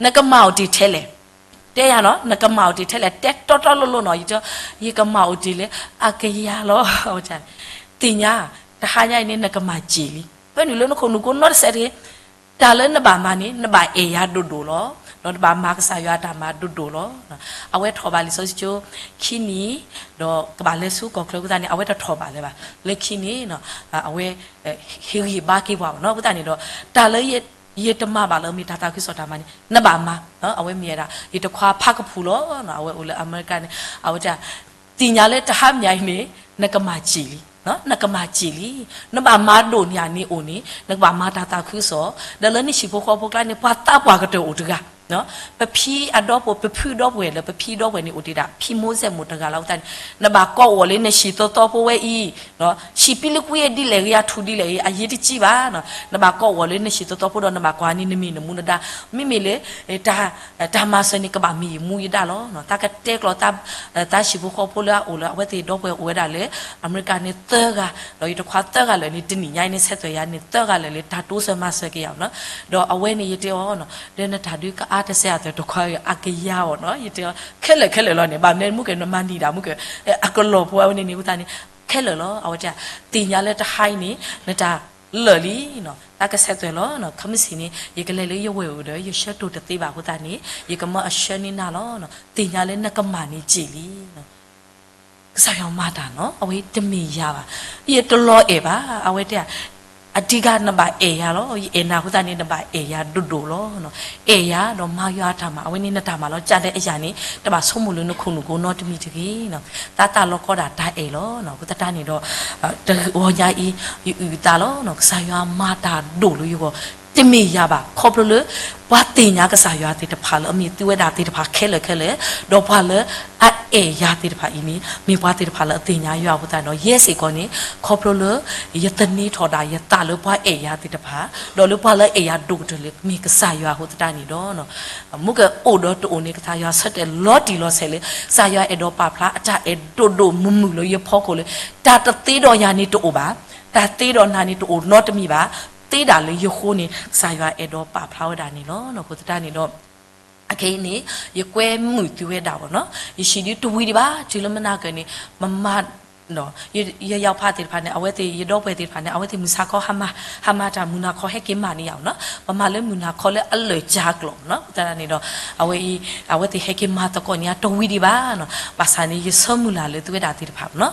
နကမၤအိၣ်တ့ၢ်ထဲလဲၣ် တဲယၤနီၤ နကမၤအိၣ်တ့ၢ်ထဲလဲၣ် တဲတီတီလိၤလိၤနီၤ, ယတဲ ယကမၤအိၣ်တ့ၢ်လၢ အကယၤလီၤ, သ့ၣ်ညါ တဟါညါအံၤန့ၣ် နကမၤစ့ၢ်လံ, ဖဲနုာ်လၢနခိၣ်နူာ်ကိးနီတစဲးတဂ့ၤ, တၢ်လၢနဘၣ်မၤန့ၣ် နဘၣ်အဲၣ်ယၤဒိၣ်ဒိၣ်လီၤ, ဒီးနဘၣ်မၤကစၢ်ယွၤအတၢ်မၤဒိၣ်ဒိၣ်လီၤ, အဝဲထီၣ်ဘၣ်လံာ်စီဆှံကၠိ ခံနံၣ်, ဒီးကဘၣ်လဲၤဆူကီၢ်ချၢအဃိသတးန့ၣ် အဝဲတထီၣ်ဘၣ်လၢၤဘၣ်, လၢခံန့ၣ် အဝဲ ဟ့ၣ်ဂံၢ်ဘါက့ၤပှၤဘၣ်နီၤ, အဃိသတးန့ၣ်ဒီး တၢ်လၢ ယတမၤဘၣ်လၢမ့ၢ်တၢ်သးခုကစီၣ်တၢ်မၤန့ၣ် နဘၣ်မၤ, အဝဲမ့ၢ်ဝဲဒၣ် ယတခွါဖးကဖူးလီၤ, အဝဲအိၣ်လၢအမဲရကၤန့ၣ် အဝဲတဲ သ့ၣ်ညါလၢတဟါမ့ၢ်အံၤန့ၣ် နကမၤစ့ၢ်လံ, နကမၤစ့ၢ်လံ, နဘၣ်မၤဒိၣ်န့ၢ်အန့ၣ်အိၣ်န့ၣ် နကဘၣ်မၤတၢ်သးခုကစီၣ်, ဒီးလၢနဟံၣ်ဖိဃီဖိကျါန့ၣ် ပှၤသးပှၢ်ကတၢၢ်အိၣ်တဂၤ ပဖံအဒီပုၢ် ပဖုအဒီပုၢ်ဝဲၢ်လၢပဖံအဒီပုၢ်ဝဲၢ်န့ၣ်အိၣ်တ့ၢ်ဒၣ် ဖံမိၢ်စဲၣ်မိၢ်တဂၤလီၤ, အဃိသတးန့ၣ် နဘၣ်ကိးအီၤလၢနဟံၣ်သီသီဖိဝဲအံၤ ဟံၣ်ပံလံကွံအဒ်လဲၣ်ဂ့ၤ အထူၣ်ဒ်လဲၣ်ဂ့ၤ အရေးတကြီးဘၣ်, နဘၣ်ကိးအီၤလၢနဟံၣ်သီသီဖိဒီး နဘၣ်ကိးန့ၢ်နမူနဒါ, မ့မ့ၢ်လၢ တၢ်မၤစၢၤန့ၣ် ကဘၣ်မ့ၢ်ယမူယဒါလီၤ, တၢ်ကတဲကျိာ် တၢ်ဟံၣ်ဖိဃီဖိလၢအအိၣ်လၢ အဝဲသ့ၣ်ဒီပုၢ်ဝဲၢ်အိၣ်ဝဲဒၣ်လၢ အမဲရကၤန့ၣ်သၢဂၤ, ဒီးယတခွါသၢဂၤလၢာ်န့ၣ် တနံၤညါအံၤန့ၣ် ဆဲးသွဲၣ်ယၤန့ၣ် သၢဂၤလၢာ်လၢ တၢ်တိစၢၤမၤစၢၤက့ၤယၤနီၤ, ဒီးအဝဲန့ၣ်ယတဲအီၤနီၤ ဒီးနတၢ်ဒုးကအါတစဲးအသိးတခွါဂ့ၤ အကယၤအီၤနီၤ, ယတဲအီၤ ခဲလၢာ်ခဲလၢာ်လီၤန့ၣ် ဘၣ်မနုၤမုၢ်ကဲ နမၤနံၤဒၣ်မုၢ်ကဲ အကလီၢ်ဖိအဝဲန့ၣ်န့ၣ် အဃိသတးန့ၣ် ခဲလၢာ်လီၤ, အဝဲတဲ သ့ၣ်ညါလၢတဟါအံၤန့ၣ် နတၢ်လၢာ်လံနီၤ, တၢ်ကဆဲးသွဲၣ်လီၤနီၤ, ခမုၢ်ဆ့ၣ်န့ၣ် ယကလဲၤလၢယဝဲၢ်အိၣ်ဒီး ယဆှၢတိၢ်တသ့ဘၣ်အဃိသတးန့ၣ် ယကမၢအဆှၢန့ၢ်နၤလီၤ, သ့ၣ်ညါလၢနကမၤန့ၢ်စ့ၢ်လံ ကစၢ်ယွၤမၤတၢ်နီၤ, အဝဲတမ့ၢ်ယၤဘၣ်, ယတလီၤအဲၣ်ဘၣ်, အဝဲတဲ အဓိကနဘၣ်အဲၣ်ယၤလီၤ, ယအဲၣ်နၤအဃိသတးန့ၣ် နဘၣ်အဲၣ်ယၤဒိၣ်ဒိၣ်လီၤ, အဲၣ်ယၤဒီးမၤယွၤအတၢ်မၤ အဝဲန့ၣ်နတၢ်မၤလီၤ, ကၢ်ဒဲးအယၤန့ၣ် တဘၣ်ဆိကမိၣ်လၢနခိၣ်နူာ်ကိးနီတမံၤတဂ့ၤ, သးသးလီၤကီဒၣ်တၢ်အဲၣ်လီၤ, အဃိသတးန့ၣ်ဒီး တဂီၤညါအံၤ ယအုၣ်အသးလီၤ, ကစၢ်ယွၤမၤတၢ်ဒိၣ်လၢယဂီၢ်, တမ့ၢ်ယၤဘၣ်, ခီဖျိလၢ ပှၤသ့ၣ်ညါကစၢ်ယွၤသ့ၣ်တဖၣ်လၢအမ့ၢ်သုဝဲဒၣ်သ့ၣ်တဖၣ်ခဲလၢာ်ခဲလၢာ်, ဒီးပှၤလၢအအဲၣ်ယၤသ့ၣ်တဖၣ်အံၤန့ၣ် မ့ၢ်ပှၤသ့ၣ်တဖၣ်လၢအသ့ၣ်ညါယွၤအဃိသတးဒီး ယဲစ့ၢ်ကီးန့ၣ် ခီဖျိလၢ ယသန့ၤထီၣ်ဒၣ်ယသးလၢပှၤအဲၣ်ယၤသ့ၣ်တဖၣ်, ဒီးလၢပှၤလၢအအဲၣ်ယၤဒိၣ်ကတၢၢ်လၢမ့ၢ်ကစၢ်ယွၤအဃိသတးန့ၣ်ဒီး မူကအိၣ်ဒီးတအိၣ်န့ၣ် ကစၢ်ယွၤဆၢတဲာ်လီၤတံၢ်လီၤဆဲးလၢ ကစၢ်ယွၤအဲၣ်ဒိးပာ်ဖျါအတၢ်အဲၣ်ဒိၣ်ဒိၣ်မုၢ်မုၢ်လၢယဖီခိၣ်လၢ တၢ်တသ့ဒီးယၤန့ၣ်တအိၣ်ဘၣ်, တၢ်သ့ဒီးနၤန့ၣ်တအိၣ်နီတမံၤဘၣ်, သ့ဒၣ်လၢယဃိန့ၣ် ကစၢ်ယွၤအဲၣ်ဒိးပာ်ဖျါဝဲဒၣ်န့ၣ်လီၤ. အဃိသတးန့ၣ်ဒီး အခဲအံၤန့ၣ် ယကွဲမုာ်သုဝဲဒၣ်ဘၣ်နီၤ, ယဟံၣ်ဒုတဝံၤဒံးဘၣ်, တုၤလၢမနၤကၢၤန့ၣ် မမါ ယယီဖးသ့ၣ်တဖၣ်န့ၣ် အဝဲသ့ၣ် ယဒီပုၢ်ဝဲၢ်သ့ၣ်တဖၣ်န့ၣ် အဝဲသ့ၣ်မုၢ်ဆါခီဟါမၢ်, ဟါမၢ်တၢ်မုၢ်နၤခီဟဲက့ၤမၤန့ၢ်ယၤနီၤ, ပမၤလၢမုၢ်နၤခီလၢအလၢာ်ကၠါကျိာ်နီၤ, သတးန့ၣ်ဒီး အဝဲအံၤ အဝဲသ့ၣ်ဟဲက့ၤမၤသကိးန့ၢ်ယၤတဝံၤဒံးဘၣ်နီၤ, ဘၣ်ဆၣ်န့ၣ် ယဆၢမုၢ်လၢ်လၢသုဝဲဒၣ်သ့ၣ်တဖၣ်နီၤ,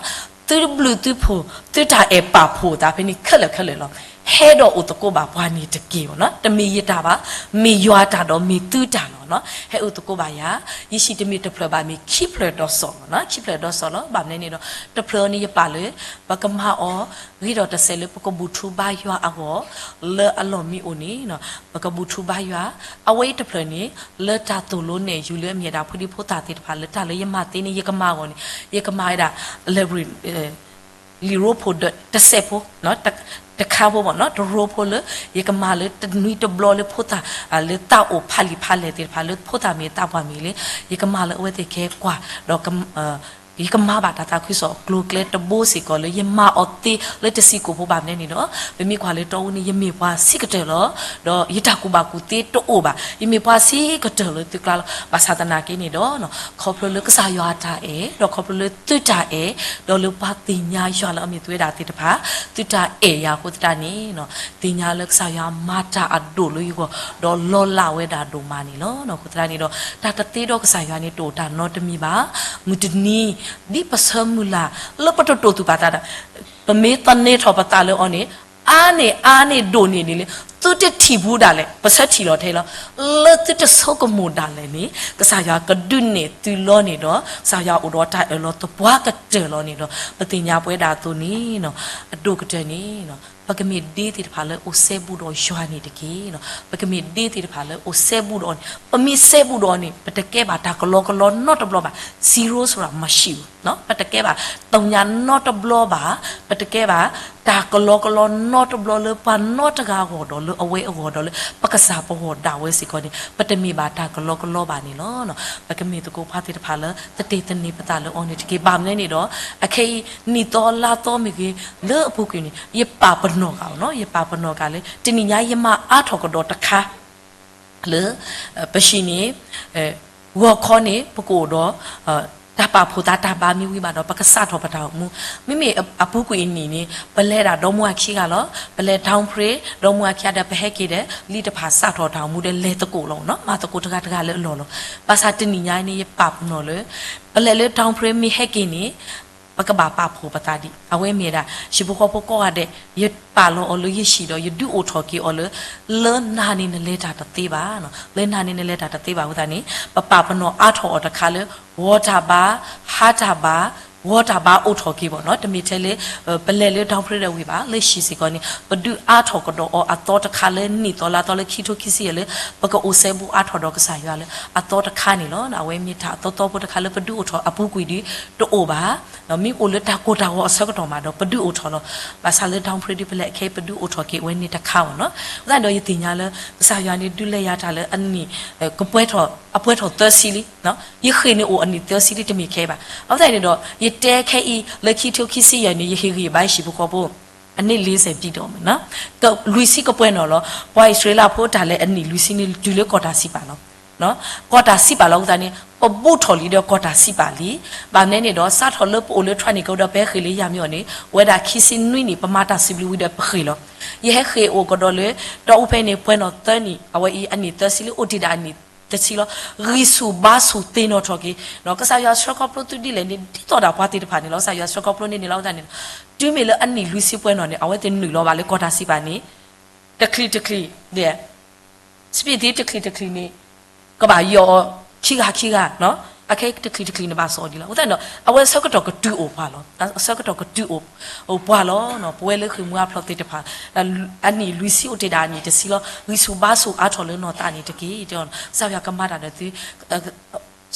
သုဘျုးသုဖှိၣ် သုတၢ်အဲၣ်ပာ်ဖှိၣ်သးဖဲန့ၣ်ခဲလၢာ်ခဲလၢာ်လီၤ. ဟဲဒီးအိၣ်သကိးဘၣ်ပှၤန့ၣ်တက့ၢ်ဘၣ်နီၤ, တမ့ၢ်ယတၢ်ဘၣ်, မ့ၢ်ယွၤတၢ်ဒီးမ့ၢ်သုတၢ်လီၤနီၤ, ဟဲအိၣ်သကိးဘၣ်ယၤ, ယဟံၣ်တမ့ၢ်တဖျၢၣ်ဘၣ် မ့ၢ်ခံဖျၢၣ်ဒီးစီၤလီၤနီၤ, ခံဖျၢၣ်ဒီးစီၤလီၤ, ဘၣ်မနုၤန့ၣ်ဒီး တဖျၢၣ်န့ၣ်ယပာ်လၢ ပကမၤအီၤ ဂ့ၤဒီးတစဲးလၢပကဘူၣ်ထူဘါယွၤအဂီၢ် လၢအလီၢ်မံအိၣ်န့ၣ် ပကဘူၣ်ထူဘါယွၤ, အဝဲအံၤတဖျၢၣ်န့ၣ် လၢတၢ်သိၣ်လိနဲၣ်ယူၤလၢအမ့ၢ်ဒၣ်ဖိဒံဖိသၣ်သ့ၣ်တဖၣ်လၢတၢ်လၢယမၤသ့န့ၣ် ယကမၤအဂီၢ်န့ၣ် ယကမၤဝဲဒၣ် လံာ်ရိဖိဒီးတစဲးဖိ တခါဖိဘၣ်နီၤ, တရိဖိလၢ ယကမၤလၢတနွံတဘျီလၢဖိသၣ် လၢသးအိၣ်ဖးလံာ်ဖးလဲၢ်သ့ၣ်တဖၣ်လၢဖိသၣ်မ့ၢ်သးပှၢ်မ့ၢ်လၢ ယကမၤလၢအဝဲသ့ၣ်ကဟဲကွၢ် ဒီး ယကမၤဘၣ်တၢ်သးခုကစီၣ်အကျိၤအကျဲတဘိစ့ၢ်ကီးလၢယမၤအီၤသ့လၢတဆံးကိာ်ဖိဘၣ်မနုၤန့ၣ်ဒီး ပမ့ၢ်ကွၢ်လၢတီအူန့ၣ် ယမ့ၢ်ပှၤဆံးကတၢၢ်လီၤ. ဒီးယတၢ်ကူၣ်ဘၣ်ကူၣ်သ့တအိၣ်ဘၣ်, ယမ့ၢ်ပှၤဆံးကတၢၢ်လၢသုကျါလီၤ. ဘၣ်ဆၣ်သနာ်က့န့ၣ်ဒီး ခီဖျိလၢကစၢ်ယွၤအတၢ်အဲၣ်, ဒီးခီဖျိလၢသုတၢ်အဲၣ်, ဒီးလၢပှၤသ့ၣ်ညါယွၤလၢအမ့ၢ်သုဝဲဒၣ်သ့ၣ်တဖၣ် သုတၢ်အဲၣ်ယၤအဃိသတးန့ၣ် သ့ၣ်ညါလၢကစၢ်ယွၤမၤတၢ်အဒိၣ်လၢယဂီၢ် ဒီးလီၤလးဝဲဒၣ်ဒိၣ်မးန့ၣ်လီၤ. အဃိသတးန့ၣ်ဒီး တၢ်တသ့ဒီးကစၢ်ယွၤန့ၣ်တအိၣ်တၢ်နီတမံၤဘၣ်. မုၢ်တနံၤ ဒ်ပဆၢမုၢ်လၢ်လၢပတတိာ်သူၣ်ပာ်သးဒၣ် ပမ့ၢ်သန့ၤထီၣ်ပသးလၢအီၤန့ၣ် အါန့ၢ်အါန့ၢ်ဒိၣ်န့ၢ်ဒ်လဲၣ် သုတထံၣ်ဘူးဒၣ်လဲာ် ပဆၢထံၣ်လီၤထဲလီၤ. လၢသုတဆိကမိၣ်ဒၣ်လဲာ်န့ၣ် ကစၢ်ယွၤကဒုးနဲၣ်သုလီၤန့ၣ်ဒီး ကစၢ်ယွၤအိၣ်ဒီးတၢ်အၢၣ်လီၤသပှၢ်ကတၢၢ်လီၤန့ၣ်ဒီး ပသ့ၣ်ညါပဝဲဒၣ်အသိးန့ၣ် အဒိၣ်ကတၢၢ်န့ၣ် ပကမ့ၢ်ဒ့သ့ၣ်တဖၣ်လၢအိၣ်စဲဘူးဒီးယွၤန့ၣ်တက့ၢ်. ပကမ့ၢ်ဒ့သ့ၣ်တဖၣ်လၢအိၣ်စဲဘူးဒီးအီၤန့ၣ် ပမ့ၢ်စဲဘူးဒီးအီၤန့ၣ် ပတကဲဘၣ်တၢ်ကလီကလီနီတဘျီဘၣ်. zero ဆိုတာမရှိဘူး. ပတကဲဘၣ် သုညါနီတဘျီဘၣ်. ပတကဲဘၣ် တၢ်ကလီကလီနီတဘျီလၢပှၤနီတဂၤအဂီၢ်ဒီးလၢအဝဲအဂီၢ်ဒီးလၢ ပကစၢ်ပဂီၢ်ဒၣ်ဝဲစ့ၢ်ကီးန့ၣ် ပတမ့ၢ်ဘၣ်တၢ်ကလီကလီဘၣ်န့ၣ်လီၤ. ပကမ့ၢ်သကိးပှၤသ့ၣ်တဖၣ်လၢ သတ့ၢ်သန့ၤပသးလၢအီၤန့ၣ်တက့ၢ်. ဘၣ်မနုၤန့ၣ်ဒီး အခဲအံၤ နံၣ်သီလါသီမ့ၢ်ဂ့ၤ လၢအပူၤကွံာ်န့ၣ် ယပာ်ပနီၣ်ဃာ်အီၤနီၤ, ယပာ်ပနီၣ်ဃာ်လၢ တနံၣ်ညါယမၤအါထီၣ်ကဒီးတခါ လၢ ပဟံၣ်န့ၣ် ဂီၤခီန့ၣ် ပကအိၣ်ဒီး တၢ်ပာ်ဖှိၣ်သးတၢ်ဘါမ့ၢ်ဝံၤဘၣ်ဒီး ပကစးထီၣ်ပတၢ်အိၣ်မူ, မ့မ့ၢ်အပူၤကွံာ်အနံၣ်န့ၣ် ပလဲၤဒၣ်ဒီမါဝၤခံဂၤလီၤ. ပလဲၤ Downbreak ဒီမါဝၤခံဂၤဒီး ပဟဲက့ၤဒီး လံာ်တဖၣ်စးထီၣ်တၢ်အိၣ်မူဒီး လဲၤသကိးလီၤနီၤ, မၤသကိးတဂၤတဂၤလၢအလီၢ်လီၤ. ဘၣ်ဆၣ်တနံၣ်ညါအံၤန့ၣ် ယပာ်ပနီၣ်လၢ ပလဲၤလၢ Downbreak မ့ၢ်ဟဲက့ၤန့ၣ် ပကဘၣ်ပာ်ဖှိၣ်ပသးဒံး. အဝဲမ့ၢ်ဒၣ် ဟံၣ်ဖိဃီဖိကိးဂၤဒဲး ယပာ်လီၤအီၤလၢယဟံၣ်ဒီး ယဒုးအိၣ်ထီၣ်က့ၤအီၤလၢ လၢနၤန့ၣ်နလဲၤတၢ်တသ့ဘၣ်, လၢနၤန့ၣ်နလဲၤတၢ်တသ့ဘၣ်အဃိသတးန့ၣ် ပပာ်ပနီၣ်အါထီၣ်အီၤတခါလၢ ဂီၤတၢ်ဘါ ဟါတၢ်ဘါ ဂီၤတၢ်ဘါအိၣ်ထီၣ်က့ၤဘၣ်နီၤ, တမ့ၢ်ထဲလၢ ပလဲၤလၢ Downbreak ဝံၤဘၣ်, လၢဟံၣ်စ့ၢ်ကီးန့ၣ် ပဒုးအါထီၣ်ကဒီးအီၤအသီတခါလၢနံၣ်သီလါသီလၢခံထိခံဆံယဲၢ်လၢ ပကအိၣ်စဲဘူးအါထီၣ်ဒီးကစၢ်ယွၤလၢအသီတခါန့ၣ်လီၤ. အဝဲမ့ၢ်တၢ်အသီသီဖိတခါလၢပဒုးအိၣ်ထီၣ်အပူၤကွံာ်ဒီးတအိၣ်ဘၣ်, မ့ၢ်အိၣ်လၢတၢ်ကိၢ်တၢ်ဂီၤအဆၢကတီၢ်မးဒီးပဒုးအိၣ်ထီၣ်လီၤ. ဘၣ်ဆၣ်လၢ Downbreak ဒ်ပလဲၤအခဲအံၤ ပဒုးအိၣ်ထီၣ်က့ၤအဝဲန့ၣ်တခါဘၣ်နီၤ. အဃိသတးဒီးယသ့ၣ်ညါလၢ ကစၢ်ယွၤန့ၣ်ဒုးလဲၤယၤတၢ်လၢအနံၣ် ကပှဲၤထီၣ် အပှဲၤထီၣ်သၢဆံလံ ယဃ့ၢ်န့ၣ်အိၣ်အနံၣ်သၢဆံလံတမ့ၢ်ခဲအံၤဘၣ်. အဃိသတးန့ၣ်ဒီး ယတဲခဲအံၤ လၢခံထိခံဆံယဲၢ်န့ၣ် ယဟ့ၣ်ဂံၢ်ဘါယဟံၣ်ဖိဃီဖိ အနံၣ်လ့စဲးပံဒီး လွံၢ်ဆံကပှဲၤနီၣ်လီၤ. ပှၤအံၣ်စရ့လးဖိတၢ်လဲၤအနံၣ်လွံၢ်ဆံန့ၣ် တုၤလၢကီၢ်တၢ်စံးပာ်လီၤ. ကီၢ်တၢ်စံးပာ်လီၤအဃိသတးန့ၣ် ပဘူးထီၣ်လံဒီးကီၢ်တၢ်စံးပာ်လံ. ဘၣ်မနုၤန့ၣ်ဒီး စးထီၣ်လၢပအိၣ်လၢ Trump န့ၣ်ကဒီး ပဟဲဃ့ၢ်လၢယၤမ့ၢ်အီၤန့ၣ် ဝဲဒၣ်ခံဆံနွံနံၣ် ပမၤတၢ်စံးဘျုးဝံၤဒီးပဃ့ၢ်လီၤ. ယဟဲဃ့ၢ်အိၣ်ကဒီးလၢ တီအူဖဲန့ၣ် ပှဲၤနီၣ်သၢနံၣ် အဝဲအံၤအနံၣ်သၢဆံလံ အိၣ်တ့ၢ်ဒၣ်အနံၣ်တဆံလီၤ. ဂံၢ်ဆူၣ်ဘါဆူၣ်သ့ၣ်နီၣ်ထီၣ်က့ၤ ကစၢ်ယွၤဆှၢခီဖျိသုဒ်လဲၣ်န့ၣ် ဒ်သိးဒၣ်ပှၤသ့ၣ်တဖၣ်န့ၣ်လီၤ. ကစၢ်ယွၤဆှၢခီဖျိန့ၢ်န့ၣ်လီၤအဃိသတးန့ၣ် တုၤမ့ၢ်လၢအနံၣ်လွံၢ်ဆံပှဲၤနီၣ်န့ၣ် အဝဲသ့ၣ်နုာ်လီၤဘၣ်လၢကီၢ်တၢ်စံးပာ်န့ၣ် တချံတချံ စပံးသံတချံတချံန့ၣ် ကဘၣ်ယီၢ်အီၤခံဂၤခံဂၤနီၤ. အခဲအံၤတချံးတချံးန့ၣ်ဘၣ်စီၣ်ဒံးလီၤ. အဃိသတးန့ၣ်ဒီး အဝဲဆၢကတီၢ်ကတုၤအိၣ်ပှၤလီၤ. ဆၢကတီၢ်ကတုၤအိၣ်ပှၤလီၤ. ပဝဲလၢဃ့ၢ်မှံဟးဖျိးသ့ၣ်တဖၣ် အနံၣ်လွံၢ်ဆံအိၣ်တ့ၢ်ဒၣ်အနံၣ်တဆံလီၤ. ဂံၢ်ဆူၣ်ဘါဆူၣ်အါထီၣ်လၢနီၢ်သးန့ၣ်တက့ၢ်. ကစၢ်ယွၤကမၤတၢ်ဒီးသု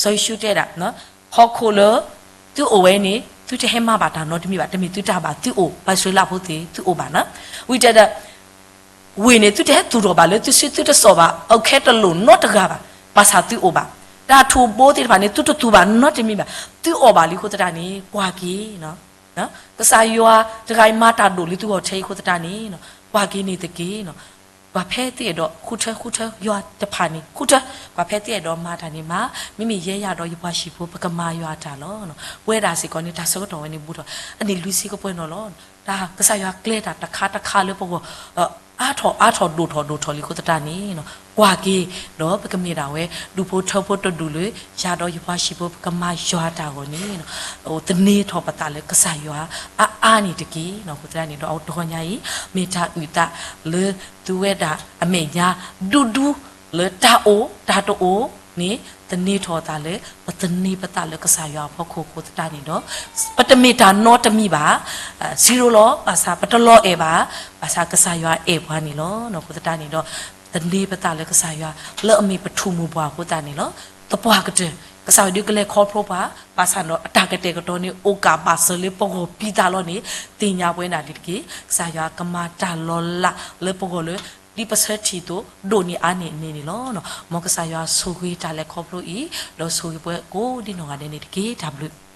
စီၤယိၤၡူတဲဒၣ် ဟီၣ်ခိၣ်လၢ သုအိၣ်ဝဲန့ၣ် သုတဟဲမၤဘၣ်တၢ်နီတမံၤဘၣ်. တမ့ၢ်သုတၢ်ဘၣ် သုအိၣ်, ပှၤအံၣ်စရ့လးဖိသ့ၣ် သုအိၣ်ဘၣ်န့ၣ်. ဝံၤတဲဒီး ဝ့ၢ်န့ၣ် သုတဟဲသူၣ်ထီၣ်ဘၣ်လၢသုစုသုတစိၢ်ဘၣ်, အခဲတလိာ်နီတဂၤဘၣ်, ဘၣ်ဆၣ်သုအိၣ်ဘၣ်. တၢ်ထူၣ်ဘိသ့ၣ်တဖၣ်န့ၣ် သုတသူၣ်ဘၣ်နီတမံၤဘၣ်, သုအီၣ်ဘၣ်လံအဃိသတးန့ၣ် ကွၢ်က့ၤ ကစၢ်ယွၤတဂၤအံၤမၤတၢ်ဒိၣ်လၢသုဂီၢ်ထဲအံၤအဃိသတးန့ၣ် ကွၢ်က့ၤန့ၣ်တက့ၢ်. ပှၤဖဲသုအဲၣ်ဒိးဃုထၢဃုထၢယွၤတဖၣ်န့ၣ် ဃုထၢ, ပှၤဖဲသုအဲၣ်ဒိးမၤတၢ်န့ၣ်မၤ, မ့မ့ၢ်ယဲယၤဒီးယပှၤဟံၣ်ဖိ ပကမၤယွၤအတၢ်လီၤ. ပဝဲဒၣ်စ့ၢ်ကီးန့ၣ် တၢ်ဆၢကတီၢ်ဝဲန့ၣ်ဘူးထီၣ် အနံၣ်လွံၢ်ဆံကပှဲၤနီၣ်လီၤ. တၢ်ကစၢ်ယွၤကျဲတၢ်တခါတခါလၢပဂီၢ် အါထီၣ်အါထီၣ်ဒိၣ်ထီၣ်ဒိၣ်ထီၣ်လံအဃိသတးန့ၣ် ကွၢ်က့ၤ ဒီးပကမ့ၢ်ဒၣ်ဝဲ ဒူၣ်ဖိထၢဖိတဒူၣ်လၢ ယၤဒီးယပှၤဟံၣ်ဖိ ပကမၤယွၤတၢ်အဂီၢ်န့ၣ် သန့ၤထီၣ်ပသးလၢကစၢ်ယွၤအါအါန့ၣ်တက့ၢ်. အဃိသတးန့ၣ်ဒီး အတဂီၢ်ညါအံၤ မ့ၢ်တၢ်အုၣ်သးလၢသုဝဲဒၣ်အမဲာ်ညါ ဒူဒူ လၢတၢ်အိၣ်တၢ်တအိၣ်န့ၣ် သန့ၤထီၣ်သးလၢ ပသန့ၤပသးလၢကစၢ်ယွၤအဖီခိၣ်အဃိသတးန့ၣ်ဒီး ပတမ့ၢ်တၢ်နီတမံၤဘၣ်, စံရိလီၤ, ဘၣ်ဆၣ်ပတလီၤအဲၣ်ဘၣ်, ဘၣ်ဆၣ်ကစၢ်ယွၤအဲၣ်ပှၤန့ၣ်လီၤ. အဃိသတးန့ၣ်ဒီး သန့ၤပသးလၢကစၢ်ယွၤ လၢအမ့ၢ်ပထူၣ်မိၢ်ပှၢ်အဃိသတးန့ၣ်လီၤ. သပှၢ်ကတၢၢ် ကစၢ်ယွၤဒုးကလဲၤခီဖျိပှၤ, ဘၣ်ဆၣ်ဒီးအတၢ်ကတဲာ်ကတီၤန့ၣ် အိၣ်ကးဘၣ်စၢၤလၢပဂီၢ်ပံသးလီၤန့ၣ် သ့ၣ်ညါပဝဲဒၣ်ဒ်တက့ၢ်. ကစၢ်ယွၤကမၤတၢ်လီၤလးလၢပဂီၢ်လၢ ဒ်ပဆၢထံၣ်အသိး ဒိၣ်န့ၢ်အါန့ၢ်န့ၣ်န့ၣ်လီၤ. မ်ကစၢ်ယွၤဆိၣ်ဂ့ၤတၢ်လဲၤခီဖျိအံၤ ဒီးဆိၣ်ဂ့ၤပဝဲကိးဒ်နီၢ်ဂၤဒဲးန့ၣ်တက့ၢ်. တၢ်ဘျုး